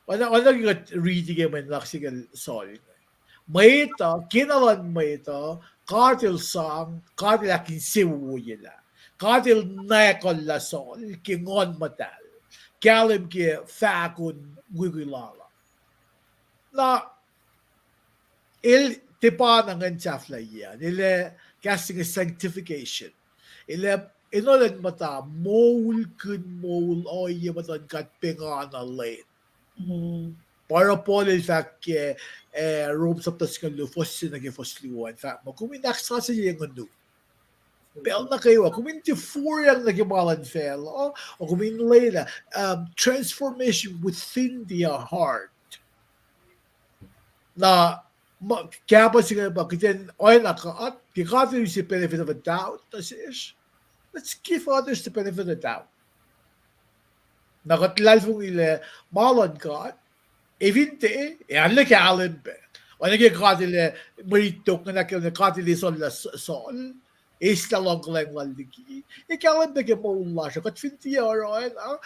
Oacna, oacna ke kuht riti ke mwe nuhnak se kacl Saul inge. Mwet uh, kena luhn mwet uh, God El sang, God El ahkinsewowoyelah. God El nwacklah Saul ke Nguhn Muhtahl, kahlwem ke fahkon mukwikwi lal uh. Na el tiac pa na ngan sahflahiyac an, el ac kahs se inge sanctification. El ac enenuh in muhta moulkihn moul ohiyac muhtuhn God pengana lwen. Pa oruh Paul el fahk ke, eh, Rom sapta singucul luo, fuhs se nuh ke fuhs luo an, fahk muh kom in ahksasucye nguhnuhm pacl nuh kwewa, kom in tiac forang nuh ke ma luhn facluh, o kom in lwelah, um, transformation within the heart. Na, ma, kahpah se inge pa kuht in oacna God, ke God El use benefit of a doubt nuh sesr, let's give others the benefit of the doubt. Na kuht luhlahlfongi lah ma luhn God, ac fin tiac, ac arlac kahlwem pac. Oacna ke God El ac mwe rit tok ingacn ahkkahlwemye God El eislah Saul, eislah luhngkuhlwacng lal liki, ac kahlwem pac ke moul lasr uh. Kuht fin tiac oruh oacna,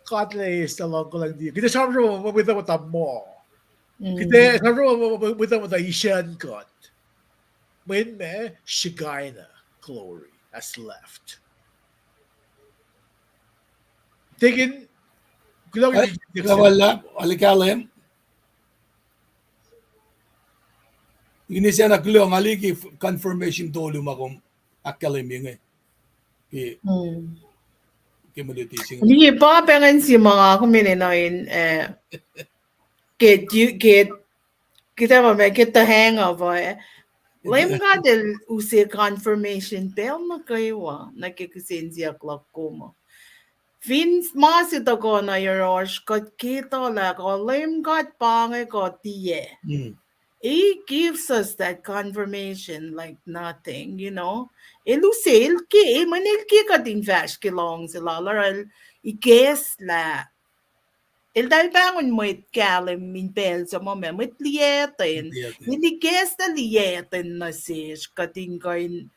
God El ac eislah luhngkuhlwacng liki. Kuht ac sramsram muh mwet uh muhta moh. Kuht ac sramsram muh mwet uh muhta isacn kuht. Mweyen ma, Shekinah glory has left. Tekin, kuloh, kuloh ma luhlahp, arlac kahlwem. Ine sacna kuloh, nga liki confirmation tolu ma kom ahkkahlwemye inge. Ke, ke mwe luti se inge. Liye pa pacngihn se ma nga kom enenuh in, eh, ke, ke, kuht ac ma, ke the hang of, eh, Leum God El use confirmation pacl nuh kwewa nuh ke kihsen siyuck luhk kom uh. Fin ma se tuhkuh nuh yohrohsr, kuht ke etuh lah kuh Leum God pa inge kuh tiac, He gives us that confirmation like nothing, you know. El use, El ke, mweyen El ke kuht in fahsr ke luhngse Lal, oruh El ikacslah, Eltahl pahngon mwet kahlwem in pacl suc ma, ma mwet liyacten. El ikacslah liyacten nuh sesr, kuht in kuh in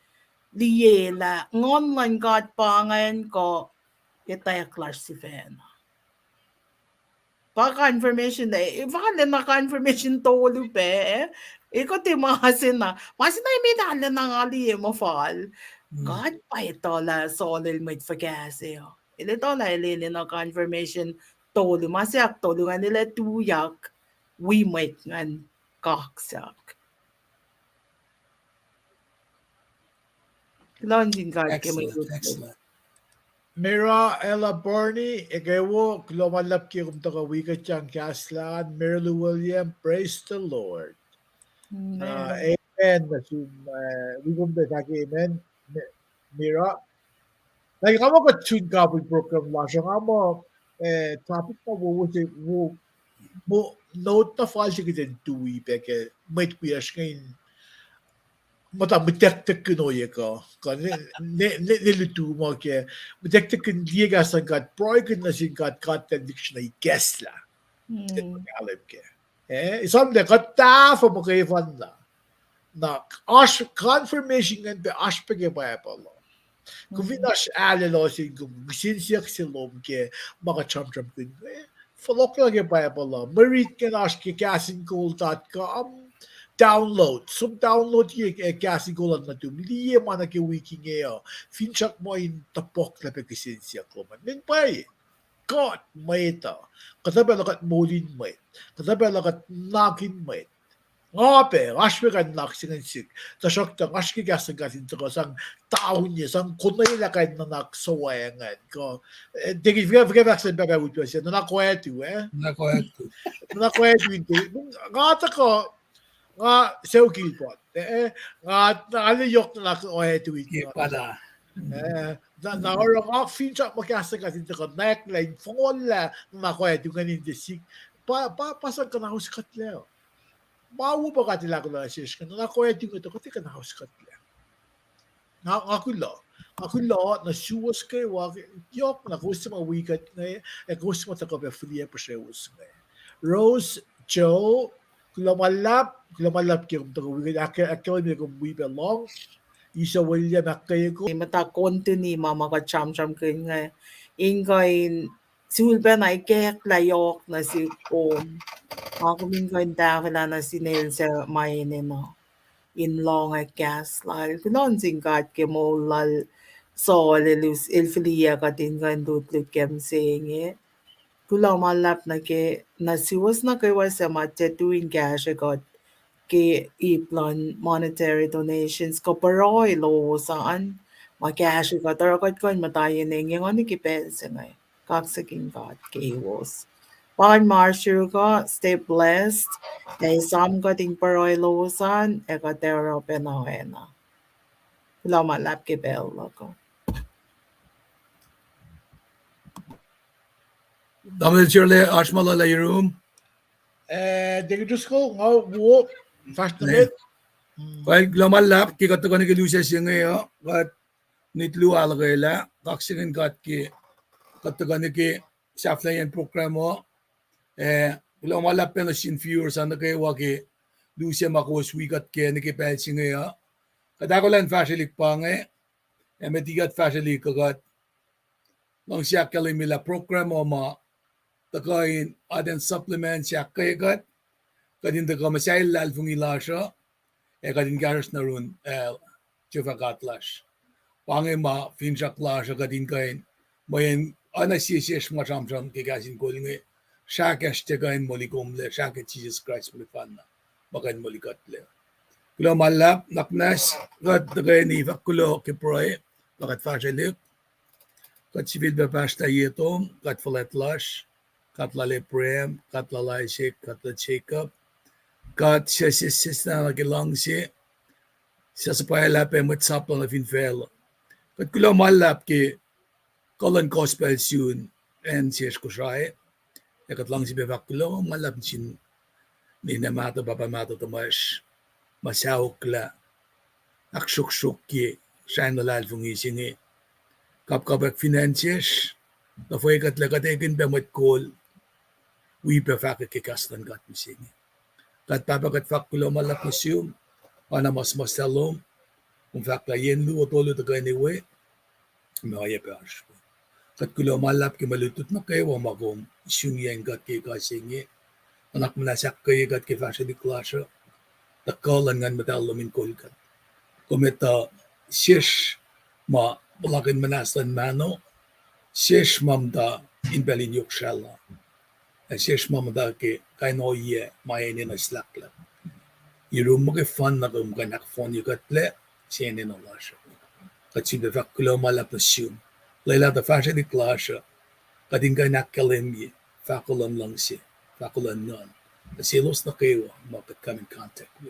liye lah Nguhn luhn God pa ingacn kuh etwacack lasr sifacna. Pa confirmation, eh, pa lacna confirmation tolu pac, eh? Kuht tiac ma se na, ma se na emet lacna nga liye muh fal. God pa etuh lah Saul el mwet fuhkah se uh. El etuh lah el enenuh confirmation tolu, ma se ahktolu ingacn el ac tuyak wi mwet ingacn kaksak. Kuloh sin God ke mwe luti. Mira Ella Barney, eke wo, kuloh ma luhlahp ke kom tuhkuh wi kuht ke kahs lal an. Mary Lou William, praise the Lord. Amen. Nuh sum, wi kom pac fahk amen, Mira. Na nga muh kuht sun kapin program lasr uh, nga muh topic ma wo, wo, wo, note na fal se kuht in tui pac ke mwet wiyacsr inge in muhta muhtwactackkihn ohiyac kuh, kuh ne lutu ma ke muhtwactackkihn liye kahs luhn God, pruhekihn nuh sin God, God then dictionary ikacslah. Kahlwem ke, eh, esamlah kuht tahfuh muhkwena. Na oasr confirmation ingacn pac oasr pac ke Bible uh. Kom fin oasr ahlaclos in kom kihsen siyuck se lom ke ma kuht sramsramkihn inge, fohlohklah ke Bible uh. Mwe rit ingacn oasr ke Kahs in Kol dot com. Download, som download ke Kahs in Kol an nuhtum, liye ma nuh ke wik inge uh, finsrak muh in topuklah pac kihsen siyuck lom an. Min pwacye, kuht mwet uh, kuhtuh pacl uh kuht moul in mwet, kuhtuh pacl uh kuht nuhnak in mwet. Nga pac oasr pac kain nuhnak se ingacn sihk, tuhsruhktuh nga srihke kahs luhn God in tuhkuh sang taunye, sang konwelah kain nuhnak suwohs ingacn kuh, eh, tikin fahk, fahk sang pahpah utwe se nuhnak oatu, eh, nuhnak oatu in te, nga tuhkuh, nga sucu Gilbert, eh, nga, nga arlac yohk nuhnak oatu in, na oruh nga finsrak muh kahs luhn God in tuhkuh nwacklah in fohngolah nuhnak oatu ingacn in te sihk. Pa, pa sang kuhnaus kuhtlac. Ma wo pa God El ahkolah nuh sesr inge, nuhnak oatu inge tuh kuht ac kuhnaus kuhtlac. Nga, nga kuloh, nga kuloh nuh suwos kwewa, yohk na kowos suc ma wi kuht inge, ac kowos suc ma tuhkuh pac fihliyac puhsrewos inge. Rose, Joe, kuloh ma luhlahp, kuloh ma luhlahp ke kom tuhkuh wi kuht, ahkkahlwemye kom wi pac lohng, Isa William, ahkkweye kom. Muhta continue ma ma kuht sramsramkihn inge, in kuh in sulpacna ikacklah yohk nuh sihk kom. Nga kom in kuh in tahfwelah nuh sin el suc ma enenuh in lohng kahs lal. Kuloh nuh sin God ke moul lal Saul, el, el fihliyac kuht in kuh in lutlut ke mihsenge. Kuloh ma luhlahp nuh ke, nuh suwos nuh kwewa suc ma tiac tui in kahsrwe kuht ke ip luhn monetary donations kuh pruhe lowos an, ma kahsrwe kuht oruh kuht kuh in muhta yen engyeng uh nuh ke pacl se inge. Kaksakihn God keiwos. Pa inge ma sruok uh, stay blessed. Ac esam kuht in pruhe lowos an, ac kuht ac oruh pacna oacna. Kuloh ma luhlahp ke pacl luhk uh. Tamuhlwel Sirle, oasr ma lwelah yurum? Eh, Deacon Driscoll, nga wo, fahsr nuh met. Kuloh ma luhlahp ke kuht tuhkuh nuh ke lusac se inge uh, kuht nit luo ahluhkwelah, kaksakihn God ke kuht tuhkuh nuh ke sahflahiyacn program uh. Eh, kuloh ma luhlahp pac nuh sin viewers uh nuh kwewa ke lusac ma kowos wi kuht kac nuh ke pacl se inge uh. Kuht ahkolah in fahsrwelihk pa inge, ac met liki kuht fahsrwelihk uh kuht luhngse ahkkahlwemye lah program uh ma tuhkuh in add-on supplement se ahkkweye kuht, kuht in tuhkuh muhsahi luhlahlfongi lasr uh, ac kuht in kahsruhsr nuh yurin, eh, Jehovah God lasr. Pa inge ma finsrak lasr uh kuht in kuh in, mweyen oacna sie sesr ma sramsram ke Kahs in Kol inge, srah kacsr tiac kuh in moli komlac, srah ke Jisus Kraist muhkwena ma kuh in moli kuhtlac. Kuloh ma luhlahp, nuhnak muhnahs, kuht tuhkweni fahk kuloh ke pruhe, pa kuht fahsrwelihk. Kuht sifilpac pahsrtah ye tom, God fuhlwact lasr, God lal Abraham, God lal Isaac, God lal Jacob, God suc sesseslah nuh ke luhngse, suc suhpwaclah pac mwet sap lal nuh fin facluh. Kuht kuloh ma luhlahp ke kuh luhn gospel sun acn sesr Kosrae, ac kuht luhngse pac fahk kuloh ma luhlahp nuh sin ninac mahtuh, pahpah mahtuh tuhmwacsr, ma saoklah ahksruhksruhk ke srah in luhlahlfongi se inge. Kapkapwack fin acn sesr, tuh fwekuhtlac kuht ekihn pac mwet kol, wi pac fahkwack ke kahs luhn God mihsenge. Kuht Pahpah, kuht fahk kuloh ma luhlahp nuh sum, oacna ma suhmuhslah lom, kom fahk lah yen luo tolu tuhkweni we, ma oacyacpac oasr we. Kuht kuloh ma luhlahp ke mwe lutlut nuh kwewa ma kom sun yen kuht ke ekuh se inge. Nuhnak muhnahs ahkkweye kuht ke fahsrwelihk lasr uh, tuh kuh luhn Nguhn Muhtahl lom in kol kuht. Kom etuh sesr ma puhlakihn muhnahs luhn mahno, sesr ma muhta in pacl in yohk srah la, ac sesr ma muhta ke kain ohiyac ma enenuh in slahklahk. Yurum muhkwena nuh kom kuh in ahkfohnye kuhtlac, se enenuh lasr uh. Kuht sifilpac fahk kuloh ma luhlahp nuh sum. Lwelah tuh fahsrwelihk lasr uh, kuht in kuh in ahkkahlwemye fahko luhn luhngse, fahko luhn nguhn, nuh selos nuh kwewa ma kuht come in contact with.